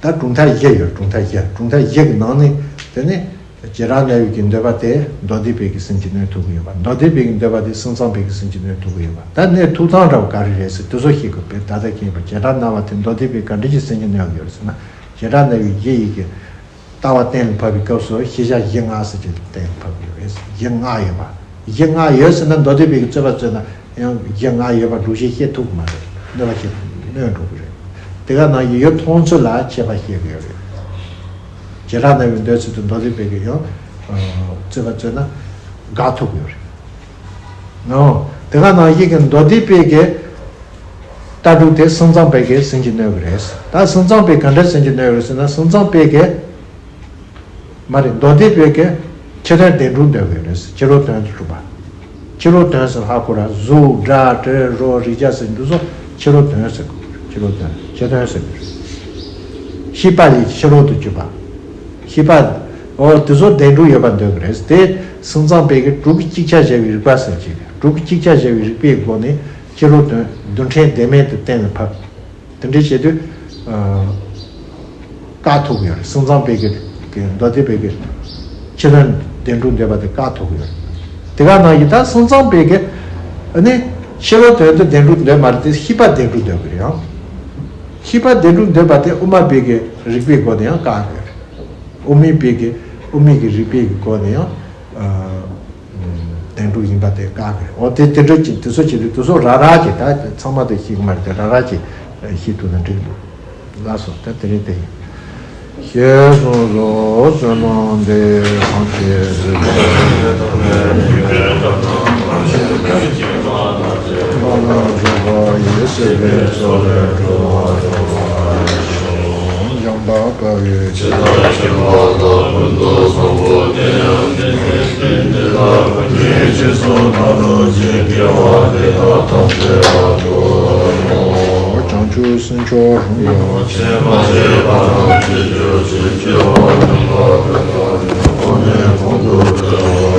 ད་གྲུབ་མཐའ་བཞི་ཡོད། གྲུབ་མཐའ་བཞི། གྲུབ་མཐའ་བཞི་གི་ནང་ནས་དེ་ནས་བྱེ་བྲག་སྨྲ་བའི་གི་འདོད་པ་དེ་མདོ་སྡེ་པའི་གི་ཟིན་གྱིས་གནོད་ཐུབ་ཀྱི་ཡོད་པ། མདོ་སྡེ་པའི་གི་འདོད་པ་དེ་སེམས་ཙམ་པའི་གི་ཟིན་གྱིས་གནོད་ཐུབ་ཀྱི་ཡོད་པ། ད་གནོད་ཐུབ་སྟངས་འདྲ་བོ་ག་རེ་རེད་ཟེར་དེ་ཚོ་ཤེས་དགོས་པས། ད་ལྟ་མཁྱེན་པ་བྱེ་བྲག་སྨྲ་བ་དེ་མདོ་སྡེ་པས་ག་འདྲ་ཞིག་ཟིན་གྱིས་གནོད་ཀྱི་ཡོད་རེད་ཟེར་ན། བྱེ་བྲག་སྨྲ་བའི་བཞི་ཡི་གི་ལྟ་བ་གཏན་ལ་ཕབ་པའི་སྐབས་སུ་ཤེས་བྱ་བཞི་ལྔ་ཟེར་གྱི་གཏན་ལ་ཕབ་ཀྱི་ཡོད་རེད། བཞི་ལྔ་ཡོད་པ། བཞི་ལྔ་ཡོད་ཟེར་ན་མདོ་སྡེ་པའི་གི་རྩོད་པ་རྩོད་ན། ཡང་བཞི་ལྔ་ཡོད་པ་སྒྲུབ་བྱེད་བཤད་ཐུབ་ཀྱི་མ་རེད། གནོད་པ་བྱེད། གནོད་འགྲོ་གི་རེད། དེ་ག་ནང་བཞིན་ཡུལ་མཐོང་ཚུལ་ལ་ཁྱད་པར་བཤད་ཀྱི་ཡོད་རེད། བྱེ་བྲག་སྨྲ་བའི་འདོད་ཚུལ་དུ་མདོ་སྡེ་པའི་གི་ཡང་རྩོད་པ་རྩོད་ན་དགག་ཐུབ་ཀྱི་ཡོད་རེད། ཨོ། དེ་ག་ནང་བཞིན་གི་མདོ་སྡེ་པའི་གི་ལྟ་གྲུབ་དེ་སེམས་ཙམ་པའི་གི་ཟིན་གྱིས་གནོད་ཀྱི་རེད། ད་སེམས་ཙམ་པས་ག་འདྲ་ཟིན་གྱིས་གནོད་ཀྱི་རེད་ཟེར་ན། སེམས་ཙམ་པའི་གི་མ་རེད། མདོ་སྡེ་པའི་གི་ཕྱི་དོན་བདེན་གྲུབ་འདོད་ཀྱི་རེད། ཕྱི་རོལ་དོན་དུ་གྲུབ་པ། ཕྱི་རོལ་དོན་ཟེར་ཧ་གོ་ར། གཟུགས་སྒྲ་དྲི་རོ་རེག་བྱ་ཟེར་འདི་ཚོ་ཕྱི་རོལ་དོན་ཟེར་གོ། ཕྱི་རོལ་དོན། ཕྱི་དོན་ཟེར་གི་རེད། ཤེས་པ་ལས་ཕྱི་རོལ་དུ་གྱུར་པ། ཤེས་པ། འོ་དེ་ཚོ་བདེན་གྲུབ་ཡོད་པ་འདོད་ཀྱི་རེད། དེ་སེམས་ཙམ་པའི་གི་གྲུབ་ཀྱི་ཅིག་ཆ་བཞག་པའི་རིགས་པ་ཟེར་གྱི་རེད། གྲུབ་ཀྱི་ཅིག་ཆ་བཞག་པའི་རིགས་པའི་སྒོ་ནས་ཕྱི་རོལ་དོན་རྡུལ་ཕྲན་བདེན་མེད་དུ་གཏན་ལ་ཕབ། དེ་འདྲ་བྱེད་དུས་ཨ་བཀག་ཐུབ་ཀྱི་ཡོད་རེད། སེམས་ཙམ་པའི་གི་གི་མདོ་སྡེ་པའི་གི་ཕྱི་དོན་བདེན་གྲུབ་འདོད་པ་དེ་བཀག་ཐུབ་ཀྱི་ཡོད་རེད། དེ་ག་ནང་བཞིན་ད་སེམས་ཙམ་པའི་གི་ཨ་ནི་ ཤེས་པ་དོན་དུ་བདེན་གྲུབ་འདོད་མ་རེད་དེ། ཤེས་པ་བདེན་གྲུབ་འདོད་ཀྱི་རེད་ཡང་། ཤེས་པ་བདེན་གྲུབ་འདོད་པ་དེ་དབུ་མ་པའི་གི་རིགས་པའི་སྒོ་ནས་ཡང་བཀག་གི་རེད། དབུ་མའི་པའི་གི་དབུ་མའི་གི་རིགས་པའི་གི་སྒོ་ནས་ཡང་བདེན་གྲུབ་ཡིན་པ་དེ་བཀག་གི་རེད། འོ་དེ་དེ་འདྲ་ཅིག་དེ་ཚོ་ཅིག་རེད། དེ་ཚོ་ར་ར་ཅིག་ད་ཚང་མ་དེ་ཤེས་གི་མ་རེད་དེ། ར་ར་ཅིག་ཤེས་ཐུབ་ན་འགྲིག་འདུག་ལགས་སོ། ད་དེ་རིང་དེ་ཡིན། ཞེས་གསུངས་སོ། བསོད་ནམས་འདི་ཡིས་ཐམས་ཅད་གཟིགས་པ། ཡེ་ཤེས་ཀྱི་ཚོགས་ལས་སྒྲོལ་མ་སྒྲོལ་བར་ཤོག། འཇམ་དཔལ་དཔའ་བོས་ཇི་ལྟར་མཁྱེན་པ་དང་། ཀུན་ཏུ་བཟང་པོ་དེ་ཡང་དེ་བཞིན་གཤེགས་པའི་བདེ་བླག་ཀུན་གྱི་རྗེས་སུ་བདག་སློབ་ཅིང་། དགེ་བ་འདི་དག་ཐམས་ཅད་རབ་ཏུ་བསྔོ། བྱང་ཆུབ་སེམས་མཆོག་ལྷུན་གྱིས་གྲུབ་པ། ཆོས་ཐམས་ཅད་ཀྱི་རྒྱུ་ཆོས་ཀྱི་དབང་ཐོབ་པ། ཀུན་ནས་གོང་དུ་འཕེལ་བ།